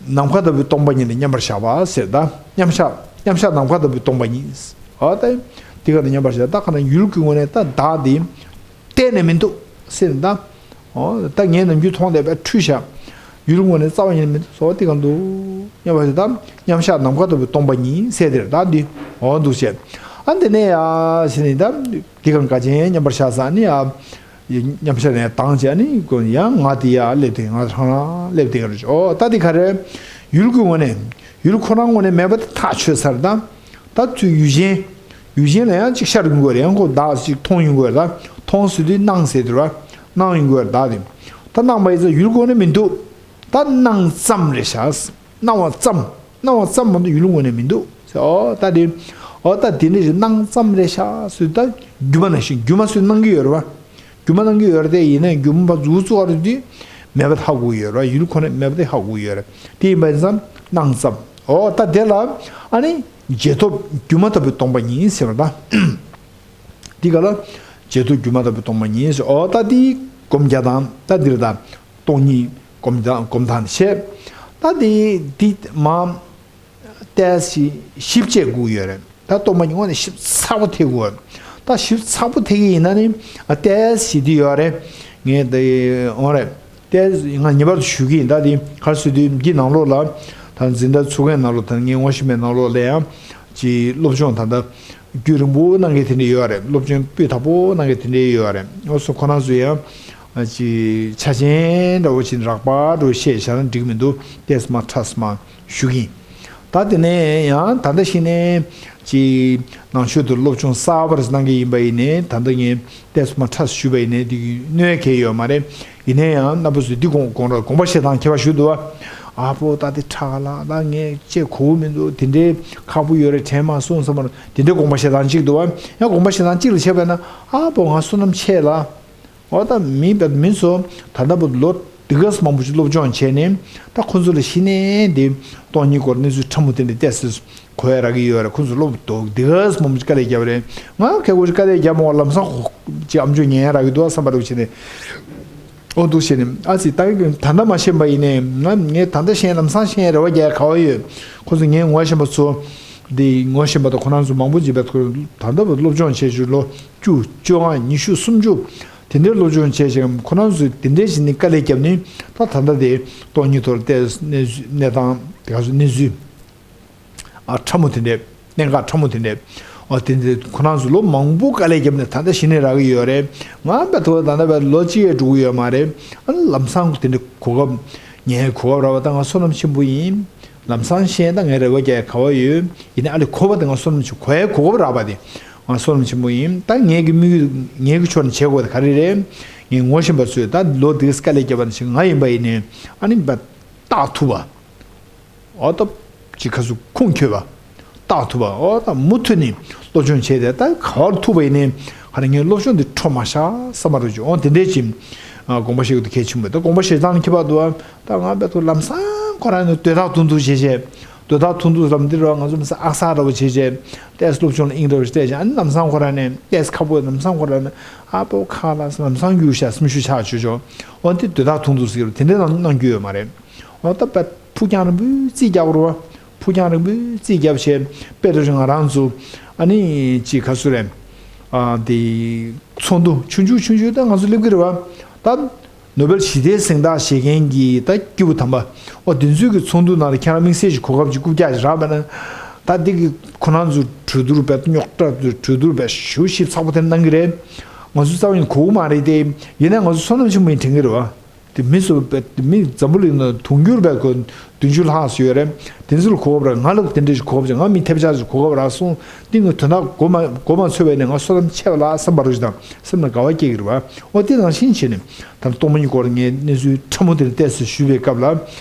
ནམ་མཁའ་ལྟ་བུའི་སྟོང་པ་ཉིད་ལ་མཉམ་པར་བཞག་པ་ཟེར་ད། མཉམ་བཞག་མཉམ་བཞག་ནམ་མཁའ་ལྟ་བུའི་སྟོང་པ་ཉིད། འོ་ད། འདི་ག་ལ་མཉམ་པར་བཞག་ད་ག་ན་ཡུལ་གྱི་ངོས་ནས་ད་བདག་འདི། གཏན་ནས་མི་འདུག་ཟེར་ནས་ད། འོ་ད་ངས་ནམ་རྒྱུན་མཐོང་བསྡད་པའི་འཁྲུལ་བཞག་ཡུལ་ངོས་ནས་རྩ་བ་ཉིད་ནས་མི་འདུག་ཟེར་བ་དེ་ག་འདུག་མཉམ་པར་བཞག་ད། མཉམ་བཞག་ནམ་མཁའ་ལྟ་བུའི་སྟོང་པ་ཉིད་ཟེར་དེ་རེད་ད་འདི། འོ་འདུག་བྱས། ཨ་འདི་ནས་ཡ་ཟེར་ནས་ད། འདི་ག་འགའ་ཅན་མཉམ་པར་བཞག་ས་ནི་ཡ། མཉམ་བཞག་ནས་བཏང་བྱས་ནི་ཀུན་ཡང་ང་དེ་ཡ་སླེབས་དེ་ང་རང་རང་སླེབས་དེ་ག་རེད། འོ་ད་འདི་ག་རེད། ཡུལ་གྱི་ངོས་ནས་ཡུལ་ཁོ་རང་ངོས་ནས་མེད་པ་དེ་ཐག་ཆོད་ས་རེད་ད། ད་ཚུར་ཡུལ་ཅན། ཡུལ་ཅན་ལ་ཡང་ཅིག་ཤར་ཡོང་གི་རེད། ཡང་ཁོ་བདག་ཅིག་མཐོང་ཡོང་གི་རེད་ད། མཐོང་ཟེར་དུས་སྣང་ཟེར་དུས་ར། སྣང་ཡོང་གི་རེད་བདག་དེ། ད་སྣང་བ་ཡིན་ཙང་ཡུལ་ངོས་ནས་མི་འདུག་ད་སྣང་ཙམ་རེད་ཤག་སྣང་བ་ཙམ། སྣང་བ་ཙམ་མ་གཏོགས་ཡུལ་ངོས་ནས་མི་འདུག་ཟེར། འོ་ད་དེ། འོ་ད་དེ་འདྲ་ཞིག་སྣང་ཙམ་རེད་ཤག་ཟེར་ད། སྒྱུ་མ་ནང་བཞིན་སྒྱུ་མ་ཟེར་སྣང་གི་ཡོད་རེད་བ། སྒྱུ་མ་སྣང་གི་ཡོད་རེད་དེ། ཡིན་ནའི་སྒྱུ་མ་པ་གཟུགས་བཙུགས་པ་རེད་དུས་མེད་པ་ཧ་གོ་གི་ཡོད་རེད་བ། ཡུལ་ཁོ་ན་མེད་པ་དེ་ཧ་གོ་གི་ཡོད་རེད། དེ་ཡིན་པ་ཡིན་ཙང་སྣང་ཙམ། འོ་ད་དེ་ལ་ཨ་ནི་རྗེས་ཐོབ་སྒྱུ་མ་ལྟ་བུའི་སྟོང་པ་ཉིད་ཟེར་བ་ད། འདི་ག་ལ་རྗེས་ཐོབ་སྒྱུ་མ་ལྟ་བུའི་སྟོང་པ་ཉིད་ཟེར། འོ་ད་འདི་སྒོམ་རྒྱག་དང་ད་འདི་རེད་ད། སྟོང་ཉིད་སྒོམ་དང་སྒོམ་དང་བྱས། ད་འདི་འདི་མ། ཏོག་ཙམ་ཞིབ་དཔྱད་དགོས་ཡོད་རེད། ད་སྟོང་པ་ཉིད་ངོས་ནས་ཞིབ་ཚགས་པོ་ཐེག་དགོས། ད་ཞིབ་ཚགས་པོ་ཐེག་གི་ཡིན་ན་ནི་ཨ་ཏོག་ཙམ་ཞིག་འདི་ཡོད་རེད། ངས་འདི་འོང་རེད། ཏོག་ཙམ་ང་ངེས་པར་དུ་ཞུ་གི་ཡིན། ད་འདི་ག་རེ་ཟེར་དུས་འདི་ནང་ལོགས་ལ་ད་འཛིན་གྲྭ་ཚུགས་མཁན་ནང་ལོགས་ད་ངས་ངོ་ཤེས་པའི་ནང་ལོགས་ལ་ཡང་ཅིག་སློབ་སྦྱོང་ད་ལྟ་རྒྱུན་རིང་པོ་གནང་མཁན་དེ་འདྲ་ཡོད་རེད། སློབ་སྦྱོང་སྤུས་དག་པོ་གནང་མཁན་དེ་འདྲ་ཡོད་རེད། ཨོ་སོ་ཁོ་རང་ཚོ་ཡང་ཅིག་ཆ་ཆེན་འདྲ་བོ་ཅིག་རགས་པ་འདྲ་བོ་བཤད་བཞག་ན་འགྲིག་མི་འདུག་ཏོག་ཙམ་མ་ཁྲ་ས་མ། ཞུ་གི་ཡིན། ད་དེ་ནས་ཡང་ད་ལྟ་ཞིག་ནས་ཅིག་ནང་ཆོས་དུ་སློབ་སྦྱོང་གསར་པ་རེ་གནང་གི་ཡིན་པ་ཡིན་ནའི། ད་ལྟ་ངས་ཏོག་ཙམ་མ་ཁྲ་ཞུས་པ་ཡིན་ནའི་འདི་གི་གནོད་གལ་ཡོད་མ་རེད། ཡིན་ནའི་ཡང་རྣམ་པ་ཚོས་འདི་དགོངས་དགོངས་ར་དགོངས་པ་བཞེས་སྟངས་ཁྱད་པར་ཞུ་འདུག་བ། ཨ་ཕོ་ད་དེ་ཁྲག་ལ་ད་ངས་ཅེས་གོ་མི་འདུག་དེ་འདྲའི་ཁག་པོ་ཡོད་རེད་དྲན་མ་སོང་བསམ་པར་དེ་འདྲའི་དགོངས་པ་བཞེས་སྟངས་གཅིག་འདུག་བ། ཡང་དགོངས་པ་བཞེས་སྟངས་གཅིག་ལ་བྱས་པ་ན་ཨ་ཕོ་ང་བསོད་ནམས་ཆེ་ལ། འོ་ད་མི་བད་མི་ཚོ་ད་ལྟ་བུ་ལོ་དེ་ག་མང་པོ་ཞིག་སློབ་སྦྱོང་བྱས་ནས་ད་ཁོ་ཚོ་ལ་གཞི་ནས་འདི་སྟོང་ཉིད་སྐོར་གནས་ཚུལ་ཕྲ་མོ་དེ་འདྲ་ཏོག་ཙམ་གོ་ཡ་རག་གི་ཡོད་རེད། ཁོ་ཚོ་སློབ་དོ་དེ་ག་མང་པོ་ཞིག་དཀའ་ལས་བརྒྱབ་རེད། ང་ཁེ་གོ་ཞིག་དཀའ་ལས་བརྒྱབ་མ་བ་ལམ་སང་ཅིག་ཨམ་ཅོག་ཉན་ཡ་རག་གི་འདུག་བསམ་པ་རུ་བྱས་ནས། འོ་འདུག་བྱས་ནས་ཨ་ཙི་ད་ད་ལྟ་མ་ཤེས་པ་ཡིན་ནས་ང་ངས་ད་ལྟ་ཤེས་ལམ་སང་ཤེས་རེ་བ་རྒྱག་ག་བ་ཡོད། ཁོ་ཚོ་ངའི་ངོ་ཤེས་པ་ཚོ་འདི་ངོ་ཤེས་པ་དང་ཁོ་རང་ཚོ་མང་པོ་ཅིག་བས་ཁོ་ད་ལྟ་བུ་སློབ་སྦྱོང་བྱས་ཞུ་ལོ་བཅུ་བཅོ་ལྔ་ཉི་ཤུ་སུམ་ཅུ་དེ་འདྲའི་སློབ་སྦྱོང་བྱས་ཤིང་ཁོ་རང་ཚོས་དེ་འདྲའི་ཞིག་ནས་དཀའ་ལས་བརྒྱབ་ནས་ད་ད་ལྟ་དེ་སྟོང་ཉིད་ཐོག་ལ་བལྟས་གནས་ཚུལ་གནས་སྟངས་དེ་ག་ཚོད་གནས་ཚུལ། ཨ་ཕྲ་མོ་དེ་འདྲས་གནད་འགག་ཕྲ་མོ་དེ་འདྲས། ཨ་དེ་འདྲས་ཁོ་རང་ཚོ་ལོ་མང་པོ་དཀའ་ལས་བརྒྱབ་ནས་ད་ལྟ་གཞི་ནས་རག་གི་ཡོད་རེད། ང་བས་ཐོག་ད་ལྟ་བས་ལོ་གཅིག་ཡས་འགྲོ་གི་ཡོད་མ་རེད། ཨ་ལམ་སང་དེ་འདྲས་གོ་སྐབས་ངའི་གོ་སྐབས་རག་པ་ད་ང་བསོད་ནམས་ཆེན་པོ་ཡིན། ལམ་སང་ཤེས་ད་ངའི་རེ་བ་རྒྱག་ག་བ་ཡོད། ཡིན་ནའི་ཨ་ལས་གོ་བ་དེ་ང་བསོད་ནམས་ཆེ་གོ་ཡའི་གོ་སྐབས་རག་པ་དེ་ང་བསོད་ནམས་ཆེན་པོ་ཡིན། ད་ངའི་གི་དམིགས་ཡུལ་ངའི་གི་ཕྱོགས་ནས་བྱེད་དགོས་དེ་ག་རེ་རེད། ངས་ངོ་ཤེས་པ་ཚོས་ད་ལོ་དེ་དཀའ་ལས་བརྒྱབ་པ་ནི་ཞིག་ང་ཡིན་པ་ཡིན་ནའི་ཨ་ནི་བ་བརྟག་ཐུབ་པ། འོ་ད་ཅིག་ཁ་སུ་ཁུངས་འཁྱོལ་བ། བརྟག་ཐུབ་པ་འོ་ད་མུ་མཐུད་ནས་སློབ་སྦྱོང་བྱས་ཏེ་ད་ག་བར་ཐུབ་པ་ཡིན་ནའི་ཧ་ནི་ངའི་སློབ་སྦྱོང་འདི་འཕྲོ་མ་བཞག་བསམ་པ་རུ་བྱུང་། འོ་དེ་འདྲས་ཅིག་དགོངས་པ་བཞེས་དགོས་དེ་གལ་ཆེན་པོ་ད་དགོངས་པ་བཞེས་སྟངས་ལ་ཁྱད་པར་འདུག་ད་ང་བས་ཐུག་ལམ་སང་ཁོ་རང་ནི་དོ་ཐག་ཐུང་ཐུང་བྱས་བྱས་དོ་ཐག་ཐུང་ཐུང་ལམ་འདི་རུ་ང་ཚོ་མི་ས་ཨག་ས་འདྲ་བོ་བྱས་བྱས་ཏེས་སློབ་སྦྱོང་ལ་དབྱིངས་འདྲ་བོ་ཞིག་སྤྲད་བྱས་ཨ་ནི་ལམ་སང་ཁོ་རང་ནས་ཏེས་ཁ་པོ་ལམ་སང་ཁོ་རང་ནས་ཨ་པོ་ཁ་ལ་ལམ་སང་རྒྱུགས་ཤག་སེམས་ཤུགས་ཆག་ཆོག་ཆོག་འོ་འདི་དོ་ཐག་ཐུང་ཐུང་ཟེར་གི་རུ་དེ་འདྲའི་ནང་གནང་རྒྱུ་ཡོད་མ་རེད། འོ་ད་པ་ཕུགས་རྒྱང་རིང་པོའི་རྩིས་རྒྱག་རུ་བ། ཕུགས་རྒྱང་རིང་པོའི་རྩིས་རྒྱབ་བྱས་དཔེ་དེ་རིང་ང་རང་ཚོ་ཨ་ནི་ཅིག་ག་སུ་རེད། ཨ་དེ་ཚོགས་འདུ་ཆུང་ཆུང་ཆུང་ཆུང་ད་ང་ཚོ་སླེབས་ཀྱི་རེད་བ། ད་ནོ་བེལ་ཞི་བདེའི་གཟེངས་རྟགས་བཞེས་མཁན་གྱི་ད་སྐྱེས་བུ་དམ་པ་ཨོ་དེ་ཚོའི་གི་ཚོགས་འདུ་ནང་ལ་ཁྱེད་རང་དམིགས་བསལ་ཞིག་གོ་སྐབས་ཅིག་རྐུབ་བཀྱག་ཅིག་རག་པ་ན་ད་འདི་གི་ཁོ་རང་ཚོ་གྲོས་བསྡུར་བས་རྙོག་དྲ་གྲོས་བསྡུར་བས་ཞུ་ཞིབ་ཚགས་པོ་དེ་གནང་གི་རེད། ང་ཚོ་རྩ་བ་ཉིད་གོ་གི་མ་རེད་དེ། ཡིན་ན་ང་ཚོ་བསོད་ནམས་ཆེན་པོ་ཡིན་དྲན་གི་རེད་བ། དེ་མི་ཚོ་བས་མི་འཛམ་བུ་གླིང་ན་དུང་ཕྱུར་བས་གོ་བདུན་ཅུ་ལྷག་ཙམ་ཡོད་རེད། དེ་ཚོ་ལ་གོ་སྐབས་རག་ང་ལ་དེ་འདྲ་ཞིག་གོ་སྐབས་ཅིག་ང་མི་ཐེབས་ཆག་ཅིག་གོ་སྐབས་རག་སོང་། འདི་ངས་དོན་དག་གོ་མ་གོ་མ་ཚོད་པས་ནས་ང་བསོད་ནམས་ཆེ་བ་ལ་བསམ་པ་རུ་ཞིག་དང་སེམས་ལ་དགའ་བ་སྐྱེ་གི་རེད་བ། འོ་དེ་ནང་བཞིན་བྱས་ནས་ད་སྟོང་པ་ཉིད་སྐོར་ངས་གནས་ཚུལ་ཕྲ་མོ་དེ་འདྲ་ཏོག་ཙམ་ཞུས་པའི་སྐབས་ལ་ཨ་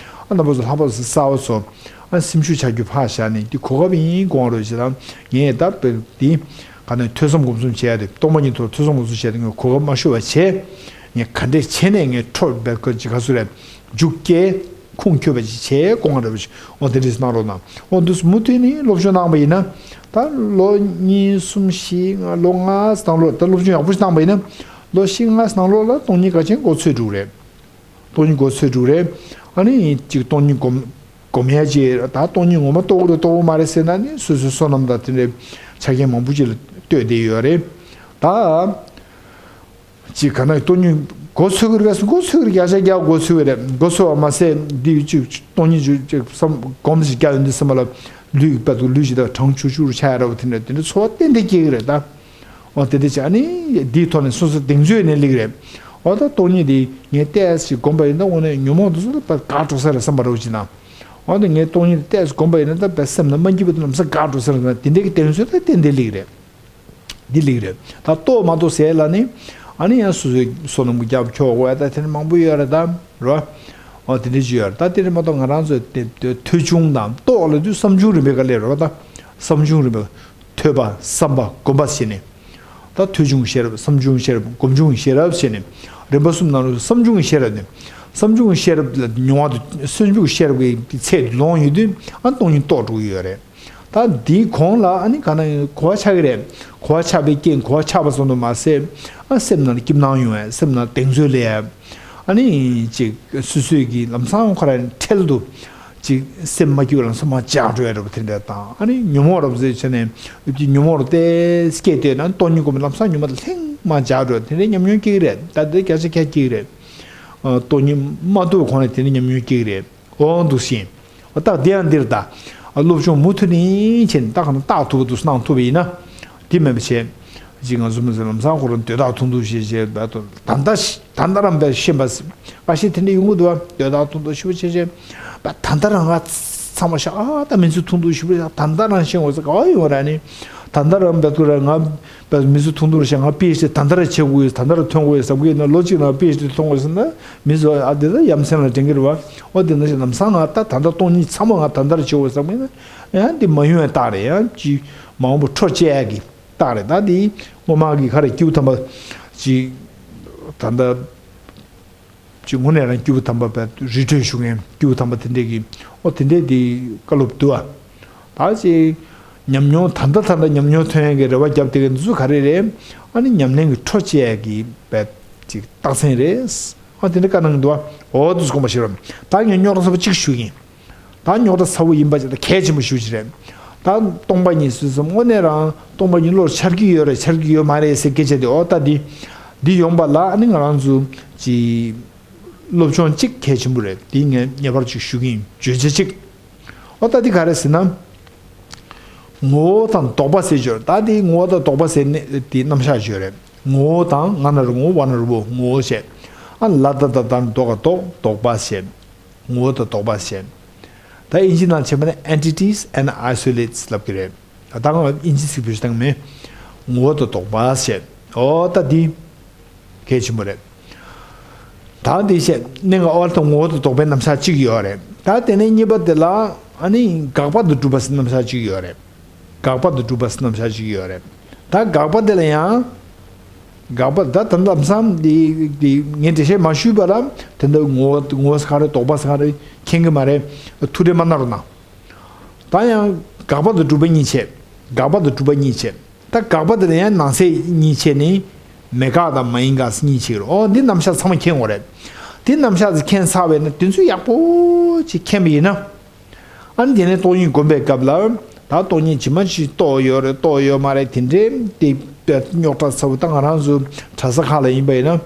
རྣམ་པ་ཚོ་ལྷག་པ་ཚོ་ཨ་སེམས་ཤུགས་ཆག་རྒྱུ་ཕར་བཞག་ནས་འདི་གོ་སྐབས་ཡིན་དགོངས་རོགས་བྱེད་དང་ངས་ད་དཔེ་འདི་ག་ནས་ཐོས་བསམ་སྒོམ་གསུམ་བྱས་ཏེ་སྟོང་པ་ཉིད་ཐོག་ཐོས་བསམ་སྒོམ་གསུམ་བྱས་ཏེ་ངས་གོ་སྐབས་མ་ཤོར་བ་བྱས་ངས་ག་འདྲས་བྱས་ནས་ངས་འཕྲོ་བར་ག་ཅི་ག་སུ་རེད་མཇུག་སྐྱེལ། ཁུངས་འཁྱོལ་བ་ཅིག་བྱས་དགོངས་རེ་བ་ཅིག་འོ་དེ་འདྲས་གནང་རོགས་གནང་། འོ་འདུག་མུ་མཐུད་ནས་སློབ་སྦྱོང་གནང་པ་ཡིན་ན་ད་ལོ་གཉིས་གསུམ་བཞི་ལྔ་ལོ་ལྔ་ནང་ལོགས་ད་སློབ་སྦྱོང་ཡག་པོ་ཞིག་གནང་པ་ཡིན་ན་ལོ་བཞི་ལྔ་ནང་ལོགས་ལ་སྟོང་ཉིད་ག་ཅན་མགོ་ཚོས་འགྲོ་གི་རེད། སྟོང་ཉིད་མགོ་ཚོས་འགྲོ་གི་རེད། ཨ་ནི་ཅིག་སྟོང་ཉིད་སྒོམ་སྒོམ་ཡ་ཅིག་ད་སྟོང་ཉིད་ངོ་མ་རྟོགས་ཀྱི་རེད་རྟོགས་ཀྱི་མ་རེད་ཟེར་ན་ནི་སོ་སོའི་བསོད་ནམས་དང་དེ་འདྲའི་ཆ་རྐྱེན་མང་པོ་ཅིག་ལ་ལྟོས་བསྡད་ཡོད་རེད་ད། ཅིག་ག་ན་སྟོང་ཉིད་མགོ་ཚོས་ཀྱི་རེད་པས་མགོ་ཚོས་ཀྱི་རེད། བརྒྱ་ཆ་བརྒྱ་མགོ་ཚོས་ཀྱི་རེད། མགོ་ཚོས་པ་མ་ཟད་འདི་ཅིག་སྟོང་ཉིད་ཅིག་ཅིག་བསམ་སྒོམ་ཞིག་བརྒྱབ་ཡོང་དུས་ཙམ་པ་ལ་ལུས་ཀྱི་དཔལ་དུ་ལུས་ཞིག་དང་གྲང་ཆུ་ཆུ་རུ་ཆགས་ཡ་ར་བ་དེ་འདྲ་དེ་འདྲ་ཚོར་བ་ཏན་ཏན་སྐྱེ་གི་རེད་ད། འོ་དེ་འདྲ་བྱས་ཨ་ནི་འདིའི་ཐོག་ནས་སོ་སོ་གདེང་ཚོད་ནས་སླེབས་ཀྱི་རེད། འོ་ད་སྟོང་ཉིད་འདི་ངས་ལྟས་ཞིག་སྒོམ་པ་ཡིན་ན་དངོས་གནས་ཉོན་མོངས་དེ་ཚོ་ད་དགག་འགྲོ་ས་རེད་བསམ་པ་ར་བ་ཅིག་ན། འོ་ད་ངས་སྟོང་ཉིད་ལྟས་ཞིག་སྒོམ་པ་ཡིན་ན་ད་བས་སེམས་ན་མ་སྐྱིད་པ་དེ་ལམ་སང་དགག་འགྲོ་ས་རེད་ན་དེ་འདྲའི་གི་གདེང་ཚོད་ད་ཏན་ཏན་སླེབས་ཀྱི་རེད། འདི་ལེགས་རེད། ད་རྟོགས་མ་རྟོགས་ཟེར་ལ་ནི། ཨ་ནི་ཡང་སོ་སོའི་བསོད་ནམས་ཀྱི་རྒྱབ་ཁྱོག་དགོས་ད་དེ་ནི་མང་པོ་ཡོད་རེད་ད། རོ། འོ་དེ་འདྲ་ཅིག་ཡོད་རེད་ད་དེ་ནི་མ་གཏོགས་ང་རང་ཚོའི་དེ་དེ་ཐོས་བྱུང་དང་རྟོགས་ལ་དུས་བསམ་བྱུང་རིམ་པའི་སྐབས་ལས་རོ་ད། བསམ་བྱུང་རིམ་པའི་ཐོས་པ་བསམ་པ་སྒོམ་པ་བྱས་ནས། ད་ཐོས་བྱུང་ཤེས་རབ་བསམ་བྱུང་ཤེས་རབ་སྒོམ་བྱུང་ཤེས་རབ་བྱས་ནས། རིམ་པ་གསུམ་ནང་ལ་བསམ་བྱུང་ཤེས་རབ་ནི། བསམ་བྱུང་ཤེས་རབ་ལ་མྱོང་བ་དང་བསམ་བྱུང་ཤེས་རབ་ཀྱི་ཚད་ལོངས་ཡོད་དུས་ཨ་སྟོང་ཉིད་རྟོགས་འགྲོ་གི་ཡོད་རེད། ད་འདིའི་གོང་ལ་ཨ་ནི་ག་ན་གོ་བ་ཆགས་ཀྱི་རེད། གོ་བ་ཆགས་པའི་རྐྱེན་གོ་བ་ཆགས་པ་ཙམ་དུ་མ་ཟད། ཨ་སེམས་ནང་ལ་སྐྱིད་སྣང་ཡོང་བས་སེམས་ནང་གདེང་ཚོད་སླེབས་ཡས། ཨ་ནི་ཅིག་སོ་སོའི་གི་ལམ་སང་ཁོ་རང་འཕྲལ་དུ་ཅིག་སེམས་མ་སྐྱིད་པ་ལམ་སང་མར་འཇགས་འགྲོ་ཡ་རེད་པ་དེ་འདྲ་དང་ཨ་ནི་ཉོན་མོངས་རབ་ཟེར་བྱས་ནས་ཉོན་མོངས་རབ་དེ་སྐྱེས་ཏེ་ན་སྟོང་ཉིད་སྒོམ་ལམ་སང་ཉོན་མོངས་དེ་ལྷིང་མར་འཇགས་འགྲོ་དེ་འདྲའི་ཉམས་མྱོང་སྐྱེ་གི་རེད། ད་དེ་བརྒྱ་ཆ་བརྒྱ་སྐྱེ་གི་རེད། སྟོང་ཉིད་མ་ཐུབ་པའི་གོང་ནས་དེ་འདྲའི་ཉམས་མྱོང་སྐྱེ་གི་རེད། འོང་འདུག་ཤིང་། རྟགས་འདི་ཡང་འདིར་གདའ། སློབ་སྦྱོང་མུ་མཐུད་ནས་བྱས་ནས་རྟགས་ནང་རྟགས་ཐུབ་པ་འདུག་གནང་ཐུབ་པ་ཡིན་ན། འདི་མེད་པ་བྱས། ཅིག་ང་ཚོ་མི་ཚེ་ལམ་སང་ཁོ་རང་འདོད་རྟགས་ཐུང་ཐུང་ཞིག་བྱས་པ་དང་ད་ལྟ་ད་ལྟ་རང་པས་ཤེས་པ་ཟེར། ཁ་ཤས་དེ་འདྲ་ཡོང་གི་འདུག་བ། འདོད་རྟགས་ཐུང་ཐུང་ཞིག་བྱས་བྱས། པ་ད་ལྟ་རང་ང་ཚང་མ་ཤ་ཨ་ད་མི་ཚེ་ཐུང་ཐུང་ཞིག་བྱས་ད་ལྟ་རང་ཤེས་འོང་ཟེར་ག་བ་ཡོང་ར་ནི། ད་ལྟ་རང་བད་ཁོ་ར་ང་བད་མི་ཚོ་ཐུང་ཐུང་རེད་ཤག་ང་པི་ཨེཆ་ཌི་ད་ལྟ་ར་བྱེད་དགོས་ཡོད། ད་ལྟ་ར་ཐོན་དགོས་ཡོད་བསམ་གི་ཡོད་ན། ལོ་གཅིག་ནང་པི་ཨེཆ་ཌི་ཐོན་དགོས་ཟེར་ན་མི་ཚོ་ཨ་དེ་ད་ཡ་མཚན་ལ་དྲན་གི་རེད་བ། ཨོ་དེ་ནང་བཞིན་ལམ་སང་ང་ད་ད་ལྟ་སྟོང་ཉིད་ཚང་མ་ང་ད་ལྟ་ར་བྱེད་དགོས་བསམ་གི་ཡོད་ན། ཡང་འདི་མ་ཡོང་བའི་རྟགས་རེད། ཡང་ཅི་མ་འོངས་པ་འཕྲོ་བཅད་ཡ་གི་རྟགས་རེད། ད་དེ་སྔོན་མ་གི་ག་རེ་སྐྱེས་བུ་དམ་པ་ཅིག་ད་ལྟ་ཅིག་དངོས་གནས་རང་སྐྱེས་བུ་དམ་པ་བས་རི་ཁྲོད་བཞུགས་མཁན་སྐྱེས་བུ་དམ་པ་དེ་འདྲས་ཀྱི་ཨོ་དེ་འདྲས་དེ་བཀའ་སློབ་འདུག་ཨ། ད་ཅིག་ཉམས་མྱོང་ད་ལྟ་ད་ལྟ་ཉམས་མྱོང་ཐོན་ཡས་ཀྱི་རེ་བ་བརྒྱབ་དེ་ག་འདི་ཚོ་ག་རེ་རེད། ཨ་ནི་ཉམས་ལེན་གྱི་འཕྲོ་བཅད་ཡས་ཀྱི་བས་ཅིག་རྟགས་མཚན་རེད། ཨ་དེ་འདྲ་བཀའ་གནང་གི་འདུག་ཨ། ཨོ་དེ་ཚོ་དགོངས་པ་བཞེས་རོགས། ད་ངས་རྙོག་དྲ་ཚ་པོ་གཅིག་ཞུ་གི་ཡིན། ད་རྙོག་དྲ་ཚ་པོ་ཡིན་པ་ཅིག་ད་གལ་ཆེན་པོ་ཞེ་པོ་ཅིག་རེད། ད་སྟོང་པ་ཉིད་ཟེར་སོང་དངོས་གནས་རང་སྟོང་པ་ཉིད་བློར་འཆར་གྱི་ཡོད་རེད་འཆར་གྱི་ཡོད་མ་རེད་ཟེར་སྐད་ཆ་དེ་ཨོ་ད་འདི་འདི་ཡོང་པ་ལ་ཨ་ནི་ང་རང་ཚོ་ཅིག་སློབ་སྦྱོང་གཅིག་གལ་ཆེན་པོ་རེད། འདི་ངས་ངེས་པར་ཅིག་ཞུ་གི་ཡིན། བརྗོད་བྱ་གཅིག་ཨོ་ད་འདི་ག་རེ་ཟེར་ན། ངོ་བོ་དང་ལྡོག་པ་ཟེར་གྱི་ཡོད་རེད། ད་འདི་ངོ་བོ་དང་ལྡོག་པ་ཟེར་ནས་འདི་རྣམ་གཞག་ཅིག་ཡོད་རེད། ངོ་བོ་དང་ང་ན་རོ་ངོ་བ་ན་རོ་བོ་ངོ་བོ་བྱས། ཨ་ལ་ད་ད་ད་ལྡོག་ག་ལྡོག་ལྡོག་པ་བྱས། ངོ་བོ་དང་ལྡོག་པ་ཟེར། ད་ཨིན་ཇི་ནང་བྱས་པ་ནི་entities and isolates ལབ་ཀྱི་རེད། ད་ང་ཨིན་ཇི་ཚིག་བེད་སྤྱོད་བཏང་མེད། ངོ་བོ་དང་ལྡོག་པ་ཟེར། ཨོ་ད་འདི་གལ་ཆེན་པོ་རེད། ད་འདི་བྱས་གནས་ལྔ་ཨོ་ད་ངོ་བོ་དང་ལྡོག་པའི་རྣམ་གཞག་གཅིག་ཡོད་རེད། ད་དེ་ནས་གཉིས་པ་དེ་ལ་ཨ་ནི་དགག་པ་དང་སྒྲུབ་པ་ཟེར་རྣམ་གཞག་གཅིག་ཡོད་རེད། དགག་པ་དང་སྒྲུབ་པ་ཟེར་རྣམ་གཞག་གཅིག་ཡོད་རེད། ད་དགག་པ་དེ་ལ་ཡང་། དགག་པ་ད་ད་ལམ་སང་འདི་འདི་ངས་འགྲེལ་བཤད་མ་ཞུས་པ་ལ་དེ་འདྲ་ངོ་ངོ་ས་ག་རེ་ལྡོག་པ་ས་ག་རེ་མཁྱེན་གི་མ་རེད། ཐུགས་ཁྲལ་མ་གནང་རོགས་གནང་། ད་ཡང་དགག་པ་དང་སྒྲུབ་པ་གཉིས་བྱས། དགག་པ་དང་སྒྲུབ་པ་གཉིས་བྱས། ད་དགག་པ་དེ་ལ་ཡང་ནང་གསེས་གཉིས་བྱས་ནི། མེད་དགག་དང་མ་ཡིན་དགག་གཉིས་བྱས་རོ། ཨོ་འདི་རྣམ་གཞག་ཚང་མ་མཁྱེན་དགོས་རེད། འདི་རྣམ་གཞག་ཚོ་མཁྱེན་ཚར་བས་ན་དེ་ཚོ་ཡག་པོ་ཅིག་མཁྱེན་པ་ཡིན་ན། ཨ་ནི་དེ་ནས་སྟོང་ཉིད་སྒོམ་པའི་སྐབས་ལ། ད་སྟོང་ཉིད་ཇི་མ་ཇི་བཞིན་རྟོགས་ཡོད་རེད་རྟོགས་ཡོད་མ་རེད་དེ་འདྲའི་དེ་རྙོག་དྲ་ཚ་བོ་ད་ང་རང་ཚོ་གྲྭ་ས་ཁག་ལ་ཡིན་པ་ཡིན་ན།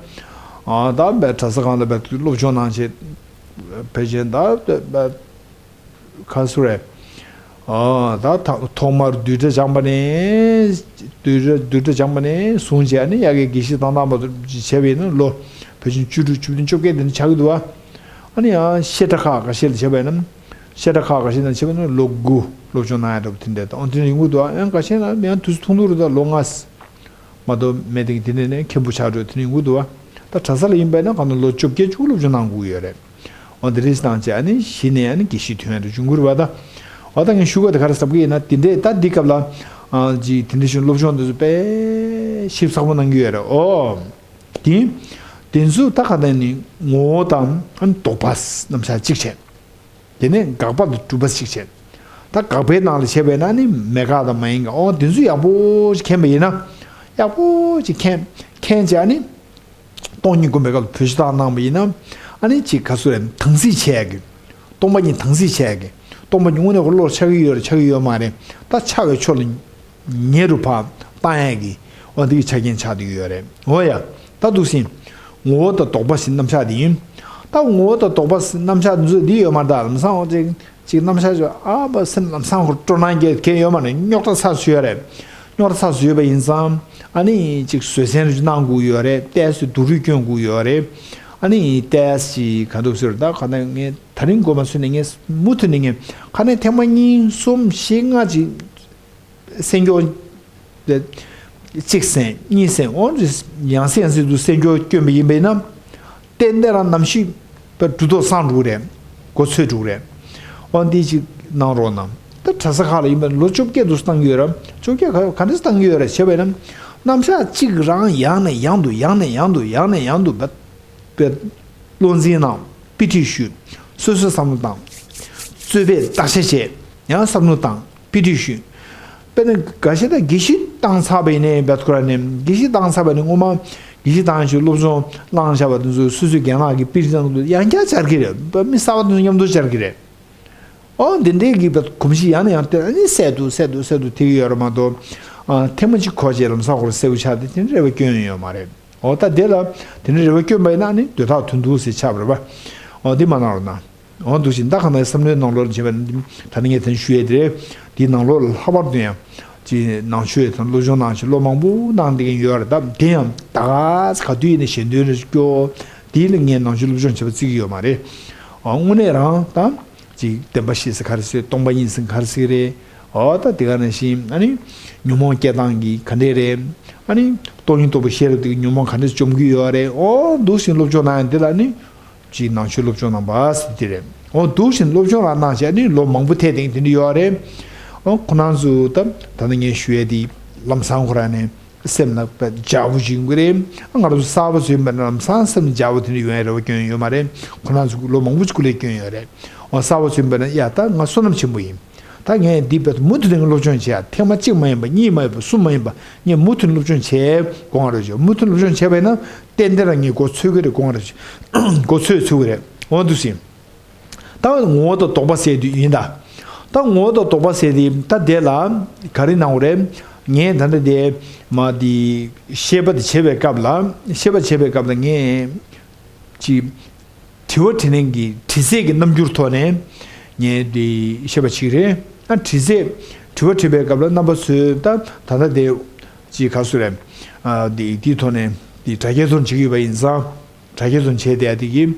ཨ་ད་བས་གྲྭ་ས་ཁག་ལ་བས་སློབ་སྦྱོང་གནང་བྱས། ཕལ་ཆེར་ད་བས་ག་སུ་རེད། ཨ་ད་ཐ་ཐོག་མར་བསྡུས་གྲྭ་སྦྱངས་པ་ནས་བསྡུས་གྲྭ་བསྡུས་གྲྭ་སྦྱངས་པ་ནས་བཟུང་བྱས་ཨ་ནི་ཡ་གི་དགེ་བཤེས་བཏང་བཏང་པ་བྱས་པ་ཡིན་ན་ལོ་ཕལ་ཆེར་བཅུ་དྲུག་བཅུ་བདུན་བཅོ་བརྒྱད་དེ་འདྲ་ཆགས་ཀྱི་འདུག་བ། ཨ་ནི་ཡང་བཤད་གྲྭ་ཁག་ཁ་ཤས་ལ་བྱས་པ་ཡིན་ན། བཤད་གྲྭ་ཁག་ཁ་ཤས་ལ་བྱས་པ་ཡིན་ན་ལོ་དགུ་སློབ་སྦྱོང་གནང་ཡ་འདྲ་པོ་དེ་འདྲ་དང་དེ་འདྲ་ཡོང་གི་འདུག་ཨ་ཡང་ཁ་ཤས་ལ་ཡང་དུས་ཚོད་ཐུང་ཐུང་རེད། ད་ལོ་ལྔ་མ་གཏོགས་མེད་དེ་དེ་འདྲ་ནས་མཁན་པོ་ཆགས་འགྲོ་དེ་འདྲ་ཡོང་གི་འདུག་བ། ད་གྲྭ་ས་ལ་ཡིན་པ་ཡིན་ན་གང་ལྟར་ལོ་བཅོ་བརྒྱད་བཅུ་དགུ་སློབ་སྦྱོང་གནང་དགོས་ཀྱི་ཡོད་རེད། འོ་དེ་རིགས་བཏང་བྱས་ཨ་ནི་གཞི་ནས་ཨ་ནི་དགེ་བཤེས་ཐོན་ཡ་འདྲ་བྱུང་གི་རེད་བ་ད། འོ་ད་ངས་ཞུ་དགོས་དེ་ག་རེ་ཟེར་གི་ཡིན་ན་དེ་འདྲས་ད་འདི་སྐབས་ལ་ཨ་ཅིག་དེ་འདྲས་བྱུང་སློབ་སྦྱོང་འདི་ཚོ་དཔེ་ཞིབ་ཚགས་པོ་གནང་གི་ཡོད་རེད། ཨོ། དེ། དེ་ཚོ་ད་ག་ནས་ནི་ངོ་བོ་དང་ཨ་ནི་ལྡོག་པ་རྣམ་གཞག་གཅིག་བྱས། དེ་ནས་དགག་པ་དང་སྒྲུབ་པ་གཅིག་བྱས། ད་དགག་པའི་ནང་ལ་བྱས་པས་ན་ནི་མེད་དགག་དང་མ་ཡིན་དགག་ཨོ་དེ་ཚོ་ཡག་པོ་ཞིག་མཁྱེན་པ་ཡིན་ན། ཡག་པོ་ཞིག་མཁྱེན་མཁྱེན་བྱས་ཨ་ནི། སྟོང་ཉིད་སྒོམ་པའི་སྐབས་ལ་བེད་སྤྱོད་བཏང་གནང་བ་ཡིན་ན། ཨ་ནི་ཅིག་ག་ཚོད་རེད་དྭངས་གསལ་བྱས་ཀྱི། སྟོང་པ་ཉིད་དྭངས་གསལ་བྱས་ཀྱི། སྟོང་པ་ཉིད་དངོས་གནས་ཁོ་བློར་འཆར་གྱི་ཡོད་རེད་འཆར་གྱི་ཡོད་མ་རེད། ད་འཆར་བའི་ཕྱོགས་ལ་ཉེ་རུ་ཕར་བཏང་ཡས་ཀྱི་འོ་འདི་གི་ཆ་རྐྱེན་ཆགས་བསྡད་ཀྱི་ཡོད་རེད། འོ་ཡ། ད་འདུག་སེ་ངོ་བོ་དང་ལྡོག་པ་ཟེར་རྣམ་གཞག་འདི་ཡིན། ད་ངོ་བོ་དང་ལྡོག་པ་ཟེར་རྣམ་གཞག་འདི་ཚོ་འདི་ཡོད་མ་རེད། ད་ལམ་སང་འོ་ཅིག་ཅིག་རྣམ་གཞག་ཅིག་ཨ་བ་སེམས་ལམ་སང་ཁོ་སྤྲོ་སྣང་སྐྱེ་མཁན་ཡོད་མ་རེད། རྙོག་དྲ་ཚ་ཞུ་ཡ་རེད། རྙོག་དྲ་ཚ་ཞུ་ཡོད་པ་ཡིན་ཙང་ཨ་ནི་ཅིག་བཟོད་བསྲན་རེ་གནང་དགོས་ཡོད་རེད། ཏོག་ཙམ་སྡུག་རུས་སྐྱོན་དགོས་ཡོད་རེད། ཨ་ནི་ཏོག་ཙམ་ག་འདུག་ཟེར་ད་ག་ནས་ངས་ད་རིང་དགོས་མ་ཚོད་ནས་ངས་མུ་མཐུད་ནས་ངས་ག་ནས་ཐེངས་མ་གཉིས་གསུམ་བཞི་ལྔ་ཅིག་སེམས་སྐྱོ། གཅིག་སེམས་གཉིས་སེམས་འོ་ཡང་སེ་ཡང་སེ་དུ་སེམས་སྐྱོ་སྐྱོན་པ་ཡིན་པས་ན། ཏན་ཏན་རང་ནམ་ཞིག་པ་གྲུབ་ཐོབ་སངས་འགྲོ་གི་རེད། གོ་ཚོད་འགྲོ་གི་རེད། འོ་འདི་ཅིག་གནང་རོགས་གནང་། ད་གྲྭ་ས་ཁག་ལ་ཡིན་པ་ལོ་བཅོ་བརྒྱད་དུ་བཏང་གི་ཡོད་ར། བཅོ་བརྒྱད་ག་ག་འདྲས་བཏང་གི་ཡོད་ར་བྱས་པས་ན། རྣམ་གཞག་གཅིག་རང་ཡང་ནས་ཡང་དུ་ཡང་ནས་ཡང་དུ་ཡང་ནས་ཡང་དུ་བ། པའི་བློ་འཛིན་གནང་། དཔེ་ཁྲིད་ཞུས། སོ་སོའི་བསམ་བློ་བཏང་། རྩོད་པས་བརྟག་དཔྱད་བྱས། ཡང་བསམ་བློ་བཏང་། དཔེ་ཁྲིད་ཞུས། དཔེར་ན་འགའ་ཤས་ད་དགེ་བཤེས་བཏང་ཚར་བ་ཡིན་ནའི་བད་ཁོ་ར་ནས་དགེ་བཤེས་བཏང་ཚར་བ་ནི་སྔོན་མ་དགེ་བཤེས་བཏང་ཞིག་སློབ་སྦྱོང་བླངས་བཞག་པ་དེ་ཚོ་སོ་སོའི་རྒན་ལགས་ཀྱིས་དཔེ་ཁྲིད་བཏང་འདུག་ཡང་བསྐྱར་སྦྱར་གི་རེད། མི་གསར་པ་དེ་ཚོ་མཉམ་དུ་སྦྱར་གི་རེད། ཨོ་འདི་འདྲའི་གི་བད་གོམས་གཤིས་ཡང་ནས་ཡང་བསྟན་ཨ་ནི་སད་དུ་སད་དུ་སད་དུ་དེ་གི་ཡོད་རེད་མ་གཏོགས། ཐེངས་མ་གཅིག་གོ་རྗེས་ལམ་སང་ཁོ་ར་གསལ་པོ་ཆགས་ཏེ་དེ་འདྲ་རེ་བ་སྐྱོན་ཡོད་མ་རེད། འོ་ད་དེ་ལ་དེ་འདྲ་རེ་བ་སྐྱོན་པ་ཡིན་ན་ནི་འདོད་ཐག་ཐུན་ཐུང་ཟེར་ཆགས་པ་རེད་པ། འོ་འདི་མ་གནང་རོགས་གནང་། འོ་འདུག་ཅིང་ད་ག་ནང་བསམ་བློའི་ནང་ལོགས་ལ་བྱས་པ་ནི་ད་ནི་ངས་དེ་ནི་ཞུ་ཡས་དེ་རེད། དེའི་ནང་ལོགས་ལ་ལྷག་པར་དུ་ཡང་ཅི་ནང་ཆོས་དང་སློབ་སྦྱོང་གནང་ཞིང་སློབ་མང་པོ་གནང་བསྡད་མཁན་ཡོད་རེད། ད་དེ་ཡང་ད་ག་ཚོད་ག་དུས་ཡིན་ན་ཞལ་འདོན་རེ་སྐྱོ། དེ་ལ་ངས་ནང་ཆོས་སློབ་སྦྱོང་བྱེད་པ་བརྩི་གི་ཡོད་མ་རེད། འོ་དངོས་གནས་རང་ད་ཅིག་བདེན་པ་བཞི་ཟེར་ག་རེ་ཟེར། སྟོང་པ་ཉིད་ཟེར་ག་རེ་ཟེར་གི་རེད། ཨོ་ད་དེ་ག་ནང་བཞིན་ཨ་ནི་ཉོན་མོངས་སྐྱེ་སྟངས་ཀྱི་ག་འདྲས་རེད། ཨ་ནི་སྟོང་ཉིད་རྟོགས་པའི་ཤེས་རབ་དེ་གི་ཉོན་མོངས་ག་འདྲས་བཅོམ་གྱི་ཡོད་རེད། ཨོ་འདུག་སེ་སློབ་སྦྱོང་གནང་ཡང་དེ་ལ་ནི་ཅིག་ནང་ཆོས་སློབ་སྦྱོང་གནང་པ་ཟེར་དེ་རེད། ཨོ་འདུག་སེ་སློབ་སྦྱོང་རང་གནང་བྱས་ནི་ལོ་མང་པོ་ཐལ་དེང་དེ་འདྲ་ཡོད་རེད། ཨོ་ཁོ་རང་ཚོ་ད་ད་ནི་ངས་ཞུ་ཡས་དེ་ལམ་སང་ཁོ་རང་ནས་སེམས་ལ་དཔེ་འཇགས་པོ་ཞིག་ཡོང་གི་རེད། ང་རང་ཚོ་གསར་པ་ཚོ་ཡིན་པ་ན་ལམ་སང་སེམས་འཇགས་པོ་དེ་འདྲ་ཡོང་ཡ་རེ་བ་སྐྱོན་ཡོད་མ་རེད། ཁོ་རང་ཚོ་ལོ་མང་པོ་ཞིག་སྐུ་ལས་སྐྱོན་ཡོད་རེད། ཨོ་གསར་པ་ཚོ་ཡིན་པ་ན་ཡ་ད་ང་བསོད་ནམས་ཆེན་པོ་ཡིན། ད་ངས་འདི་བས་མུ་མཐུད་ནས་སློབ་སྦྱོང་བྱས་ཡ། ཐེངས་མ་གཅིག་མ་ཡིན་པ་གཉིས་མ་ཡིན་པ་གསུམ་མ་ཡིན་པ་ངས་མུ་མཐུད་ནས་སློབ་སྦྱོང་བྱས་དགོངས་པ་རེད་ཅོ། མུ་མཐུད་ནས་སློབ་སྦྱོང་བྱས་པ་ཡིན་ན་ཏན་ཏན་རང་ངས་མགོ་ཚོད་ཀྱི་རེད་དགོངས་པ་རེད་ཅོ། མགོ་ཚོད་ཚུགས་ཀྱི་རེད། འོ་འདུག་སེ། ད་ངོ་བོ་དང་ལྡོག་པ་ཟེར་དུས་ཡིན་ད། ད་ངོ་བོ་དང་ལྡོག་པ་ཟེར་དུས་ད་དེ་ལ་ག་རེ་གནང་དགོས་རེད། ངས་ད་ལྟ་དེ་མ་དེ་བཤད་པ་དེ་བྱེད་པའི་སྐབས་ལ་བཤད་པ་བྱེད་པའི་སྐབས་ལ་ངས་ཅིག་དྲི་བ་དྲིས་ལན་གྱི་དྲི་ཚིག་གི་རྣམ་འགྱུར་ཐོག་ནས་ངས་དེ་བཤད་པ་ཅིག་རེད། ཨ་དྲི་ཚིག་དྲི་བ་དྲིས་པའི་སྐབས་ལ་རྣམ་པ་ཚོས་ད་ད་ལྟ་དེ་ཅིག་ག་ཚོད་རེད། ཨ་དེ་དེའི་ཐོག་ནས་དེ་དྲ་རྒྱའི་ཐོག་ནས་བྱེད་ཀྱི་ཡོད་པ་ཡིན་ཙང་། དྲ་རྒྱའི་ཐོག་བྱས་བསྡད་ཡ་དེ་གིས་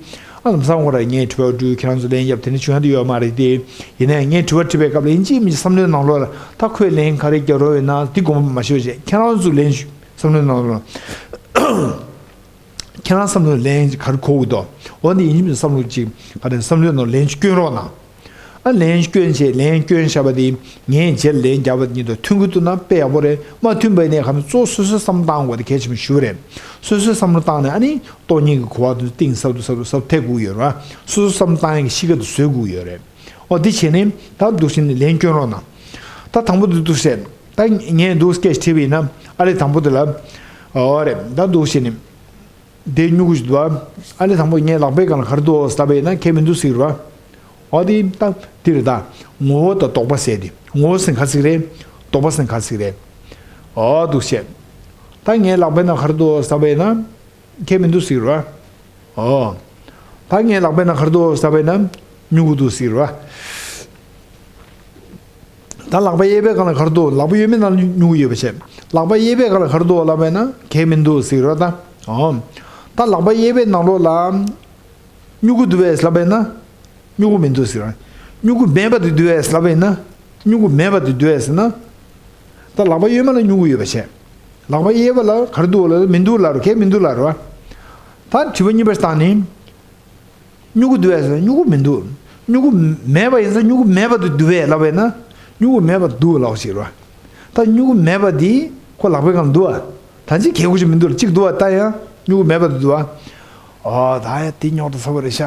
ཨ་ལམ་སང་ཁོ་ར་ངས་དྲི་བ་འདྲི་ཁྱེད་རང་ཚོ་ལན་རྒྱབ་དེ་འདྲ་བྱུང་ཡ་དེ་ཡོད་མ་རེད་དེ། ཡིན་ནའི་ངས་དྲི་བ་དྲིས་པའི་སྐབས་ལ་ཡིན་གཅིག་མིན་གཅིག་བསམ་བློའི་ནང་ལོགས་ལ་ད་ཁོས་ལན་ག་རེ་རྒྱབ་རོགས་ཡོད་ན་དེ་དགོངས་པ་མ་ཆོད་བྱས་ཁྱེད་རང་ཚོ་ལན་ཞུ་བསམ་བློའི་ནང་ལོགས་ལ་ཁྱེད་རང་བསམ་བློའི་ལན་ག་རེ་གོ་གི་འདུག་འོ་འདི་ཡིན་གཅིག་མིན་གཅིག་བསམ་བློ་གཅིག་ག་རེ་བསམ་བློའི་ནང་ལན་ཞིག་སྐྱོན་རོགས་གནང་། ཨ་ལན་སྐྱོན་བྱས་ལན་སྐྱོན་བཞག་པ་དེ་ངས་རྗེས་ལན་རྒྱབ་པ་ཉིད་དང་མཐུན་གྱི་འདུག་ན་དཔེ་ཡག་པོ་རེད། མ་མཐུན་པ་ཡིན་ནའི་ག་ནས་གཙོ་བོ་སོ་སོའི་བསམ་བློ་བཏང་དགོས་དེ་གལ་ཆེན་པོ་ཞུ་བ་རེད། སོ་སོའི་བསམ་བློ་བཏང་ནས་ཨ་ནི་སྟོང་ཉིད་ཀྱི་གོ་བ་དེ་གཏིང་ཟབ་ཏུ་ཟབ་ཏུ་ཟབ་ཐེབས་དགོས་ཡོད་རེད། སོ་སོའི་བསམ་བློ་བཏང་ཡག་གི་གཤིས་ཀ་དེ་བཟོ་དགོས་ཡོད་རེད། ཨོ་དེ་བྱས་ནས་ད་འདུག་སེ་ནས་ལན་སྐྱོན་རོགས་གནང་། ད་དང་པོ་དེ་འདུག་སེ་ད་ངས་འདུག་སྐད་ཆ་དྲིས་པ་ཡིན་ན་ཨ་རེ་དང་པོ་དེ་ལ་ཨོ་རེད་ད་འདུག་སེ་ནས། དེ་སྨྱུ་གུ་ཞིག་འདུག་ཨ། ཨ་ནི་དང་པོ་ངའི་ལག་པའི་སྒང་ལ་ག་རེ་འདུག་ཟེར་བས་ན་ཁྱད་མི་འདུག་ཟེར་བ། འོ་དེ་ད་དེ་རེད་ད། ངོ་བོ་དང་ལྡོག་པ་ཟེར་དེ་ངོ་བོ་ཟེར་ག་ཟིག་རེད། ལྡོག་པ་ཟེར་ག་ཟིག་རེད། འོ་འདུག་བཤད། ད་ངའི་ལག་པའི་ནང་ག་རེ་འདུག་ཟེར་བས་ན་ཁྱད་མི་འདུག་ཟེར་བ། འོ། ད་ངའི་ལག་པའི་ནང་ག་རེ་འདུག་ཟེར་བས་ན་སྨྱུ་གུ་འདུག་ཟེར་བ། ད་ལག་པ་གཡས་པའི་སྒང་ལ་ག་རེ་འདུག་ལག་པ་གཡོན་མའི་ནང་ལ་སྨྱུ་གུ་ཡོད་པ་བྱས། ལག་པ་གཡས་པའི་སྒང་ལ་ག་རེ་འདུག་ལབ་པས་ན་གལ་མི་འདུག་ཟེར་རོ་ད། ཨོ། ད་ལག་པ་གཡས་པའི་ནང་ལོགས་ལ་སྨྱུ་གུ་འདུག་པས་ལབ་པས་ན་སྨྱུ་གུ་མི་འདུག་ཟེར་རོ། སྨྱུ་གུ་མེད་པ་དེ་འདུག་པས་ལབ་པས་ན་སྨྱུ་གུ་མེད་པ་དེ་འདུག་པས་ཟེར་ན། ད་ལག་པ་གཡོན་མ་ལ་སྨྱུ་གུ་ཡོད་པ་བྱས། ལག་པ་གཡས་པ་ལ་ག་རེ་འདུག་ལབ་མི་འདུག་ལབ་རོ་གལ་མི་འདུག་ལབ་རོ། ད་དྲི་བ་གཉིས་པ་བཏང་ནི། སྨྱུ་གུ་འདུག་པས་ཟེར་ན་སྨྱུ་གུ་མི་འདུག་སྨྱུ་གུ་མེད་པ་ཡིན་ཙང་སྨྱུ་གུ་མེད་པ་དེ་འདུག་པས་ལབ་པས་ན་སྨྱུ་གུ་མེད་པ་འདུག་ལབ་ཞིག་རེད་བ། ད་སྨྱུ་གུ་མེད་པ་དེ་ཁོ་ལག་པའི་སྒང་འདུག་བ། ད་ཅི་གལ་དགོས་ཅིག་མི་འདུག་ལ་གཅིག་འདུག་བ་ད་ཡང་སྨྱུ་གུ་མེད་པ་དེ་འདུག་བ། ཨོ་ད་ཡ་དེ་རྙོག་དྲ་ཚ་བོ་རེད་ཤག་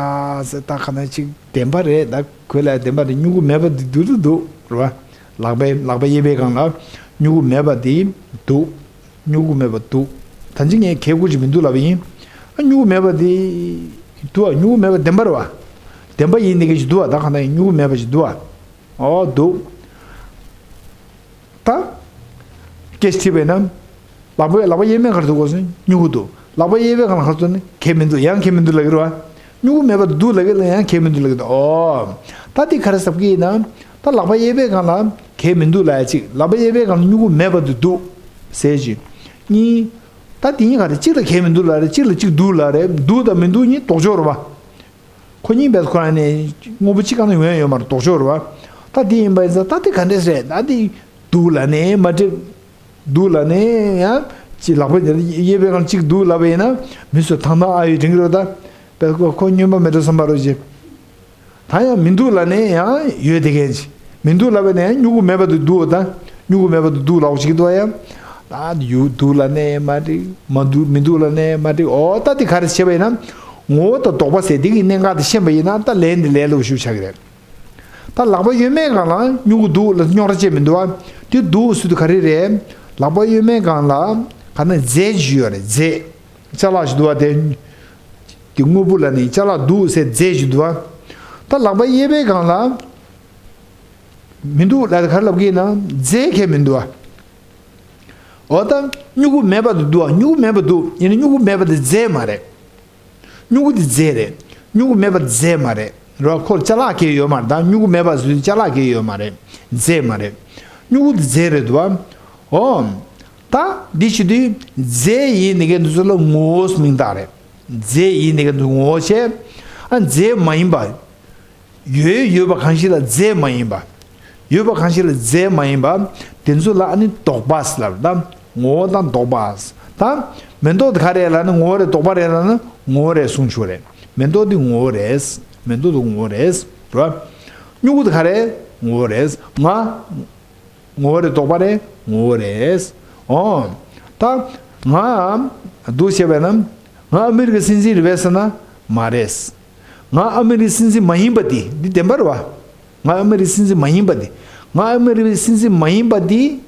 ཟེར་ད་ག་ན་ཅིག་བདེན་པ་རེད་ད་ཁོས་ལ་བདེན་པ་རེད་སྨྱུ་གུ་མེད་པ་དེ་འདུག་ཏུ་འདུག་རེད་བ། ལག་པའི་ལག་པ་གཡས་པའི་སྒང་ལ་སྨྱུ་གུ་མེད་པ་དེ་འདུག་སྨྱུ་གུ་མེད་པ་འདུག་ད་ཅི་ངས་གལ་དགོས་ཅིག་མི་འདུག་ལབ་པ་ཡིན། ཨ་སྨྱུ་གུ་མེད་པ་དེ་འདུག་ཨ་སྨྱུ་གུ་མེད་པ་བདེན་པ་རེད་བ། བདེན་པ་ཡིན་ནི་གི་ཅིག་འདུག་ཨ་ད་ག་ན་ཡིན་སྨྱུ་གུ་མེད་པ་ཅིག་འདུག་ཨ། ཨོ་འདུག་ད། སྐད་ཆ་དྲིས་པས་ན། ལག་པའི་ལག་པ་གཡས་མའི་ག་རེ་འདུག་གོ་ཟེར་སྨྱུ་གུ་འདུག་ལག་པ་གཡས་པའི་སྒང་ལ་ག་རེ་འདུག་ནི་གལ་མི་འདུག་ཡང་གལ་མི་འདུག་ལབ་ཀྱི་རེད་བ། སྨྱུ་གུ་མེད་པ་འདུག་ལབ་ཀྱི་ལ་ཡང་གལ་མི་འདུག་ལབ་ཀྱི་འདུག་ཨོ། ད་འདི་ག་རེ་ཟེར་གྱི་ཡིན་ན། ད་ལག་པ་གཡས་པའི་སྒང་ལ་གལ་མི་འདུག་ལབ་ཡ་གཅིག་ལག་པ་གཡས་པའི་སྒང་ལ་སྨྱུ་གུ་མེད་པ་དེ་འདུག་ཟེར་གྱི། གཉིས། ད་དེ་གཉིས་ག་རེ་གཅིག་ལ་གལ་མི་འདུག་ལབ་རེད་གཅིག་ལ་གཅིག་འདུག་ལབ་རེད་འདུག་དང་མི་འདུག་གཉིས་ལྡོག་ཕྱོགས་རེད་བ། ཁོ་གཉིས་བས་ཁོ་རང་ནས་དངོས་པོ་གཅིག་གང་ན་ཡོང་ཡ་ཡོད་མ་རེད་ལྡོག་ཕྱོགས་རེད་བ། ད་དེ་ཡིན་པ་ཡིན་ཙང་ད་དེ་ག་འདྲས་རེད་ད་དེ་འདུག་ལབ་ནས་མ་འགྲིག་འདུག་ལབ་ནས་ཡང་ཅི་ལག་པ་གཡས་པའི་སྒང་གཅིག་འདུག་ལབ་པ་ཡིན་ན་མི་ཚོ་ཐང་ཐང་ཨ་ཡོད་དྲན་གྱི་རེད་ད། བས་ཁོ་ཁོ་སྨྱོན་པ་མེད་འགྲོ་བསམ་པ་རེད་ཅི། ད་ཡང་མི་འདུག་ལབ་ནས་ཡང་ཡོད་དེ་གན་ཅི། མི་འདུག་ལབ་པ་ནས་ཡང་སྨྱུ་གུ་མེད་པ་དེ་འདུག་ད། སྨྱུ་གུ་མེད་པ་དེ་འདུག་ལབ་ཅིག་འདུག་ཡང་། ད་ཡོད་འདུག་ལབ་ནས་མ་འགྲིག་མ་འདུག་མི་འདུག་ལབ་ནས་མ་འགྲིག་ཨོ་ད་དེ་ག་རེ་བྱས་པ་ཡིན་ན། ངོ་བོ་དང་ལྡོག་པ་ཟེར་དེ་གི་གནད་འགག་དེ་ཤེས་པ་ཡིན་ན་ད་ལན་འདི་ལས་སླ་པོ་ཞིག་ཆགས་ཀྱི་རེད། ད་ལག་པ་གཡོན་མའི་སྒང་ལ་སྨྱུ་གུ་འདུག་ལ་རྙོག་དྲ་ཅིག་མི་འདུག་ཨ། དེ་འདུག་ཟེར་དུས་ག་རེ་རེད། ལག་པ་གཡོན་མའི་སྒང་ལ་ག་ན་རྫས་ཅིག་ཡོད་རེད་རྫས། ཅ་ལག་ཅིག་འདུག་ཨ་དེ། དེ་དངོས་པོ་ལ་ནི་ཅ་ལག་འདུག་ཟེར་རྫས་ཅིག་འདུག་ཨ། ད་ལག་པ་གཡས་པའི་སྒང་ལ་མི་འདུག་ལབ་དེ་ག་རེ་ལབ་ཀྱི་ཡིན་ན་རྫས་གང་ཡང་མི་འདུག་ཨ། འོ་ད་སྨྱུ་གུ་མེད་པ་དེ་འདུག་ཨ། སྨྱུ་གུ་མེད་པ་འདུག་ཡིན་ན་སྨྱུ་གུ་མེད་པ་དེ་རྫས་མ་རེད། སྨྱུ་གུ་དེ་རྫས་རེད། སྨྱུ་གུ་མེད་པ་རྫས་མ་རེད། རོ་ཁོར་ཅ་ལག་གང་ཡང་ཡོད་མ་རེད་ད་སྨྱུ་གུ་མེད་པ་བཟོས་ཅ་ལག་གང་ཡང་ཡོད་མ་རེད། རྫས་མ་རེད། སྨྱུ་གུ་དེ་རྫས་རེད་འདུག་ཨ། འོ། ད་འདི་བྱེད་དུས་རྫས་ཡིན་ནི་ག་འདི་ཚོ་ལ་ངོ་བོ་མིང་བཏགས་རེད། རྫས་ཡིན་ནི་ག་འདི་ངོ་བོ་བྱས། ཨ་རྫས་མ་ཡིན་པ། ཡོད་ཡོད་པ་གང་ཞིག་ལ་རྫས་མ་ཡིན་པ། ཡོད་པ་གང་ཞིག་ལ་རྫས་མ་ཡིན་པ། དེ་ཚོ་ལ་ཨ་ནི་ལྡོག་པ་ཟེར་ལབ་རེད་ད། ངོ་བོ་དང་ལྡོག་པ། ད་མེ་ཏོག་དེ་ག་རེ་ལབ་ན་ངོ་བོ་རེད་ལྡོག་པ་རེད་ལབ་ན་ངོ་བོ་རེད་གསུང་ཆོག་རེད། མེ་ཏོག་དེ་ངོ་བོ་རེད། མེ་ཏོག་དེ་ངོ་བོ་རེད། རེད་བ། སྨྱུ་གུ་དེ་ག་རེ་ངོ་བོ་རེད། ང་། ངོ་བོ་རེད་ལྡོག་པ་རེད་ངོ་བོ་རེད། ཨོ། ད་ང་འདུག་བྱས་པས་ན་ང་ཨ་མི་རི་ཀའི་སྲིད་འཛིན་རེད་པས་ཟེར་ན་མ་རེད། ང་ཨ་མི་རི་ཀའི་སྲིད་འཛིན་མ་ཡིན་པ་འདི་འདི་བདེན་པ་རེད་བ། ང་ཨ་མི་རི་ཀའི་སྲིད་འཛིན་མ་ཡིན་པ་འདི། ང་ཨ་མི་རི་ཀའི་སྲིད་འཛིན་མ་ཡིན་པ་འདི།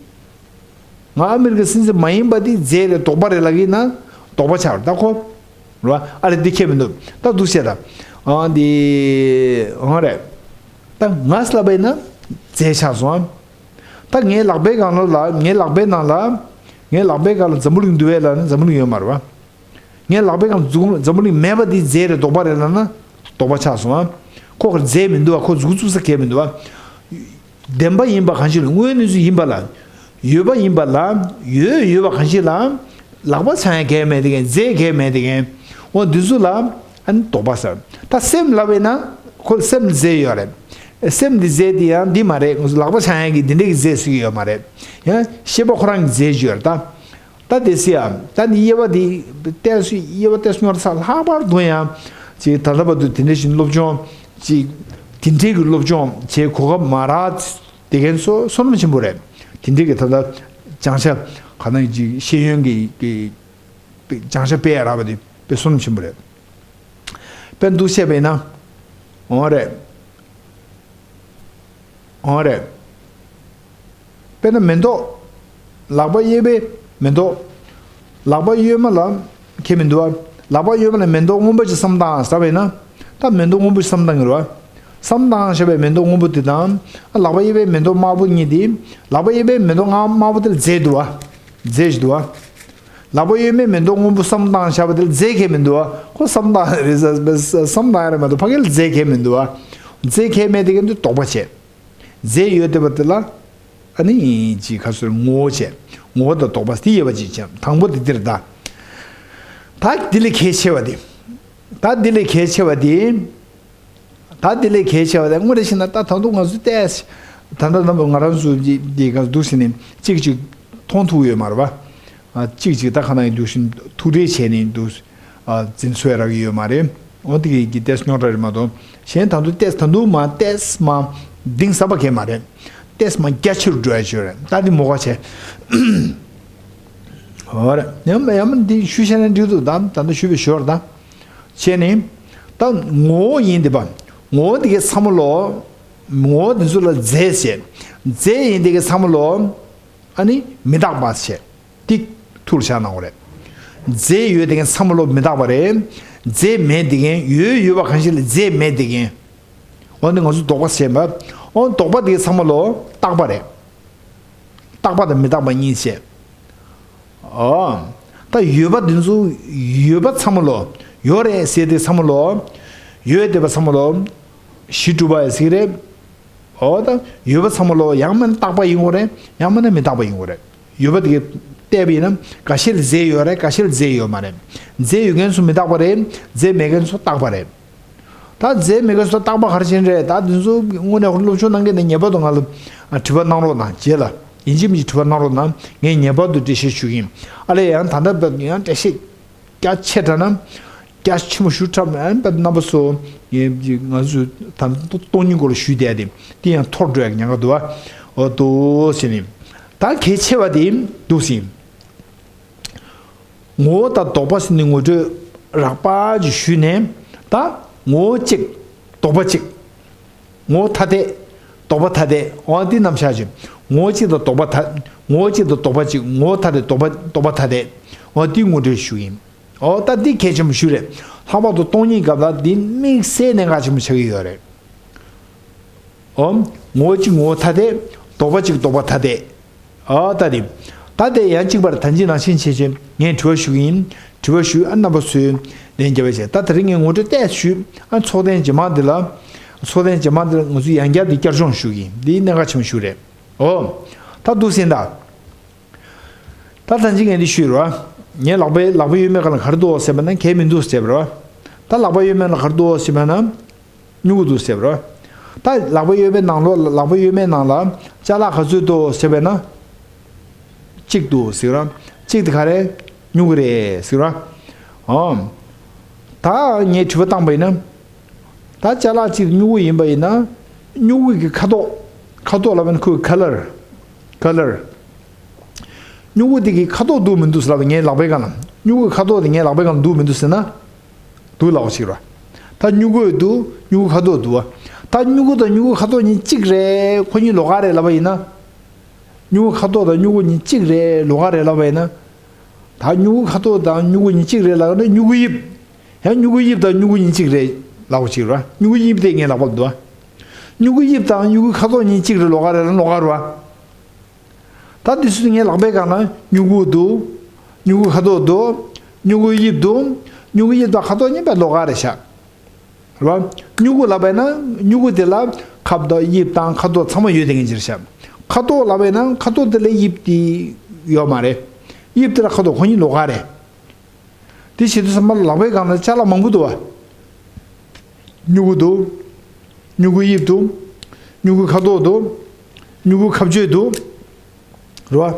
ང་ཨ་མི་རི་ཀའི་སྲིད་འཛིན་མ་ཡིན་པ་འདི་རྫས་རེད་ལྡོག་པ་རེད་ལབ་ཀྱི་ན་ལྡོག་པ་ཆགས་རེད་ད་ཁོ། རེད་བ། ཨ་རེ་འདི་ཁྱད་མི་འདུག་ད་འདུག་བྱས་ད། ཨ་འདི་ཨང་རེད། ད་ང་ལབ་པས་ན་རྫས་ཆགས་སོང་ཨ། ད་ངའི་ལག་པའི་སྒང་ལ་ལ་ངའི་ལག་པའི་ནང་ལ། ངའི་ལག་པའི་སྒང་ལ་འཛམ་བུ་གླིང་འདུག་བས་ལབ་ན་འཛམ་བུ་གླིང་ཡོད་མ་རེད་བ། ངའི་ལག་པའི་སྒང་འཛུགས་འཛམ་བུ་གླིང་མེད་པ་འདི་རྫས་རེད་ལྡོག་པ་རེད་ལབ་ན་ལྡོག་པ་ཆགས་སོང་ཨ། ཁོ་ག་རྫས་མི་འདུག་བ། ཁོ་འཛུགས་བཅུག་ས་གང་ཡང་མི་འདུག་བ། བདེན་པ་ཡིན་པ་གང་ཞིག་ལ་དངོས་གནས་སུ་ཡིན་པ་ལ། ཡོད་པ་ཡིན་པ་ལ། ཡོད་ཡོད་པ་གང་ཞིག་ལ། ལག་པ་འཆང་ཡ་གང་ཡང་མེད་དེ་གན་རྫས་གང་ཡང་མེད་དེ་གན། འོ་འདི་ཚོ་ལ་ཨ་ནི་ལྡོག་པ་ཟེར། ད་སེམས་ལབ་པས་ན་ཁོ་སེམས་ལ་རྫས་ཡོད་རེད། སེམས་འདི་རྫས་འདི་ཡང་འདི་མ་རེད། ང་ཚོ་ལག་པ་འཆང་ཡ་གི་འདི་འདྲས་ཀྱི་རྫས་ཟེར་གྱི་ཡོད་མ་རེད། ཡང་ཤེས་པ་ཁོ་རང་གི་རྫས་ཅིག་ཡོད་རེད་ད། ད་དེ་སི་ཡ། ད་ནི་དབྱེ་བ་འདི་ཏོག་ཙམ་དབྱེ་བ་ཏོག་ཙམ་རྙོག་དྲ་ཚ་ལྷག་པར་དུ་ཡང་ཅིག་ད་ལྟ་བར་དུ་དེ་འདྲ་ཞིག་སློབ་སྦྱོང་ཅིག་དེ་འདྲའི་གི་སློབ་སྦྱོང་བྱེད་གོ་སྐབས་མ་རག་དེ་གན་སོ་བསོད་ནམས་ཆེན་པོ་རེད། དེ་འདྲའི་གི་ད་ལྟ་སྦྱང་བྱ་ག་ན་ཅིག་ཤེས་ཡོན་གི་གི་སྦྱང་བྱ་སྤེལ་ཡ་རག་པ་དེ་དཔེ་བསོད་ནམས་ཆེན་པོ་རེད། དཔེ་འདུག་བཤད་པས་ན། འོ་རེད། འོ་རེད། དཔེར་ན་མེ་ཏོག་ལག་པ་གཡས་པའི་མེ་ཏོག་ལག་པ་གཡོན་མ་ལ་ཁྱད་མི་འདུག་བ། ལག་པ་གཡོན་མ་ལ་མེ་ཏོག་སྔོན་པོ་ཅིག་བསམ་བཏང་ཟེར་བས་ན། ད་མེ་ཏོག་སྔོན་པོ་ཅིག་བསམ་བཏང་གི་རེད་བ། བསམ་བཏང་བཞག་པའི་མེ་ཏོག་སྔོན་པོ་དེ་དང་། ཨ་ལག་པ་གཡས་པའི་མེ་ཏོག་དམར་པོ་གཉིས་དེ། ལག་པ་གཡས་པའི་མེ་ཏོག་དམར་པོ་དེ་ལ་རྫས་འདུག་བ། རྫས་ཞིག་འདུག་བ། ལག་པ་གཡོན་མའི་མེ་ཏོག་སྔོན་པོ་བསམ་བཏང་བཞག་པ་དེ་ལ་རྫས་ཁྱད་མི་འདུག་བ། ཁོ་བསམ་བཏང་རེད་ཟེར་བསམ་བཏང་ཡ་རེད་མ་གཏོགས་ཕ་གི་ལ་རྫས་ཁྱད་མི་འདུག་བ། རྫས་ཁྱད་མེད་དེ་ག་འདི་ལྡོག་པ་བྱས། རྫས་ཡོད་བསྡད་པ་དེ་ལ། ཨ་ནི་ཅིག་ག་ཚོད་ངོ་བོ་བྱས། ངོ་བོ་དང་ལྡོག་པ་དེ་དབྱེ་བ་ཅིག་བྱས། དང་པོ་དེ་འདིར་ད། ད་འདི་ལས་གལ་ཆེ་བ་དེ། ད་འདི་ལས་གལ་ཆེ་བ་དེ། ད་འདི་ལས་གལ་ཆེ་བ་དེ་དངོས་གནས་བཤད་ན་ད་ད་དུང་ང་ཚོ་ལྟས། ད་ལྟ་ནམ་ང་རང་ཚོ་འདི་འདི་ག་འདུག་ཟེར་ནས་གཅིག་གཅིག་མཐོང་ཐུབ་ཡོད་མ་རེད་པ། ཨ་གཅིག་གཅིག་ད་ག་ན་ཡིན་འདུག་བཞིན་ཐུགས་འགྲེལ་བྱས་ནས་འདུག་ཨ་འཛིན་ཚོད་རག་གི་ཡོད་མ་རེད། འོ་དེ་གི་གི་ལྟས་རྙོག་དྲ་རེད་མ་གཏོགས། གཞན་ད་དུང་ལྟས་ད་དུང་མ་ལྟས་མ་གཏིང་ཟབ་པ་གས་མ་རེད། ལྟས་མ་རྒྱ་ཆེ་རུ་འགྲོ་ཡ་ཆོད་རེད། ད་འདི་མོ་ག་བྱས། འོ་རེད། ཡང་ཡང་མ་འདི་ཞུ་བྱས་ན་འགྲིག་འདུག་ད་ད་ལྟ་ཞུ་བའི་ཞོར་ད། བྱས་ནས། ད་ངོ་བོ་ཡིན་དེ་པ། ངོ་བོ་དེ་གའི་ཚང་མ་ལོ། ངོ་བོ་དེ་ཚོ་ལ་རྫས་བྱས། རྫས་ཡིན་དེ་གའི་ཚང་མ་ལོ། ཨ་ནི་མི་རྟག་པ་བྱས། ཏིག་ཐུར་བཞག་གནང་བ་རེད། རྫས་ཡོད་དེ་གའི་ཚང་མ་ལོ་མི་རྟག་པ་རེད། རྫས་མེད་དེ་གའི་ཡོད་ཡོད་པ་གང་ཞིག་ལ་རྫས་མེད་དེ་གའི། འོ་ནི་ང་ཚོ་ལྡོག་པ་བྱས་པ། འོ་ལྡོག་པ་དེ་གའི་ཚང་མ་ལོ་རྟག་པ་རེད། རྟག་པ་དང་མི་རྟག་པ་གཉིས་བྱས། ཨོ། ད་ཡོད་པ་འདི་ཚོ་ཡོད་པ་ཚང་མ་ལོ། ཡོད་རེད་ཟེར་དེ་ཚང་མ་ལོ། ཡོད་བསྡད་པ་ཚང་མ་ལོ། གཞི་གྲུབ་པ་ཟེར་གི་རེད། ཨོ་ད་ཡོད་པ་ཚང་མ་ལོ་ཡང་མིན་རྟག་པ་ཡིན་དགོས་རེད། ཡང་མིན་ན་མི་རྟག་པ་ཡིན་དགོས་རེད། ཡོད་པ་དེ་གས་བལྟས་པ་ཡིན་ན་འགའ་ཤས་ལ་རྫས་ཡོད་རེད། འགའ་ཤས་ལ་རྫས་ཡོད་མ་རེད། རྫས་ཡོད་མཁན་ཚོ་མི་རྟག་པ་རེད། རྫས་མེད་མཁན་ཚོ་རྟག་པ་རེད། ད་རྫས་མེད་མཁན་ཚོ་རྟག་པ་ག་རེ་བྱས་རེད། ད་འདི་ཚོ་དངོས་གནས་སློབ་སྦྱོང་གནང་མཁན་ནས་ངེས་པར་དུ་ང་ལ་དྲི་བ་གནང་རོགས་གནང་། རྗེས་ལ་ཡིན་གཅིག་མིན་གཅིག་དྲི་བ་གནང་རོགས་གནང་། ངས་ངེས་པར་དུ་འགྲེལ་བཤད་ཞུ་གི་ཡིན། ཨ་ལས་ཡང་ད་ལྟ་བབ་ཡང་འགྲེལ་བཤད་རྒྱ་ཆེ་དྲགས་ན་རྒྱ་ཆེན་པོ་ཞུ་འཁྲབ་ཨ་བབ་རྣམ་པ་ཚོ་ངས་ང་ཚོ་ད་སྟོང་ཉིད་སྐོར་ལ་ཞུས་བསྡད་དེ་དེ་ཡང་འཐོར་འགྲོ་ཡག་ཉེན་ཁ་འདུག་བ། འོ་འདུག་ཟེར་ནས་ད་གལ་ཆེ་བ་དེ་འདུག་ཟིན། ངོ་བོ་དང་ལྡོག་པ་ཟེར་ནས་ངོ་སྤྲོད་རགས་པ་ཅིག་ཞུས་ནས། ད་ངོ་བོ་གཅིག་ལྡོག་པ་གཅིག་ངོ་བོ་ཐ་དད། ལྡོག་པ་ཐ་དད། འོ་འདི་རྣམ་གཞག་ཅིག་ངོ་བོ་གཅིག་དང་ལྡོག་པ་ཐ། ངོ་བོ་གཅིག་དང་ལྡོག་པ་གཅིག་ངོ་བོ་ཐ་དད་ལྡོག་པ་ལྡོག་པ་ཐ་དད། འོ་འདི་ངོ་སྤྲོད་ཞུ་གི་ཡིན། འོ་ད་འདི་གལ་ཆེན་པོ་ཞུ་རེད། ལྷག་པར་དུ་སྟོང་ཉིད་སྐབས་ལ་འདི་དམིགས་བསལ་གནད་འགག་ཆེན་པོ་ཆགས་ཀྱི་ཡོད་རེད། ཨོ། ངོ་བོ་གཅིག་ངོ་བོ་ཐ་དད། ལྡོག་པ་གཅིག་ལྡོག་པ་ཐ་དད། ཨོ་ད་དེ། ད་དེ་ཡང་གཅིག་པར་ད་ཅི་ནང་བཞིན་བྱས་བྱས་ངས་དྲི་བ་ཞུ་གི་ཡིན། དྲི་བ་ཞུ་ཨ་རྣམ་པ་ཚོས་ལན་རྒྱབ་པ་བྱས། ད་དེ་རིང་ངས་ངོ་སྤྲོད་ཏོག་ཙམ་ཞུས། ཨ་ཚོགས་ཐེངས་རྗེས་མ་འདི་ལ། ཚོགས་ཐེངས་རྗེས་མ་འདི་ལ་ང་ཚོས་ཡང་བསྐྱར་འདི་བསྐྱར་སྦྱོང་ཞུ་གི་ཡིན། འདི་གནད་འགག་ཆེན་པོ་ཞིག་རེད། ཨོ། ད་འདུག་སེ་ད། ད་ད་ཅི་ངས་འདི་ཞུས་རོ། ངས་ལག་པའི་ལག་པ་གཡོན་མའི་སྒང་ལ་ག་རེ་འདུག་ཟེར་བ་ན་གལ་མི་འདུག་ཟེར་བ་རོ། ད་ལག་པ་གཡོན་མའི་ལ་ག་རེ་འདུག་ཟེར་བ་ན། སྨྱུ་གུ་འདུག་ཟེར་བ་རོ། ད་ལག་པ་གཡས་པའི་ནང་ལོགས་ལ་ལག་པ་གཡོན་མའི་ནང་ལ་ཅ་ལག་ག་ཚོད་འདུག་ཟེར་བས་ན། གཅིག་འདུག་ཟེར་ར། གཅིག་དེ་ག་རེ། སྨྱུ་གུ་རེད་ཟེར་ར། ཨོ། ད་ངས་དྲི་བ་བཏང་པ་ཡིན་ན། ད་ཅ་ལག་གཅིག་སྨྱུ་གུ་ཡིན་པ་ཡིན་ན། སྨྱུ་གུ་གི་ཁ་དོག་ཁ་དོག་ལབ་པ་ཡིན་ན་ཁོའི་ཁ་ལར། ཁ་ལར། སྨྱུ་གུ་དེ་གི་ཁ་དོག་འདུག་མི་འདུག་ཟེར་ལབ་པ་ངའི་ལག་པའི་སྒང་ལ། སྨྱུ་གུའི་ཁ་དོག་དེ་ངའི་ལག་པའི་སྒང་ལ་འདུག་མི་འདུག་ཟེར་ན། འདུག་ལབ་པ་ཞིག་རེད། ད་སྨྱུ་གུ་འདུག་སྨྱུ་གུ་ཁ་དོག་འདུག་བ། ད་སྨྱུ་གུ་དང་སྨྱུ་གུ་ཁ་དོག་གཉིས་གཅིག་རེད། ཁོ་གཉིས་ལོགས་ཀ་རེད་ལབ་པ་ཡིན་ན། སྨྱུ་གུ་ཁ་དོག་དང་སྨྱུ་གུ་གཉིས་གཅིག་རེད། ལོགས་ཀ་རེད་ལབ་པ་ཡིན་ན། ད་སྨྱུ་གུ་ཁ་དོག་དང་སྨྱུ་གུ་གཉིས་གཅིག་རེད་ལབ་ན་སྨྱུ་གུ་དབྱིབས། ཡང་སྨྱུ་གུ་དབྱིབས་དང་སྨྱུ་གུ་གཉིས་གཅིག་རེད་ལབ་པ་ཞིག་རེད། སྨྱུ་གུ་དབྱིབས་དེ་ངའི་ལག་པ་ལ་འདུག་བ། སྨྱུ་གུ་དབྱིབས་དང་སྨྱུ་གུ་ཁ་དོག་གཉིས་གཅིག་རེད། ལོགས་ཀ་རེད་ལ་ལོགས་ཀ་རེད་བ། ད་འདི་ཚོ་ངའི་ལག་པའི་སྒང་ལ་སྨྱུ་གུ་འདུག་སྨྱུ་གུ་ཁ་དོག་འདུག་སྨྱུ་གུ་དབྱིབས་འདུག་སྨྱུ་གུ་དབྱིབས་དང་ཁ་དོག་གཉིས་པོ་ལོགས་ཀ་རེད་ཤག་རེད་བ། སྨྱུ་གུ་ལབ་པ་ཡིན་ན་སྨྱུ་གུ་དེ་ལ་ཁ་དོག་དབྱིབས་དང་ཁ་དོག་ཚང་མ་ཡོད་དེ་ངེས་ཅིག་རེད་ཤག་ཁ་དོག་ལབ་པ་ཡིན་ན་ཁ་དོག་དེ་ལ་དབྱིབས་དེ་ཡོད་མ་རེད། དབྱིབས་དེ་ལ་ཁ་དོག་ཁོ་གཉིས་ལོགས་ཀ་རེད། དེ་བྱེད་དུས་ཙམ་པ་ལ་ལག་པའི་སྒང་ལ་ཅ་ལག་མང་པོ་འདུག་བ། སྨྱུ་གུ་འདུག་སྨྱུ་གུ་དབྱིབས་འདུག་སྨྱུ་གུ་ཁ་དོག་འདུག་སྨྱུ་གུ་ཁ་གཅོད་འདུག་རེད་བ།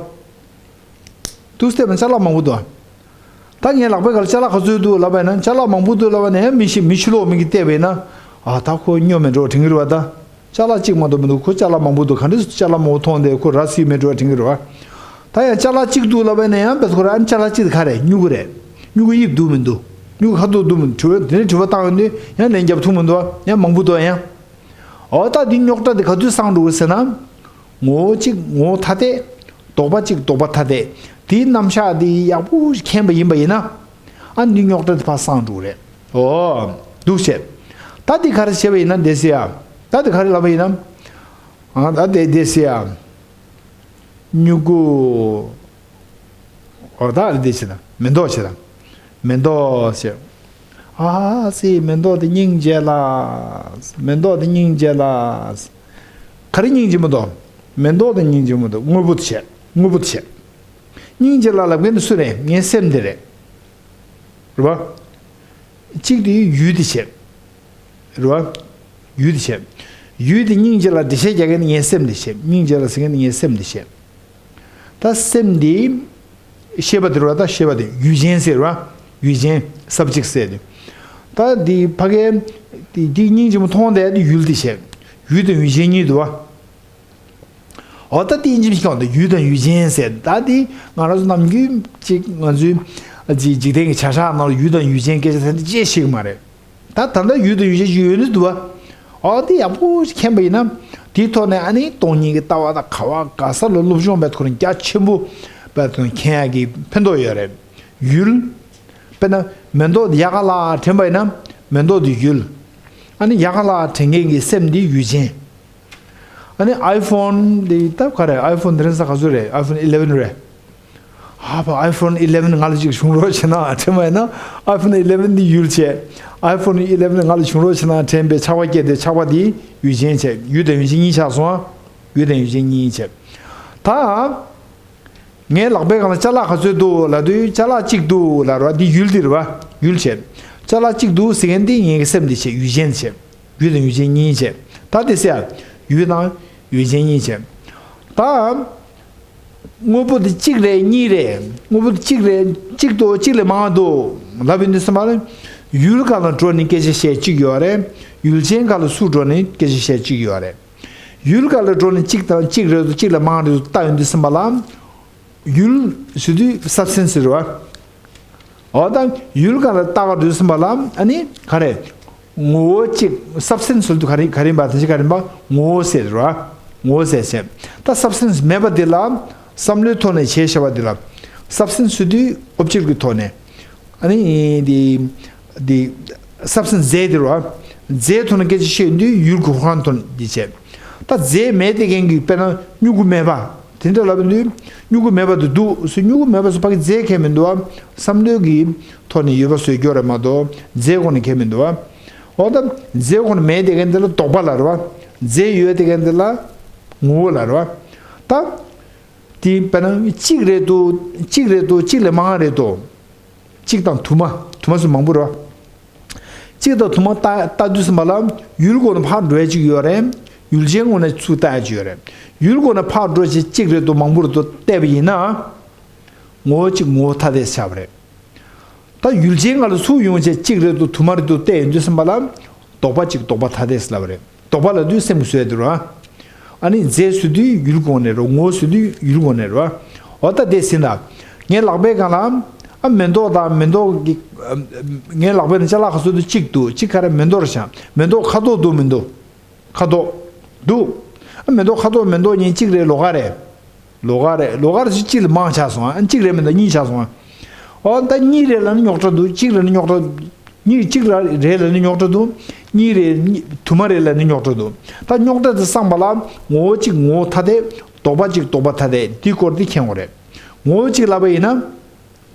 འདུག་སྟེ་ཅ་ལག་མང་པོ་འདུག་ད་ངའི་ལག་པའི་སྒང་ལ་ཅ་ལག་ག་ཚོད་འདུག་ལབ་པ་ཡིན་ན་ཅ་ལག་མང་པོ་འདུག་ལབ་པ་ནས་མི་ཞིག་མི་ཕྱི་ལོགས་མི་གིས་བལྟས་པ་ཡིན་ན། ཨ་ད་ཁོ་སྨྱོ་མེད་འགྲོ་དྲན་གྱི་རེད་བ་ད། ཅ་ལག་གཅིག་མ་གཏོགས་མི་འདུག་ཁོ་ཅ་ལག་མང་པོ་འདུག་ག་འདྲས་ཅ་ལག་མང་པོ་མཐོང་དེ་ཁོ་ར་སི་མེད་འགྲོ་དྲན་གྱི་རེད་བ། ད་ཡང་ཅ་ལག་གཅིག་འདུག་ལབ་པ་ཡིན་ན་ཡང་བལྟས་ཁོ་ར་ཨ་ནི་ཅ་ལག་གཅིག་དེ་ག་རེད། སྨྱུ་གུ་རེད། སྨྱུ་གུ་དབྱིབས་འདུག་མི་འདུག་སྨྱུ་གུ་ཁ་དོག་འདུག་མི་འདུག་དྲི་བ་དེ་ནས་དྲི་བ་བཏང་ཡོང་དུས་ཡང་ལན་རྒྱབ་ཐུབ་མི་འདུག་བ། ཡང་མང་པོ་འདུག་ཡང་། འོ་ད་འདི་རྙོག་དྲ་དེ་ག་དུས་སངས་འགྲོ་གི་ཟེར་ན། ངོ་བོ་གཅིག་ངོ་བོ་ཐ་དད། ལྡོག་པ་གཅིག་ལྡོག་པ་ཐ་དད། དེའི་རྣམ་གཞག་དེ་ཡག་པོ་མཁྱེན་པ་ཡིན་པ་ཡིན་ན། ཨ་ནི་རྙོག་དྲ་དེ་ཕར་སངས་འགྲོ་གི་རེད། འོ། འདུག་བྱས། ད་དེ་ག་རེ་བྱས་པ་ཡིན་ན་འདི་ཟེར་ཡ། ད་དེ་ག་རེ་ལབ་པ་ཡིན་ན། ཨ་ད་དེ་འདི་ཟེར་ཡ། སྨྱུ་གུ། འོ་ད་འདི་བྱས་ན་མེ་ཏོག་བྱས་ན། མེ་ཏོག་བྱས། ཨ་སི་མེ་ཏོག་དེ་སྙིང་རྗེ་ལ། མེ་ཏོག་དེ་སྙིང་རྗེ་ལ། ག་རེ་སྙིང་རྗེ་མོ་འདུག་མེ་ཏོག་དེ་སྙིང་རྗེ་མོ་འདུག་དངོས་པོ་དེ་བྱས། དངོས་པོ་དེ་བྱས། སྙིང་རྗེ་ལ་ལབ་མཁན་དེ་སུ་རེད། ངའི་སེམས་དེ་རེད། རེད་བ། གཅིག་དེ་ཡུལ་དེ་བྱས། རེད་བ། ཡུལ་དེ་བྱས། ཡུལ་དེ་སྙིང་རྗེ་ལ་འགྲེལ་བཤད་རྒྱག་མཁན་དེ་ངའི་སེམས་དེ་བྱས། སྙིང་རྗེ་ལ་ཟེར་མཁན་དེ་ངའི་སེམས་དེ་བྱས། ད་སེམས་འདི། ཤེས་པ་དེ་རེད་བ། ད་ཤེས་པ་དེ་ཡུལ་ཅན་ཟེར་བ། ཡུལ་ཅན་སབ་ཇེག་ཟེར་དེ། ད་འདི་ཕ་གའི་འདི་འདི་སྙིང་རྗེ་མོ་མཐོང་བསྡད་དེ་ཡུལ་དེ་བྱས། ཡུལ་དང་ཡུལ་ཅན་གཉིས་འདུག་བ། འོ་ད་དེ་ཡིན་གཅིག་མིན་གཅིག་གང་དུ་ཡུལ་དང་ཡུལ་ཅན་ཟེར། ད་དེ་ང་རང་ཚོ་ནམ་རྒྱུན་གཅིག་ང་ཚོའི་འཇིག་འཇིག་རྟེན་གྱི་བྱ་གཞག་ནང་ལ་ཡུལ་དང་ཡུལ་ཅན་སྐད་ཆ་དེ་འདྲ་ཅིག་བཤད་ཀྱི་མ་རེད། ད་ད་ལྟ་ཡུལ་དང་ཡུལ་ཅན་ཅིག་ཡོད་ནི་འདུག་བ། འོ་དེ་ཡག་པོ་ཞིག་མཁྱེན་པ་ཡིན་ན། དེའི་ཐོག་ནས་ཨ་ནི་སྟོང་ཉིད་ཀྱི་ལྟ་བ་དང་ག་བ་ག་ས་ལ་སློབ་སྦྱོང་བྱེད་ཐུབ་ན་རྒྱ་ཆེན་པོ་བྱེད་ཐུབ་མཁྱེན་ཡག་གི་ཕན་ཐོགས་ཡོད་རེད། ཡུལ། དཔེར་ན་མེ་ཏོག་དེ་ཡག་ག་ལ་དྲན་པ་ཡིན་ན་མེ་ཏོག་དེ་ཡུལ། ཨ་ནི་ཡག་ག་ལ་དྲན་མཁན་གྱི་སེམས་དེ་ཡུལ་ཅན། ཨ་ནི་ཨའི་ཕོན་འདི་ད་ག་རེ། ཨའི་ཕོན་དེ་རིང་ས་ག་ཚོད་རེད། ཨའི་ཕོན་ཨི་ལེ་ཝན་རེད། ཧ་བ། ཨའི་ཕོན་ཨི་ལེ་ཝན་ང་ལ་ཅིག་བྱུང་རོགས་བྱེད་ན་དྲན་པ་ཡིན་ན། ཨའི་ཕོན་ཨི་ལེ་ཝན་འདི་ཡུལ་བྱས། ཨའི་ཕོན་ཨི་ལེ་ཝན་ང་ལ་བྱུང་རོགས་བྱེད་ན་དྲན་པའི་ཆགས་པ་སྐྱེས་ཏེ་ཆགས་པ་འདི་ཡུལ་ཅན་བྱས། ཡུལ་དང་ཡུལ་ཅན་གཉིས་ཆགས་སོང་ཨ། ཡུལ་དང་ཡུལ་ཅན་གཉིས་བྱས། ད། ངའི་ལག་པའི་སྒང་ལ་ཅ་ལག་ག་ཚོད་འདུག་ལབ་དུས་ཅ་ལག་གཅིག་འདུག་ལབ་ར། འདི་ཡུལ་འདི་རེད་བ། ཡུལ་བྱས། ཅ་ལག་གཅིག་འདུག་ཟེར་མཁན་འདི་ངའི་སེམས་འདི་བྱས། ཡུལ་ཅན་བྱས། ཡུལ་དང་ཡུལ་ཅན་གཉིས་བྱས། ད་དེ་ཟེར་ཡ། ཡུལ་དང་ཡུལ་ཅན་གཉིས་བྱས། ད། དངོས་པོ་འདི་གཅིག་རེད་གཉིས་རེད། དངོས་པོ་འདི་གཅིག་རེད། གཅིག་འདུག་གཅིག་ལས་མང་བ་འདུག་ལབ་ཡོང་དུས་ཙམ་པ་ལ། ཡུལ་སྒང་ལ་འགྲོ་ནས་སྐད་ཆ་བཤད་གཅིག་ཡོད་རེད། ཡུལ་ཅན་སྒང་ལ་སུ་འགྲོ་ནས་སྐད་ཆ་བཤད་གཅིག་ཡོད་རེད། ཡུལ་སྒང་ལ་འགྲོ་ནས་གཅིག་དང་གཅིག་རེད་འདུག་གཅིག་ལས་མང་རེད་འདུག་ལྟ་ཡོང་དུས་ཙམ་པ་ལ། ཡུལ་ཟེར་དུས་སབ་སི་ཊན་སི་རེད་བ། འོ་ད་ཡུལ་སྒང་ལ་ལྟ་ག་འགྲོ་དུས་ཙམ་པ་ལ་ཨ་ནི་ག་རེ། ངོ་བོ་གཅིག་སབ་སི་ཊན་སི་ཟེར་དུས་ག་རེ་ག་རེ་ཡིན་པ། དེ་ཅི་ག་རེ་ཡིན་པ། ངོ་བོ་ཟེར་རེད་བ། ངོ་བོ་ཟེར་བྱས། ད་སབ་སི་ཊན་སི་མེད་པ་དེ་ལ་བསམ་བློའི་ཐོག་ནས་བྱས་བྱས་པ་དེ་ལ། སབ་སི་ཊན་སི་ཟེར་དུས་ཨོབ་ཇེག་གི་ཐོག་ནས། ཨ་ནི་འདི་འདི་སབ་སི་ཊན་སི་རྫས་དེ་རེད་བ། རྫས་ཐོག་ནས་སྐད་ཆ་བཤད་དུས་ཡུལ་གྱི་ཧོང་ཐོག་ནས་འདི་བྱས། ད་རྫས་མེད་དེ་མཁན་གྱི་དཔེར་ན་སྨྱུ་གུ་མེད་པ། དེ་འདྲ་ལབ་དུས་སྨྱུ་གུ་མེད་པ་དེ་འདུག་ཟེར། སྨྱུ་གུ་མེད་པ་ཟེར་ཕ་གི་རྫས་ཁེལ་མི་འདུག་བ། བསམ་བློའི་གི་ཐོག་ནས་ཡོད་པ་བཟོས་སྐྱོ་རེད་མ་གཏོགས་རྫས་ཁོ་ནས་ཁེལ་མི་འདུག་བ། འོ་ད་རྫས་ཁོ་ནས་མེད་དེ་མཁན་དེ་ལ་ལྡོག་པ་ལབ་རེད་བ། རྫས་ཡོད་དེ་མཁན་དེ་ལ་ངོ་བོ་ལབ་རེད་བ། ད། དེ་དཔེར་ན་གཅིག་རེད་འདུག་གཅིག་རེད་འདུག་གཅིག་ལས་མང་རེད་འདུག་གཅིག་དང་དུ་མ། དུ་མ་སུ་མང་པོ་རེད་བ། གཅིག་དང་དུ་མ་ལྟ་ལྟ་དུས་ཙམ་པ་ལ་ཡུལ་སྒོ་ནས་ཕར་འགྲོ་ཡ་གཅིག་ཡོད་རེད། ཡུལ་ཅན་སྒོ་ནས་ཚུར་ལྟ་ཡ་གཅིག་ཡོད་རེད། ཡུལ་སྒོ་ནས་ཕར་འགྲོ་བྱེད་གཅིག་རེ་དུ་མང་པོ་རེ་དུ་བལྟས་པ་ཡིན་ན། ངོ་བོ་གཅིག་ངོ་བོ་ཐ་དད་ཟེར་བ་རེད། ད་ཡུལ་ཅན་སྒང་ལ་ཚུར་ཡོང་བྱས་གཅིག་རེ་དུ་དུ་མ་རེ་དུ་བལྟས་ཡོང་དུས་ཙམ་པ་ལ། ལྡོག་པ་གཅིག་ལྡོག་པ་ཐ་དད་ཟེར་ལབ་པ་རེད། ལྡོག་པ་ལབ་དུས་སེམས་ཀྱི་བཟོ་ཡ་དེ་རེད་བ། ཨ་ནི་རྫས་བཟོ་དུས་ཡུལ་སྒོ་ནས་རེད། ངོ་བོ་བཟོ་དུས་ཡུལ་སྒོ་ནས་རེད་བ། འོ་ད་དེ་ཟིན་ན། ངའི་ལག་པའི་སྒང་ལ། ཨ་མེ་ཏོག་དང་མེ་ཏོག་གི། ངའི་ལག་པའི་ནང་ཅ་ལག་ག་ཚོད་དུ་གཅིག་འདུག་གཅིག་ག་རེ་མེ་ཏོག་རེད་ཤག་མེ་ཏོག་ཁ་དོག་འདུག་མི་འདུག་ཁ་དོག་འདུག་ཨ་མེ་ཏོག་ཁ་དོག་མེ་ཏོག་གཉིས་གཅིག་རེད། ལོགས་ཀ་རེད། ལོགས་ཀ་རེད། ལོགས་ཀ་རེད་ཅིག་གཅིག་ལ་མང་ཆགས་སོང་། ཨ་གཅིག་རེད་མི་འདུག་གཉིས་ཆགས་སོང་། ཨ་འོ་ད་གཉིས་རེད་ལབ་ན་རྙོག་དྲ་འདུག་གཅིག་རེད་ན་རྙོག་དྲ། གཉིས་གཅིག་ལ་རེད་ལབ་ན་རྙོག་དྲ་འདུག་གཉིས་རེད་གཉིས་དུ་མ་རེད་ལབ་ན་རྙོག་དྲ་འདུག་ད་རྙོག་དྲ་དེ་སངས་པ་ལ་ངོ་བོ་གཅིག་ངོ་བོ་ཐ་དད། ལྡོག་པ་གཅིག་ལྡོག་པ་ཐ་དད་འདི་སྐོར་དེ་མཁྱེན་དགོས་རེད། ངོ་བོ་གཅིག་ལབ་པ་ཡིན་ན།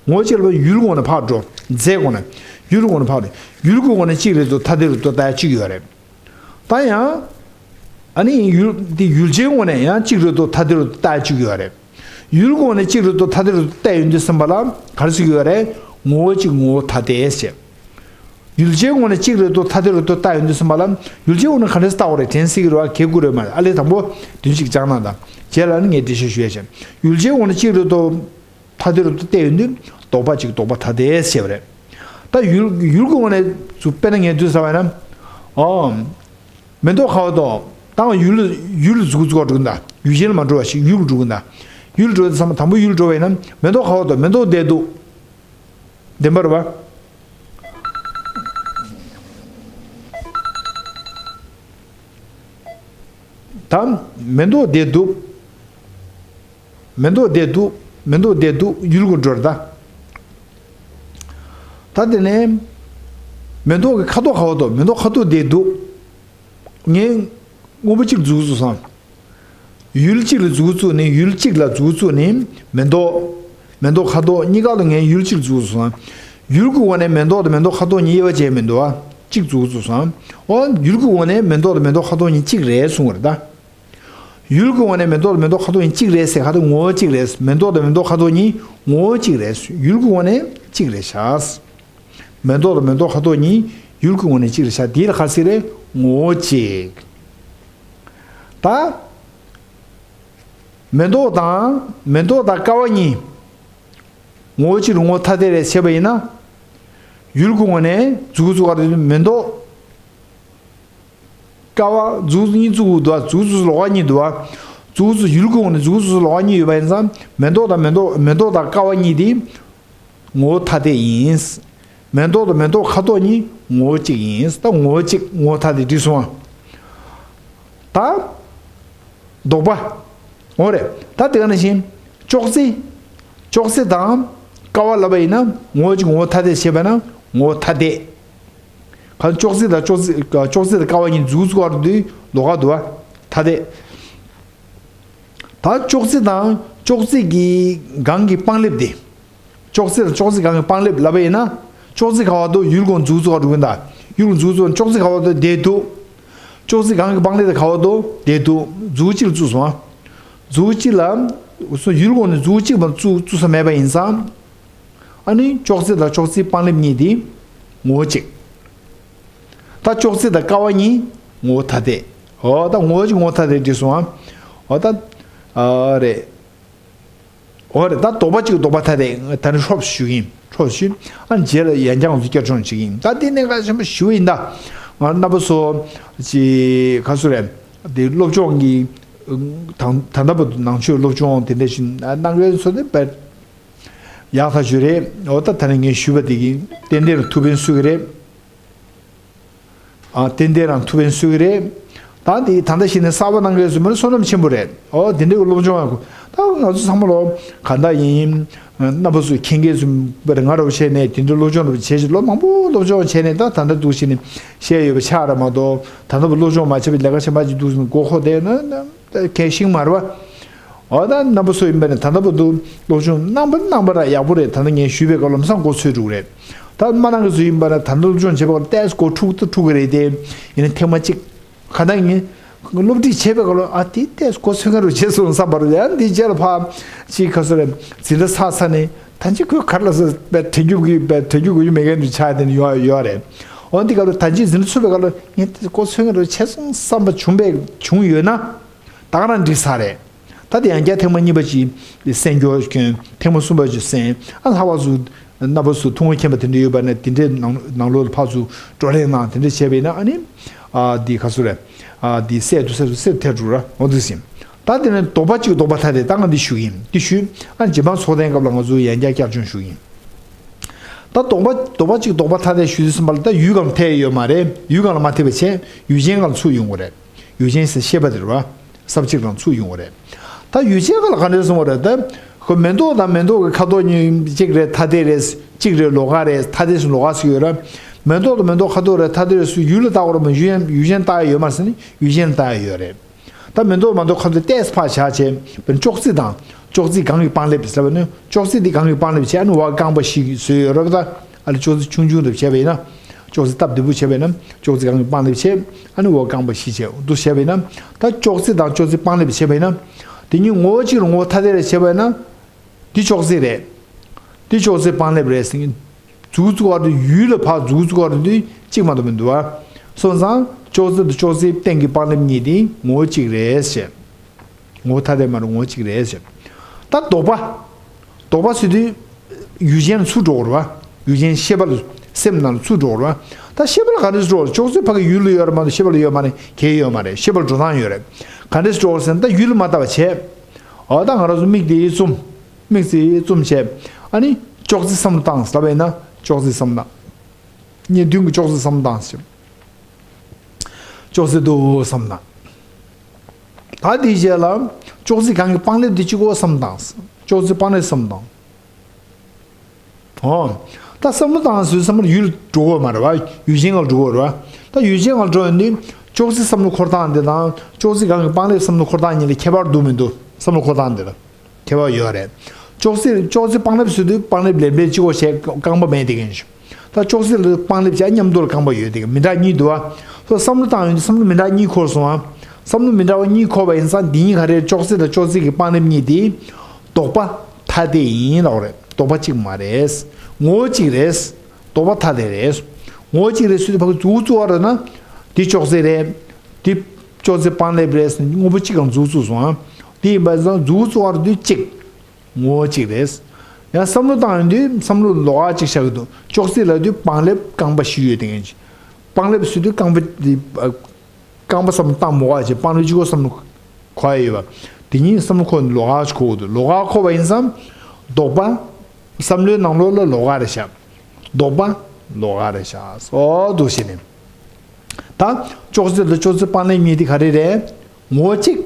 ངོ་བོ་གཅིག་ལབ་པ་ཡུལ་སྒོ་ནས་ཕར་འགྲོ། རྫས་སྒོ་ནས། ཡུལ་སྒོ་ནས་ཕར་འགྲོ། ཡུལ་གྱི་སྒོ་ནས་གཅིག་རེད་དོ་ཐ་དད་རེད་དོ་ལྟ་ཡ་གཅིག་ཡོད་རེད། ད་ཡང་། ཨ་ནི་ཡུལ་འདི་ཡུལ་ཅན་སྒོ་ནས་ཡང་གཅིག་རེད་དོ་ཐ་དད་རེད་དོ་ལྟ་ཡ་གཅིག་ཡོད་རེད། ཡུལ་སྒོ་ནས་གཅིག་རེད་དོ་ཐ་དད་རེད་དོ་ལྟ་ཡོང་དུས་ཙམ་པ་ལ་ག་རེ་ཟེར་གྱི་ཡོད་རེད། ངོ་བོ་གཅིག་ངོ་བོ་ཐ་དད་ཟེར། ཡུལ་ཅན་སྒོ་ནས་གཅིག་རེད་དོ་ཐ་དད་རེད་དོ་ལྟ་ཡོང་དུས་ཙམ་པ་ལ་ཡུལ་ཅན་སྒོ་ནས་ག་འདྲས་ལྟ་བ་རེད་དྲན་སྲིད་ཀྱི་རེད་བ། གལ་དགོས་རེད་མ་རེད། ཨ་ལས་དང་པོ་དོན་གཅིག་སྦྱང་གནང་དང་། རྗེས་ལ་ནི་ངས་འགྲེལ་བཤད་ཞུ་ཡ་བྱས། ཡུལ་ཅན་སྒོ་ནས་གཅིག་རེད་དོ། ཐ་དད་རེད་དོ་བལྟས་ཡོང་དུས་ལྡོག་པ་གཅིག་ལྡོག་པ་ཐ་དད་ཟེར་བ་རེད། ད་ཡུལ་ཡུལ་གྱི་ངོས་ནས་ཚུར་དཔེར་ན་ངས་དུས་ཟེར་བ་ཡིན་ན། ཨོ། མེ་ཏོག་ཁ་བ་དོ། དང་ཡུལ་ཡུལ་འཛུགས་འཛུགས་འགྲོ་གི་འདུག་ཡུལ་ཅན་ལ་མ་འགྲོ་བ་ཞིག་ཡུལ་འགྲོ་གི་འདུག་ཡུལ་འགྲོ་དུས་ཙམ་དང་པོ་ཡུལ་འགྲོ་བ་ཡིན་ན་མེ་ཏོག་ཁ་བ་དོ་མེ་ཏོག་བསྡད་འདུག་བདེན་པ་རེད་བ། ད་མེ་ཏོག་བསྡད་འདུག་མེ་ཏོག་བསྡད་འདུག་མེ་ཏོག་བསྡད་འདུག་ཡུལ་སྒོ་འགྲོ་རེད་ད། ད་དེ་ནས་མེ་ཏོག་གི་ཁ་དོག་ག་བ་འདུག་མེ་ཏོག་ཁ་དོག་བསྡད་འདུག་ངས་དངོས་པོ་གཅིག་འཛུགས་འཛུགས་སོང་། ཡུལ་གཅིག་ལ་འཛུགས་འཛུགས་ནས་ཡུལ་གཅིག་ལ་འཛུགས་འཛུགས་ནས་མེ་ཏོག་མེ་ཏོག་ཁ་དོག་གཉིས་ཀ་ལ་ངས་ཡུལ་གཅིག་འཛུགས་འཛུགས་སོང་། ཡུལ་གྱི་ངོས་ནས་མེ་ཏོག་དང་མེ་ཏོག་ཁ་དོག་གཉིས་དབྱེ་བ་འབྱེད་མི་འདུག་ཨ། གཅིག་འཛུགས་འཛུགས་སོང་། འོ་ཡུལ་གྱི་ངོས་ནས་མེ་ཏོག་དང་མེ་ཏོག་ཁ་དོག་གཉིས་གཅིག་རེད་གསུངས་པ་རེད་ད། ཡུལ་གྱི་ངོས་ནས་མེ་ཏོག་དང་མེ་ཏོག་ཁ་དོག་གཉིས་གཅིག་རེད་ཟེར་ག་དེ་ངོ་བོ་གཅིག་རེད། མེ་ཏོག་དང་མེ་ཏོག་ཁ་དོག་གཉིས་ངོ་བོ་གཅིག་རེད། ཡུལ་གྱི་ངོས་ནས་གཅིག་རེད་ཤག་མེ་ཏོག་དང་མེ་ཏོག་ཁ་དོག་གཉིས་ཡུལ་གྱི་ངོས་ནས་གཅིག་རེད་ཤག་དེ་ལ་ག་རེ་ཟེར་རེད། ངོ་བོ་གཅིག་ད། མེ་ཏོག་དང་མེ་ཏོག་དང་ཀ་བ་གཉིས། ངོ་བོ་གཅིག་རེད་ངོ་བོ་ཐ་དད་རེད་བྱས་པ་ཡིན་ན། ཡུལ་གྱི་ངོས་ནས་འཛུགས་འཛུགས་ག་རེ་མེ་ཏོག་ཀ་བ་འཛུགས་གཉིས་བཙུགས་འདུག་འཛུགས་འཛུགས་ལོགས་ཀ་གཉིས་འདུག་བ། འཛུགས་འཛུགས་ཡུལ་གྱི་ངོས་ནས་འཛུགས་འཛུགས་ལོགས་ཀ་གཉིས་ཡོད་པ་ཡིན་ཙང་མེ་ཏོག་དང་མེ་ཏོག་མེ་ཏོག་དང་ཀ་བ་གཉིས་དེ། ངོ་བོ་ཐ་དད་ཡིན། མེ་ཏོག་དང་མེ་ཏོག་ཁ་དོག་གཉིས་ངོ་བོ་གཅིག་ཡིན། ད་ངོ་བོ་གཅིག་ངོ་བོ་ཐ་དད་འགྲིག་སོང་ཨ། ད། ལྡོག་པ། འོ་རེད། ད་དེ་ག་ནང་བཞིན། ཅོག་ཙེ། ཅོག་ཙེ་དང་ཀ་བ་ལབ་པ་ཡིན་ན་ངོ་བོ་གཅིག་ངོ་བོ་ཐ་དད་བྱས་པ་ན་ངོ་བོ་ཐ་དད། ག་ཅོག་ཙེ་དང་ཅོག་ཙེ་ཅོག་ཙེ་དང་ཀ་བ་གཉིས་འཛུགས་འཛུགས་བར་དུ་ལོགས་ཀ་འདུག་བ། ཐ་དད། ད་ཅོག་ཙེ་དང་ཅོག་ཙེ་གི་སྒང་གི་པང་ལེབ་དེ། ཅོག་ཙེ་དང་ཅོག་ཙེ་སྒང་གི་པང་ལེབ་ལབ་པ་ཡིན་ན། ཅོག་ཙེ་ག་བ་འདུག་ཡུལ་སྒོ་འཛུགས་འཛུགས་འགྲོ་གི་འདུག་ཡུལ་སྒོ་འཛུགས་འཛུགས་ཅོག་ཙེ་ག་བ་འདུག་བསྡད་འདུག་ཅོག་ཙེ་སྒང་གི་པང་ལེབ་དེ་ག་བ་འདུག་བསྡད་འདུག་མཛུབ་གཅིག་ལ་བཙུགས་སོང་། མཛུབ་གཅིག་ལ། སོ་ཡུལ་སྒོ་ནས་མཛུབ་གཅིག་མ་བཙུགས་བཙུགས་ས་མེད་པ་ཡིན་ཙང་། ཨ་ནི་ཅོག་ཙེ་དང་ཅོག་ཙེ་པང་ལེབ་གཉིས་དེ། ངོ་བོ་གཅིག་ད་ཅོག་ཙེ་དང་ཀ་བ་གཉིས། ངོ་བོ་ཐ་དད། འོ་ད་ངོ་བོ་གཅིག་ངོ་བོ་ཐ་དད་འགྲིག་སོང་ཨ། འོ་ད། ཨ་རེད། འོ་རེད། ད་ལྡོག་པ་གཅིག་ལྡོག་པ་ཐ་དད་ད་ནི་ཧྲོབ་ཞུ་གི་ཡིན། ཧྲོབ་ཞུ། ཨ་རྗེས་ལ་ཡང་བསྐྱར་ང་ཚོ་བསྐྱར་སྦྱོང་བྱེད་ཀྱི་ཡིན། ད་འདི་གནད་འགག་ཆེན་པོ་ཞེ་པོ་ཡིན་ད། ང་རྣམ་པ་ཚོ་ཅིག་ག་སུ་རེད། འདི་སློབ་སྦྱོང་གི་ད་ད་ལྟ་བར་དུ་ནང་ཆོས་སློབ་སྦྱོང་དེ་འདྲ་ཞིག་གནང་མཁན་ཚོ་ནི་དཔེ་ཡག་ཐག་ཆོད་རེད། འོ་ད་ད་ནི་ངས་ཞུས་པ་དེ་གི་ཏན་ཏན་ཐུགས་ཕན་གསོས་ཀྱི་རེད། ཨ་ཏན་ཏན་རང་ཐུགས་ཕན་གསོས་ཀྱི་རེད། ད་འདི་ད་ལྟ་བྱས་ནས་གསར་པ་གནང་མཁན་ཚོ་མི་ལ་བསོད་ནམས་ཆེན་པོ་རེད། ཨོ་དེ་འདྲའི་སློབ་སྦྱོང་ཡག་པོ། ད་ང་ཚོ་ཚང་མ་ལོ་ག་འདྲ་ཡིན། རྣམ་པ་ཚོས་མཁྱེན་མཁན་ཚོ་པར་ང་རང་བྱས་ནས་དེ་འདྲའི་སློབ་སྦྱོང་རེ་བྱས་ཤིག་ལོ་མང་པོ་སློབ་སྦྱོང་བྱས་ནས་ད་ད་ལྟ་འདུག་བྱས་ནས་བཤད་ཡོད་པ་ཆགས་ར་མ་གཏོགས་ད་ལྟ་བར་སློབ་སྦྱོང་མ་བྱས་པའི་ལས་ཀ་ཆེན་པོ་ཅིག་འདུག་ཟེར་ནས་མགོ་འཁོར་བསྡད་ན་ད་གལ་ཤིང་མ་རེད་བ། འོ་ད་རྣམ་པ་ཚོ་ཡིན་པ་ནས་ད་ལྟ་བར་དུ་སློབ་སྦྱོང་གནང་པ་གནང་པ་ར་ཡག་པོ་རེད། ད་ལྟ་ངས་ཞུས་པའི་སྐབས་ལམ་སང་མགོ་ཚོས་འགྲོ་གི་རེད། ད་མ་གནང་མཁན་ཚོ་ཡིན་པ་ན་ད་ལྟ་སློབ་སྦྱོང་བྱེད་པའི་སྐབས་ལ་ཏོག་ཙམ་མགོ་འཁྲུག་ཏུ་འཁྲུག་གི་རེད་དེ། ཡིན་ན་ཐེངས་མ་གཅིག་ག་ད་ངས་སློབ་ཁྲིད་བྱེད་པའི་སྐབས་ལ་ཨ་དེ་ཏོག་ཙམ་མགོ་ཚོས་མཁན་རུ་བྱས་སོང་བསམ་པ་རུ་ཡང་འདི་རྗེས་ལ་ཕར་ཅིག་ག་སོ་རེད། འཛིན་གྲྭ་ཚར་ཚར་ནས་ད་ཅི་ཁོས་ག་རེ་ལབ་སོང་པས་དྲན་རྒྱུ་གི་པས་དྲན་རྒྱུ་དགོས་རྒྱུ་མེད་མཁན་དུ་ཆགས་དེ་ནི་ཡོད་ཡོད་རེད། འོ་འདི་སྐབས་ལ་ད་ཅི་ཟིན་ཚུད་པའི་སྐབས་ལ་ངས་དེ་ཀོ་ཚོད་ངེས་རེད་ཆེ་སོང་བསམ་པ་བྱུང་བས་བྱུང་ཡོད་ན་ད་ག་རང་འགྲིག་ས་རེད། ད་དེ་ཡང་བསྐྱར་ཐེངས་མ་གཉིས་པ་ཅིག་གསན་རྒྱུ་སྐྱོན། ཐེངས་མ་གསུམ་པ་ཅིག་གསན། ཨ་ལྷག་པར་དུ་རྣམ་པ་ཚོ་ཐུན་མོང་མཁྱེན་པ་དེ་འདྲ་ཡོད་པ་ན་དེ་འདྲའི་ནང་ནང་ལོགས་ལ་ཕར་ཚུར་བགྲོ་གླེང་གནང་དེ་འདྲ་བྱས་པ་ཡིན་ན་ཨ་ནི། ཨ་འདི་ག་ཚོད་རེད། ཨ་འདི་གསལ་དུ་གསལ་དུ་གསལ་དུ་ཐལ་འགྲོ་ར་འོ་འདུག་སེ། ད་དེ་ནས་དོགས་པ་གཅིག་དོགས་པ་ཐ་དད་ད་ང་འདི་ཞུ་གི་ཡིན་འདི་ཞུས། ཨ་རྗེ་འབངས་ཚོགས་ཐེངས་སྐབས་ལ་ང་ཚོ་ཡང་བསྐྱར་བསྐྱར་སྦྱོང་ཞུ་གི་ཡིན། ད་དོགས་པ་དོགས་པ་གཅིག་དོགས་པ་ཐ་དད་ཞུས་དུས་ཙམ་པ་ལ་ད་ཡུལ་སྒང་ལ་ཐད་ཡོད་མ་རེད། ཡུལ་སྒང་ལ་མ་ཐད་པ་བྱས་ཡུལ་ཅན་སྒང་ལ་ཚུར་ཡོང་གི་རེད། ཡུལ་ཅན་ཟེར་ཤེས་པ་དེ་རེད་བ། ས་བཅད་སྒང་ཚུར་ཡོང་གི་རེད། ད་ཡུལ་ཅན་སྒང་ལ་ག་འདྲས་སོང་བ་རེད་ད། ཁོ་མེ་ཏོག་དང་མེ་ཏོག་གི་ཁ་དོག་གཉིས་གཅིག་རེད་ཐ་དད་རེད། གཅིག་རེད་ལོགས་ཀ་རེད་ཐ་དད་སུ་ལོགས་ཀ་སུ་ཡོད་རེད། མེ་ཏོག་དང་མེ་ཏོག་ཁ་དོག་རེད་ཐ་དད་རེད་སུ་ཡུལ་ལ་བལྟ་བ་རེད་མ་ཡུལ་ཅན་ཡུལ་ཅན་བལྟ་ཡ་ཡོད་མ་རེད་ཟེར་ནི་ཡུལ་ཅན་ལ་བལྟ་ཡ་ཡོད་རེད། ད་མེ་ཏོག་མེ་ཏོག་ཁ་དོག་ཏོག་ཙམ་ཕར་བཞག་བྱས་བྱས་ཅོག་ཙེ་དང་ཅོག་ཙེ་གང་གི་པང་ལེབ་ཟེར་བ་ནི་ཅོག་ཙེ་འདི་གང་གི་པང་ལེབ་བྱས་ཨ་ནི་འོག་རྐང་པ་བཞི་བཟོས་ཡོད་རེད་པ། ད་ཨ་ལ་ཅོག་ཙེ་ཆུང་ཆུང་དུ་བྱས་པ་ཡིན་ན་ཅོག་ཙེ་སྟབས་བདེ་པོ་བྱས་པ་ཡིན་ན་ཅོག་ཙེ་གང་གི་པང་ལེབ་བྱས་ཨ་ནི་འོག་རྐང་པ་བཞི་བྱས་འདུག་བྱས་པ་ཡིན་ན་ད་ཅོག་ཙེ་དང་ཅོག་ཙེ་པང་ལེབ་བྱས་པ་ཡིན་ན་དེ་གཉིས་ངོ་བོ་གཅིག་ལ་ངོ་བོ་ཐ་དད་རེད་བྱས་པ་ཡིན་ན་འདི་ཅོག་ཙེ་རེད། འདི་ཅོག་ཙེ་པང་ལེབ་རེད་ཟེར། མཛུབ་གུ་བཙུགས་པ་དང་ཡུལ་ལ་ཕར་མཛུབ་གུ་བཙུགས་པ་དང་དུས་གཅིག་མ་གཏོགས་མི་འདུག་བ། སོང་ཙང་ཅོག་ཙེ་དང་ཅོག་ཙེའི་སྟེང་གི་པང་ལེབ་གཉིས་དེ་ངོ་བོ་གཅིག་རེད་ཟེར། ངོ་བོ་ཐ་དད་མ་རེད་ངོ་བོ་གཅིག་རེད་ཟེར། ད་དོགས་པ། དོགས་པ་ཟེར་དུས་ཡུལ་ཅན་ལ་ཚུར་འགྲོ་དགོས་རེད་བ། ཡུལ་ཅན་ཤེས་པ་ལ་སེམས་ནང་ལ་ཚུར་འགྲོ་དགོས་རེད་བ། ད་ཤེས་པ་ལ་ག་འདྲས་འགྲོ་ཅོག་ཙེ་ཕ་གི་ཡུལ་ལ་ཡོད་རེད་མ་གཏོགས་ཤེས་པ་ལ་ཡོད་མ་རེད་གལ་ཡོད་མ་རེད་ཤེས་པ་ལ་འགྲོ་སྟངས་ཡོད་རེད། ག་འདྲས་འགྲོ་ཟེར་ན་ད་ཡུལ་ལ་མ་ལྟ་བ་བྱས། འོ་ད་ང་རང་ཚོ་མིག་དེ་བཙུམ། དམིགས་བསལ་བཙུམ་བྱས། ཨ་ནི་ཅོག་ཙེ་བསམ་བློ་བཏང་ཟེར་བས་ན་ཅོག་ཙེ་བསམ་ན། གཉིས་མདུན་གྱི་ཅོག་ཙེ་བསམ་བློ་བཏང་ཟེར། ཅོག་ཙེ་འདུག་བསམ་ན། ད་དེའི་རྗེས་ལ་ཅོག་ཙེ་གང་གི་པང་ལེབ་དེ་གཅིག་པོ་བསམ་བློ་བཏང་ཟེར། ཅོག་ཙེ་པང་ལེབ་བསམ་བློ་བཏང་། ཨོ། ད་བསམ་བློ་བཏང་ཟེར་བསམ་བློ་ཡུལ་འགྲོ་བ་མ་རེད་བ། ཡུལ་ཅན་ལ་འགྲོ་བ་རེད་བ། ད་ཡུལ་ཅན་ལ་འགྲོ་ཡོང་དུས་ཅོག་ཙེ་བསམ་བློ་འཁོར་སྟངས་དེ་དང་ཅོག་ཙེ་གང་གི་པང་ལེབ་བསམ་བློ་འཁོར་སྟངས་གཉིས་ལ་ཁྱད་པར་འདུག་མི་འདུག་བསམ་བློ་འཁོར་སྟངས་དེ་ལ། ཁྱད་པར་ཡོད་རེད། ཅོག་ཙེ་ཅོག་ཙེ་པང་ལེབ་ཟེར་དུས་པང་ལེབ་ལེབ་ལེབ་གཅིག་པོ་བྱས་རྐང་པ་མེད་དེ་གན་ཞིག་ད་ཅོག་ཙེ་ལ་པང་ལེབ་བྱས་མཉམ་དུ་ལ་རྐང་པ་ཡོད་དེ་གན་མི་འདྲ་གཉིས་འདུག་ཨ། སོ་བསམ་བློ་བཏང་ཡོང་དུས་བསམ་བློ་མི་འདྲ་གཉིས་འཁོར་སོང་ཨ། བསམ་བློ་མི་འདྲ་བ་གཉིས་འཁོར་བ་ཡིན་ཙང་འདི་གཉིས་ག་རེ་ཅོག་ཙེ་དང་ཅོག་ཙེ་གི་པང་ལེབ་གཉིས་དེ། དོགས་པ་ཐ་དད་ཡིན་ལབ་རེད་དོགས་པ་གཅིག་མ་རེད། ངོ་བོ་གཅིག་རེད། དོགས་པ་ཐ་དད་རེད། ངོ་བོ་གཅིག་རེད་ཟེར་དུས་ཕ་གི་མཛུབ་གུ་བཙུགས་པ་རེད་ན། འདི་ཅོག་ཙེ་རེད། འདི་ཅོག་ཙེ་པང་ལེབ་རེད་ཟེར་ནས་དངོས་པོ་གཅིག་གང་མཛུབ་གུ་བཙུགས་སོང་ཨ། དེ་ཡིན་པ་ཙང་མཛུབ་གུ་བཙུགས་པ་རེད་དུས་གཅིག་ངོ་བོ་གཅིག་རེད། ཡང་བསམ་བློ་བཏང་ཡོང་དུས་བསམ་བློ་ལོགས་ཀ་གཅིག་བཞག་གི་འདུག་ཅོག་ཙེ་ལབ་དུས་པང་ལེབ་རྐང་པ་བཞི་ཡོད་དེ་ངན་ཅིག་པང་ལེབ་ཟེར་དུས་རྐང་པ་འདི། རྐང་པ་བསམ་བློ་བཏང་མོ་ག་བྱེད་པང་ལེབ་གཅིག་པོ་བསམ་བློ་འཁོར་ཡ་ཡོད་པ། དེ་གཉིས་བསམ་བློ་འཁོར་ནས་ལོགས་ཀ་ཅིག་འཁོར་གི་འདུག་ལོགས་ཀ་འཁོར་བ་ཡིན་ཙང་། དོགས་པ། བསམ་བློའི་ནང་ལོགས་ལ་ལོགས་ཀ་རེད་བཞག་དོགས་པ། ལོགས་ཀ་རེད་བཞག་སོ་འདུག་བྱས་ནས། ད་ཅོག་ཙེ་དང་ཅོག་ཙེ་པང་ལེབ་གཉིས་དེ་ག་རེ་རེད། ངོ་བོ་གཅིག་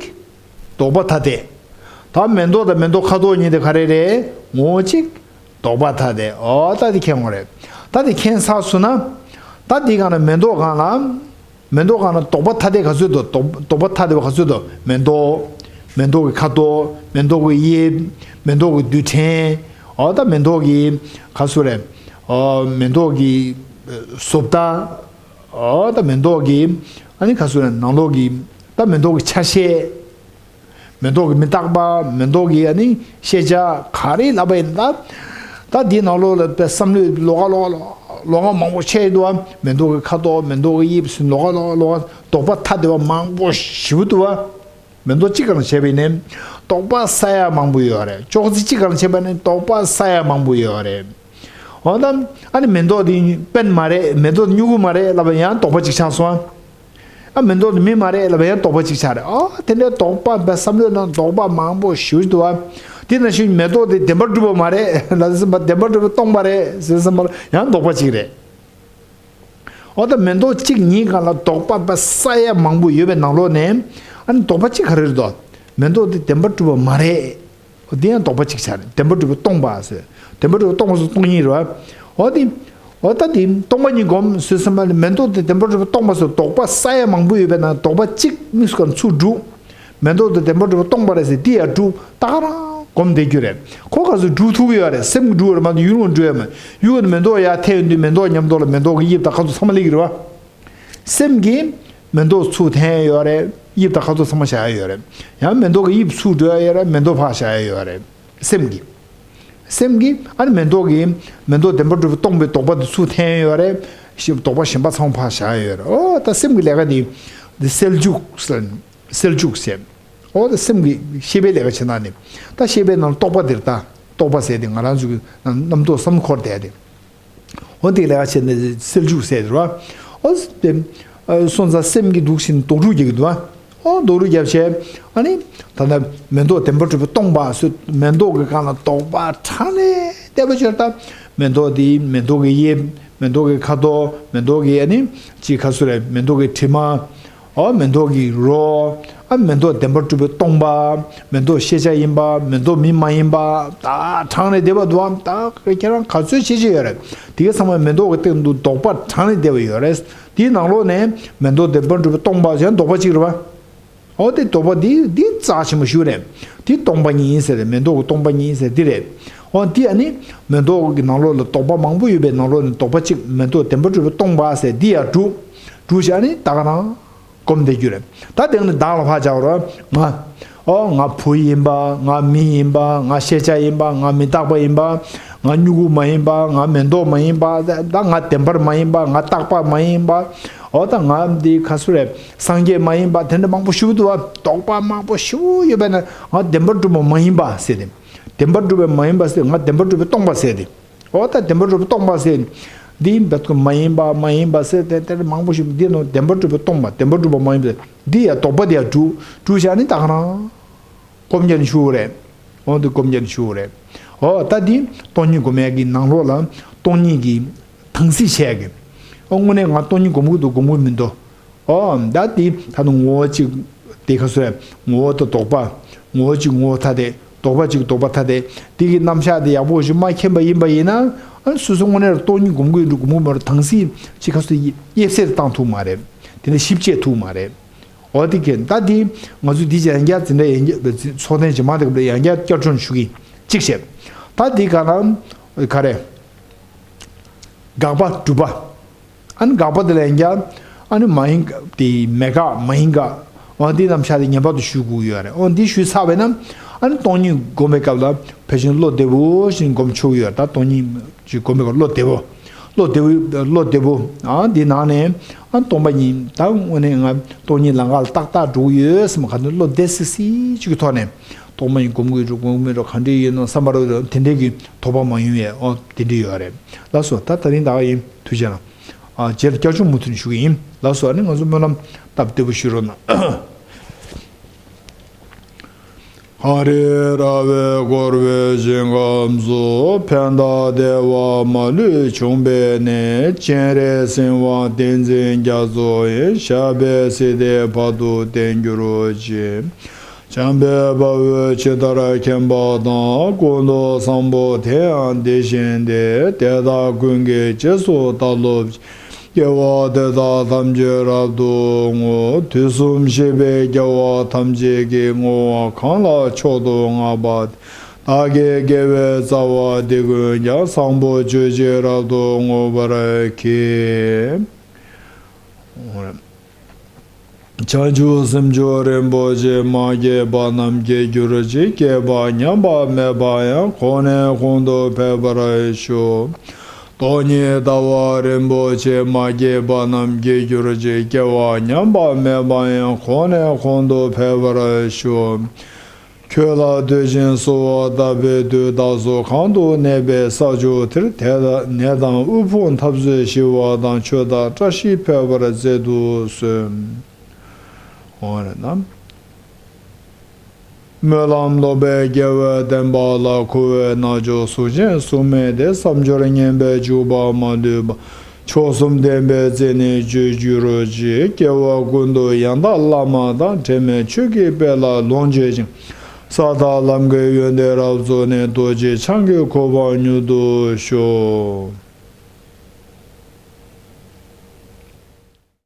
དོགས་པ་ཐ་དད། ད་མེ་ཏོག་དང་མེ་ཏོག་ཁ་དོག་གཉིས་དེ་ག་རེ་རེད། ངོ་བོ་གཅིག་དོགས་པ་ཐ་དད། ཨོ་ད་དེ་མཁྱེན་དགོས་རེད། ད་དེ་མཁྱེན་ཚར་སོང་ན། ད་དེ་གང་ན་མེ་ཏོག་གང་ལ། མེ་ཏོག་གང་ལ་དོགས་པ་ཐ་དད་ག་ཚོད་དོ་དོགས་དོགས་པ་ཐ་དད་པ་ག་ཚོད་དོ་མེ་ཏོག་མེ་ཏོག་གི་ཁ་དོག་མེ་ཏོག་གི་དབྱིབས། མེ་ཏོག་གི་རྡུལ་ཕྲན། ཨོ་ད་མེ་ཏོག་གི་ག་ཚོད་རེད། ཨོ་མེ་ཏོག་གི་བཟོ་ལྟ། ཨོ་ད་མེ་ཏོག་གི་ཨ་ནི་ག་ཚོད་རེད་ནང་ལོགས་ཀྱི་ད་མེ་ཏོག་གི་ཆ་ཤས། མེ་ཏོག་གི་མི་རྟག་པ། མེ་ཏོག་གི་ཨ་ནི་ཤེས་བྱ་ག་རེ་ལབ་པ་ཡིན་ད། ད་འདིའི་ནང་ལོགས་ལ་དཔེ་བསམ་བློའི་ལོགས་ཀ་ལོགས་ཀ་ལོགས་ཀ་མང་པོ་ཆད་འདུག་བ། མེ་ཏོག་གི་ཁ་དོག་མེ་ཏོག་གི་དབྱིབས་ཟེར་ལོགས་ཀ་ལོགས་ཀ་ལོགས་ཀ་དོགས་པ་ཐ་དད་པ་མང་པོ་ཞེ་པོ་འདུག་བ། མེ་ཏོག་གཅིག་གང་བྱས་པ་ཡིན་ནའི་དོགས་པ་ས་ཡ་མང་པོ་ཡོད་རེད། ཅོག་ཙེ་གཅིག་གང་བྱས་པ་ནི་དོགས་པ་ས་ཡ་མང་པོ་ཡོད་རེད། འོ་ད་ཨ་ནི་མེ་ཏོག་འདི་དཔེ་མ་རེད། མེ་ཏོག་སྨྱུ་གུ་མ་རེད་ལབ་པ་ཡང་དོགས་པ་གཅིག་ཆགས་སོང་། ཨ་མེ་ཏོག་འདི་མི་མ་རེད་ལབ་པ་ཡང་དོགས་པ་གཅིག་ཆགས་རེད། ཨ་དེ་འདྲའི་དོགས་པ་བས་བསམ་བློའི་ནང་དོགས་པ་མང་པོ་ཞེ་པོ་འདུག་བ། དེ་ནང་བཞིན་མེ་ཏོག་འདི་བདེན་པར་གྲུབ་པ་མ་རེད་ལབ་ཟིན་པ་བདེན་པར་གྲུབ་པ་སྟོང་པ་རེད་ཟེར་ཟིན་པ་ལ་ཡང་དོགས་པ་གཅིག་རེད། འོ་ད་མེ་ཏོག་གཅིག་ཉིད་སྒང་ལ་དོགས་པ་བས་ས་ཡ་མང་པོ་ཡོད་པའི་ནང་ལོགས་ནས་ཨ་ནི་དོགས་པ་གཅིག་ག་རེ་རེད་དོ། མེ་ཏོག་འདི་བདེན་པར་གྲུབ་པ་མ་རེད། འོ་དེ་ཡང་དོགས་པ་གཅིག་ཆགས་རེད། བདེན་པར་གྲུབ་པ་སྟོང་པ་ཟེར། བདེན་པར་གྲུབ་པ་སྟོང་པ་ཟེར་སྟོང་ཉིད་རེད་བ། འོ་དེ། འོ་ད་དེ་སྟོང་པ་ཉིད་སྒོམ་ཟེར་སོང་བ་ནི་མེ་ཏོག་དེ་བདེན་པར་གྲུབ་པ་སྟོང་པ་ཟེར་དོགས་པ་ས་ཡ་མང་པོ་ཡོད་པའི་ནང་དོགས་པ་གཅིག་དམིགས་སུ་བཀར་ཚུར་སྒྲུག་མེ་ཏོག་དེ་བདེན་པར་གྲུབ་པ་སྟོང་པ་རེད་ཟེར་དེ་ཡང་སྒྲུག་ད་ག་རང་སྒོམ་བསྡད་རྒྱུ་རེད། ཁོ་ག་ཚོད་སྒྲུག་ཐུབ་ཀྱི་ཡོད་རེད། སེམས་ཀྱིས་སྒྲུག་ཡོད་རེད་མ་གཏོགས་ཡུལ་ངོ་སྒྲུག་ཡོད་མ་རེད། ཡུལ་ནི་མེ་ཏོག་ཡར་ཐལ་ཡོང་དུས་མེ་ཏོག་མཉམ་དུ་ལ་མེ་ཏོག་གི་དབྱིབས་དང་ཁ་དོག་ཚང་མ་སླེབས་ཀྱི་རེད་བ། སེམས་ཀྱིས་མེ་ཏོག་ཚུར་འཐེན་ཡོད་རེད། དབྱིབས་དང་ཁ་དོག་ཚང་མ་བཞག་ཡ་ཡོད་རེད། ཡང་མེ་ཏོག་གི་དབྱིབས་ཚུར་འགྲོ་ཡ་ཡོད་རེད། མེ་ཏོག་ཕར་བཞག་ཡ་ཡོད་རེད། སེམས་ཀྱིས། སེམས་ཀྱིས་ཨ་ནི་མེ་ཏོག་གི་མེ་ཏོག་བདེན་པར་གྲུབ་པ་སྟོང་པའི་དོགས་པ་དེ་ཚུར་འཐེན་ཡོད་རེད། ཞིབ་དོགས་པ་གཞན་པ་ཚང་མ་ཕར་བཞག་ཡོད་རེད། ཨོ་ད་སེམས་ཀྱི་ལས་ཀ་དེ་འདི་སེལ་འཇུག་ཟེར། སེལ་འཇུག་ཟེར། ཨོ་ད་སེམས་ཀྱི་ཤེས་པའི་ལས་ཀ་བྱེད་ན་ནི། ད་ཤེས་པའི་ནང་རྟོག་པ་འདིར་ད་རྟོག་པ་ཟེར་དེ་ང་རང་ཚོ་གི་རྣམ་རྟོག་བསམ་འཁོར་དེ་རེད། འོ་དེ་ལས་ཀ་བྱས་ནས་སེལ་འཇུག་ཟེར་བ། འོ་དེ་སོང་ཙང་སེམས་ཀྱི་འདུག་ཕྱིན་དོག་སྒྲུག་རྒྱག་གི་འདུག་བ། འོ་དོག་སྒྲུག་རྒྱབ་བྱས། ཨ་ནི་ད་ལྟ་མེ་ཏོག་བདེན་པར་གྲུབ་པའི་སྟོང་པ་ཟེར། མེ་ཏོག་གི་སྒང་ལ་དོགས་པ་གྲངས་ལས་འདས་པ་ཅིག་ད། མེ་ཏོག་དེ་མེ་ཏོག་གི་དབྱིབས། མེ་ཏོག་གི་ཁ་དོག། མེ་ཏོག་གི་ཨ་ནི་ཅི་ཁ་སུ་རེད། མེ་ཏོག་གི་དྲི་མ། ཨོ་མེ་ཏོག་གི་རོ། ཨ་མེ་ཏོག་བདེན་པར་གྲུབ་པའི་སྟོང་པ། མེ་ཏོག་ཤེས་བྱ་ཡིན་པ། མེ་ཏོག་མི་མ་ཡིན་པ། ད་གྲངས་ལས་འདས་པ་འདུག་ཨམ། ད་ཁྱེད་རང་ག་ཚོད་བྱེད་ཀྱི་ཡོད་རེད། དེ་ག་ཚང་མ་མེ་ཏོག་གི་སྟེང་དུ་དོགས་པ་གྲངས་ལས་འདས་པ་ཡོད་རེད། དེའི་ནང་ལོགས་ནས་མེ་ཏོག་བདེན་པར་གྲུབ་པའི་སྟོང་པ་ཟེར་དོགས་པ་གཅིག་རེད་པ། ཨོ་དེ་དོགས་པ་འདི་འདི་རྩ་ཆེན་པོ་ཞིག་རེད། དེ་སྟོང་པ་ཉིད་ཟེར་རེད། མེ་ཏོག་གི་སྟོང་པ་ཉིད་ཟེར་འདི་རེད། ཨོ་འདི་ཨ་ནི་མེ་ཏོག་གི་ནང་ལོགས་ལ་དོགས་པ་མང་པོ་ཡོད་པའི་ནང་ལོགས་ནས་དོགས་པ་གཅིག་མེ་ཏོག་བདེན་པར་གྲུབ་པའི་སྟོང་པ་ཟེར་འདི་ཡར་དྲུག་དྲུག་བྱས་ཨ་ནི་ད་ག་རང་སྒོམ་བསྡད་རྒྱུ་རེད། ད་དེ་ནས་བདག་ལ་ཕར་བྱ་བ་རེད། ང་། ཨོ་ང་བུ་ཡིན་པ། ང་མི་ཡིན་པ། ང་ཤེས་བྱ་ཡིན་པ། ང་མི་རྟག་པ་ཡིན་པ། ང་མྱུ་གུ་མ་ཡིན་པ། ང་མེ་ཏོག་མ་ཡིན་པ། ད་ད་ང་བདེན་པར་མ་ཡིན་པ། ང་རྟག་པ་མ་ཡིན་པ། ཨོ་ད་ང་འདི་ཁ་སུ་རེད། སངས་རྒྱས་མ་ཡིན་པ། དེ་འདྲ་མང་པོ་ཞིག་འདུག་བ། དོགས་པ་མང་པོ་ཞིག་ཡོད་པས་ན་ང་བདེན་པར་གྲུབ་པ་མ་ཡིན་པ་ཟེར་ཏེ། བདེན་པར་གྲུབ་པ་མ་ཡིན་པ་ཟེར། ང་བདེན་པར་གྲུབ་པའི་སྟོང་པ་ཟེར་ཏེ། ཨོ་ད་བདེན་པར་གྲུབ་པའི་སྟོང་པ་ཟེར། འདི་འབད་ཁོ་མ་ཡིན་པ་མ་ཡིན་པ་ཟེར་ཏེ་དེ་མང་པོ་ཞིག་འདི་ནང་བདེན་པར་གྲུབ་པའི་སྟོང་པ། བདེན་པར་གྲུབ་པ་མ་ཡིན་པ་འདི་ཡ་དོགས་པ་འདི་ཡ་དྲུག་དྲུག་བྱས་ནི་ད་ག་རང་སྒོམ་རྒྱག་ནི་ཞུ་རེད། འོ་འདི་སྒོམ་རྒྱག་ནི་ཞུ་རེད། ཨོ་ད་འདི་སྟོང་ཉིད་སྒོམ་ཡག་གི་ནང་ལོགས་ལ་སྟོང་ཉིད་ཀྱི་དྭངས་གསལ་བྱས་ཀྱི། ཨོ་དངོས་གནས་ང་སྟོང་ཉིད་སྒོམ་གི་འདུག་སྒོམ་གི་མི་འདུག་ཨོ་ད་དེ་ད་ནི་ངོ་བོ་གཅིག་དེ་ག་ཚོད་རེད། ངོ་བོ་དང་དོགས་པ། ངོ་བོ་གཅིག་ངོ་བོ་ཐ་དད། དོགས་པ་གཅིག་དོགས་པ་ཐ་དད། དེ་གི་རྣམ་གཞག་དེ་ཡག་པོ་ཞིག་མ་མཁྱེན་པ་ཡིན་པ་ཡིན་ན། ཨ་ནི་སོ་སོ་དངོས་གནས་ལ་སྟོང་ཉིད་སྒོམ་གི་འདུག་སྒོམ་གི་མ་རེད། དྭངས་གསལ་གཅིག་ག་ཚོད་དབྱེ་བསལ་བཏང་ཐུབ་མ་རེད། དེ་ནས་ཞིབ་དཔྱད་ཐུབ་མ་རེད། འོ་དེ་གས་ད་དེ་ང་ཚོ་འདི་ཡང་བསྐྱར་འཛིན་གྲྭ་ཡང་བསྐྱར་ཚོགས་ཐེངས་ཀྱི་མ་དེ་ག་ལ་ཡང་བསྐྱར་བསྐྱར་སྦྱོང་ཞུ་གི་གཅིག་བྱས། ད་དེ་ག་ལ་ག་རེ། དགག་པ་སྒྲུབ་པ། ཨ་ནི་དགག་པ་དེ་ལ་ཡང་བསྐྱར། ཨ་ནི་མ་ཡིན་དགག་དེ་མེད་དགག་མ་ཡིན་དགག་འོ་འདི་རྣམ་གཞག་དེ་ངེས་པར་དུ་ཞུ་དགོས་ཡོད་རེད། འོ་འདི་ཞུས་ཚར་བས་ན། ཨ་ནི་སྟོང་ཉིད་སྒོམ་པའི་སྐབས་ལ་ཕལ་ཆེར་བློ་བདེ་བོ་ཞིག་སྒོམ་ཆོག་གི་ཡོད་རེད། ད་སྟོང་ཉིད་ཅིག་སྒོམ་པའི་སྐབས་བློ་བདེ་བོ། བློ་བདེ་བོ་བློ་བདེ་བོ། ཨ་འདི་ནང་ནས་ཨ་སྟོང་པ་ཉིད་ད་དངོས་གནས་ང་སྟོང་ཉིད་ལམ་ཁ་ལ་ཏག་ཏག་འགྲོ་གི་ཡོད་བསམ་ག་འདི་བློ་བདེ་སིག་སིག་ཅིག་གི་ཐོག་ནས་སྟོང་པ་ཉིད་སྒོམ་དགོས་རུ་སྒོམ་མི་རུ་ག་འདྲ་ཡིན་ནོ་བསམ་པ་རུ་དེ་འདྲའི་གི་དོགས་པ་མ་ཡོང་ཡས། འོ་དེ་འདྲ་ཡོད་རེད། ལགས་སོ། ད་ད་རིང་ད་ག་ཡིན། ཐུགས་རྗེ་གནང་། ཨ་རྗེས་ལ་བསྐྱར་སྦྱོང་མུ་མཐུད་ནས་ཞུ་གི་ཡིན། ལགས་སོ། ཨ་ནི་ང་ཚོ་སྨོན་ལམ་སྟབས་བདེ་པོ་ཞུ་རོགས་གནང་། ཧ་རི་ར་བས་བསྐོར་བའི་ཞིང་ཁམས་སུ། ཕན་དང་བདེ་བ་མ་ལུས་འབྱུང་བའི་གནས། སྤྱན་རས་གཟིགས་དབང་ཏིང་འཛིན་རྒྱ་མཚོ་ཡི། ཞབས་པད་སྲིད་མཐའི་བར་དུ་བརྟན་གྱུར་ཅིག། འཇམ་དཔལ་དཔའ་བོས་ཇི་ལྟར་མཁྱེན་པ་དང་། ཀུན་ཏུ་བཟང་པོ་དེ་ཡང་དེ་བཞིན་ཏེ། དེ་དག་ཀུན་གྱི་རྗེས་སུ་བདག་སློབ་ཅིང་། དགེ་བ་འདི་དག་ཐམས་ཅད་རབ་ཏུ་བསྔོ། དུས་གསུམ་གཤེགས་པའི་རྒྱལ་བ་ཐམས་ཅད་ཀྱིས། བསྔོ་བ་གང་ལ་མཆོག་ཏུ་བསྔགས་པ་དེས། བདག་གི་དགེ་བའི་རྩ་བ་འདི་ཀུན་ཀྱང་། བཟང་པོ་སྤྱོད་ཕྱིར་རབ་ཏུ་བསྔོ་བར་བགྱི། བྱང་ཆུབ་སེམས་མཆོག་རིན་པོ་ཆེ། མ་སྐྱེས་པ་རྣམས་སྐྱེ་གྱུར་ཅིག། སྐྱེས་པ་ཉམས་པ་མེད་པ་ཡང་། གོང་ནས་གོང་དུ་འཕེལ་བར་ཤོག། སྟོང་ཉིད་ལྟ་བ་རིན་པོ་ཆེ། མ་སྐྱེས་པ་རྣམས་སྐྱེ་གྱུར་ཅིག། སྐྱེས་པ་ཉམས་པ་མེད་པ་ཡང་། གོང་ནས་གོང་དུ་འཕེལ་བར་ཤོག། ཁྱོད་ལ་འདུད་ཅིང་གསོལ་བ་བཏབ་པའི་དུས་རྟག་ཏུ། གང་དུ་གནས་པའི་ས་ཕྱོགས་དེར། དེ་ནད་དང་དབུལ་ཕོངས་འཐབ་རྩོད་ཞི་བ་དང་། ཆོས་དང་བཀྲ་ཤིས་འཕེལ་བར་མཛད་དུ་གསོལ། འོང་རེད་ན། སྨོན་ལམ་ལོག་པའི་དགེ་བའི་བདེན་པ་ལ། འཁོར་བའི་རྣལ་འབྱོར་གཟུགས་ཅན་གཟུགས་མེད་དེ། བསམ་སྦྱོར་ངན་པས་འཇུག་པ་མ་ལུས་པ། མཆོག་གསུམ་ལྡན་པའི་བརྩེ་ནས་སྤྱོད་གྱུར་ཅིག། སྐྱེ་བ་ཀུན་ཏུ་ཡང་དག་བླ་མ་དང་། དྲན་མེད་ཆོས་ཀྱི་དཔལ་ལ་ལོངས་སྤྱོད་ཅིང་། ས་དང་ལམ་གྱི་ཡོན་ཏན་རབ་རྫོགས་ནས། རྡོ་རྗེ་འཆང་གི་གོ་འཕང་མྱུར་དུ་ཤོག།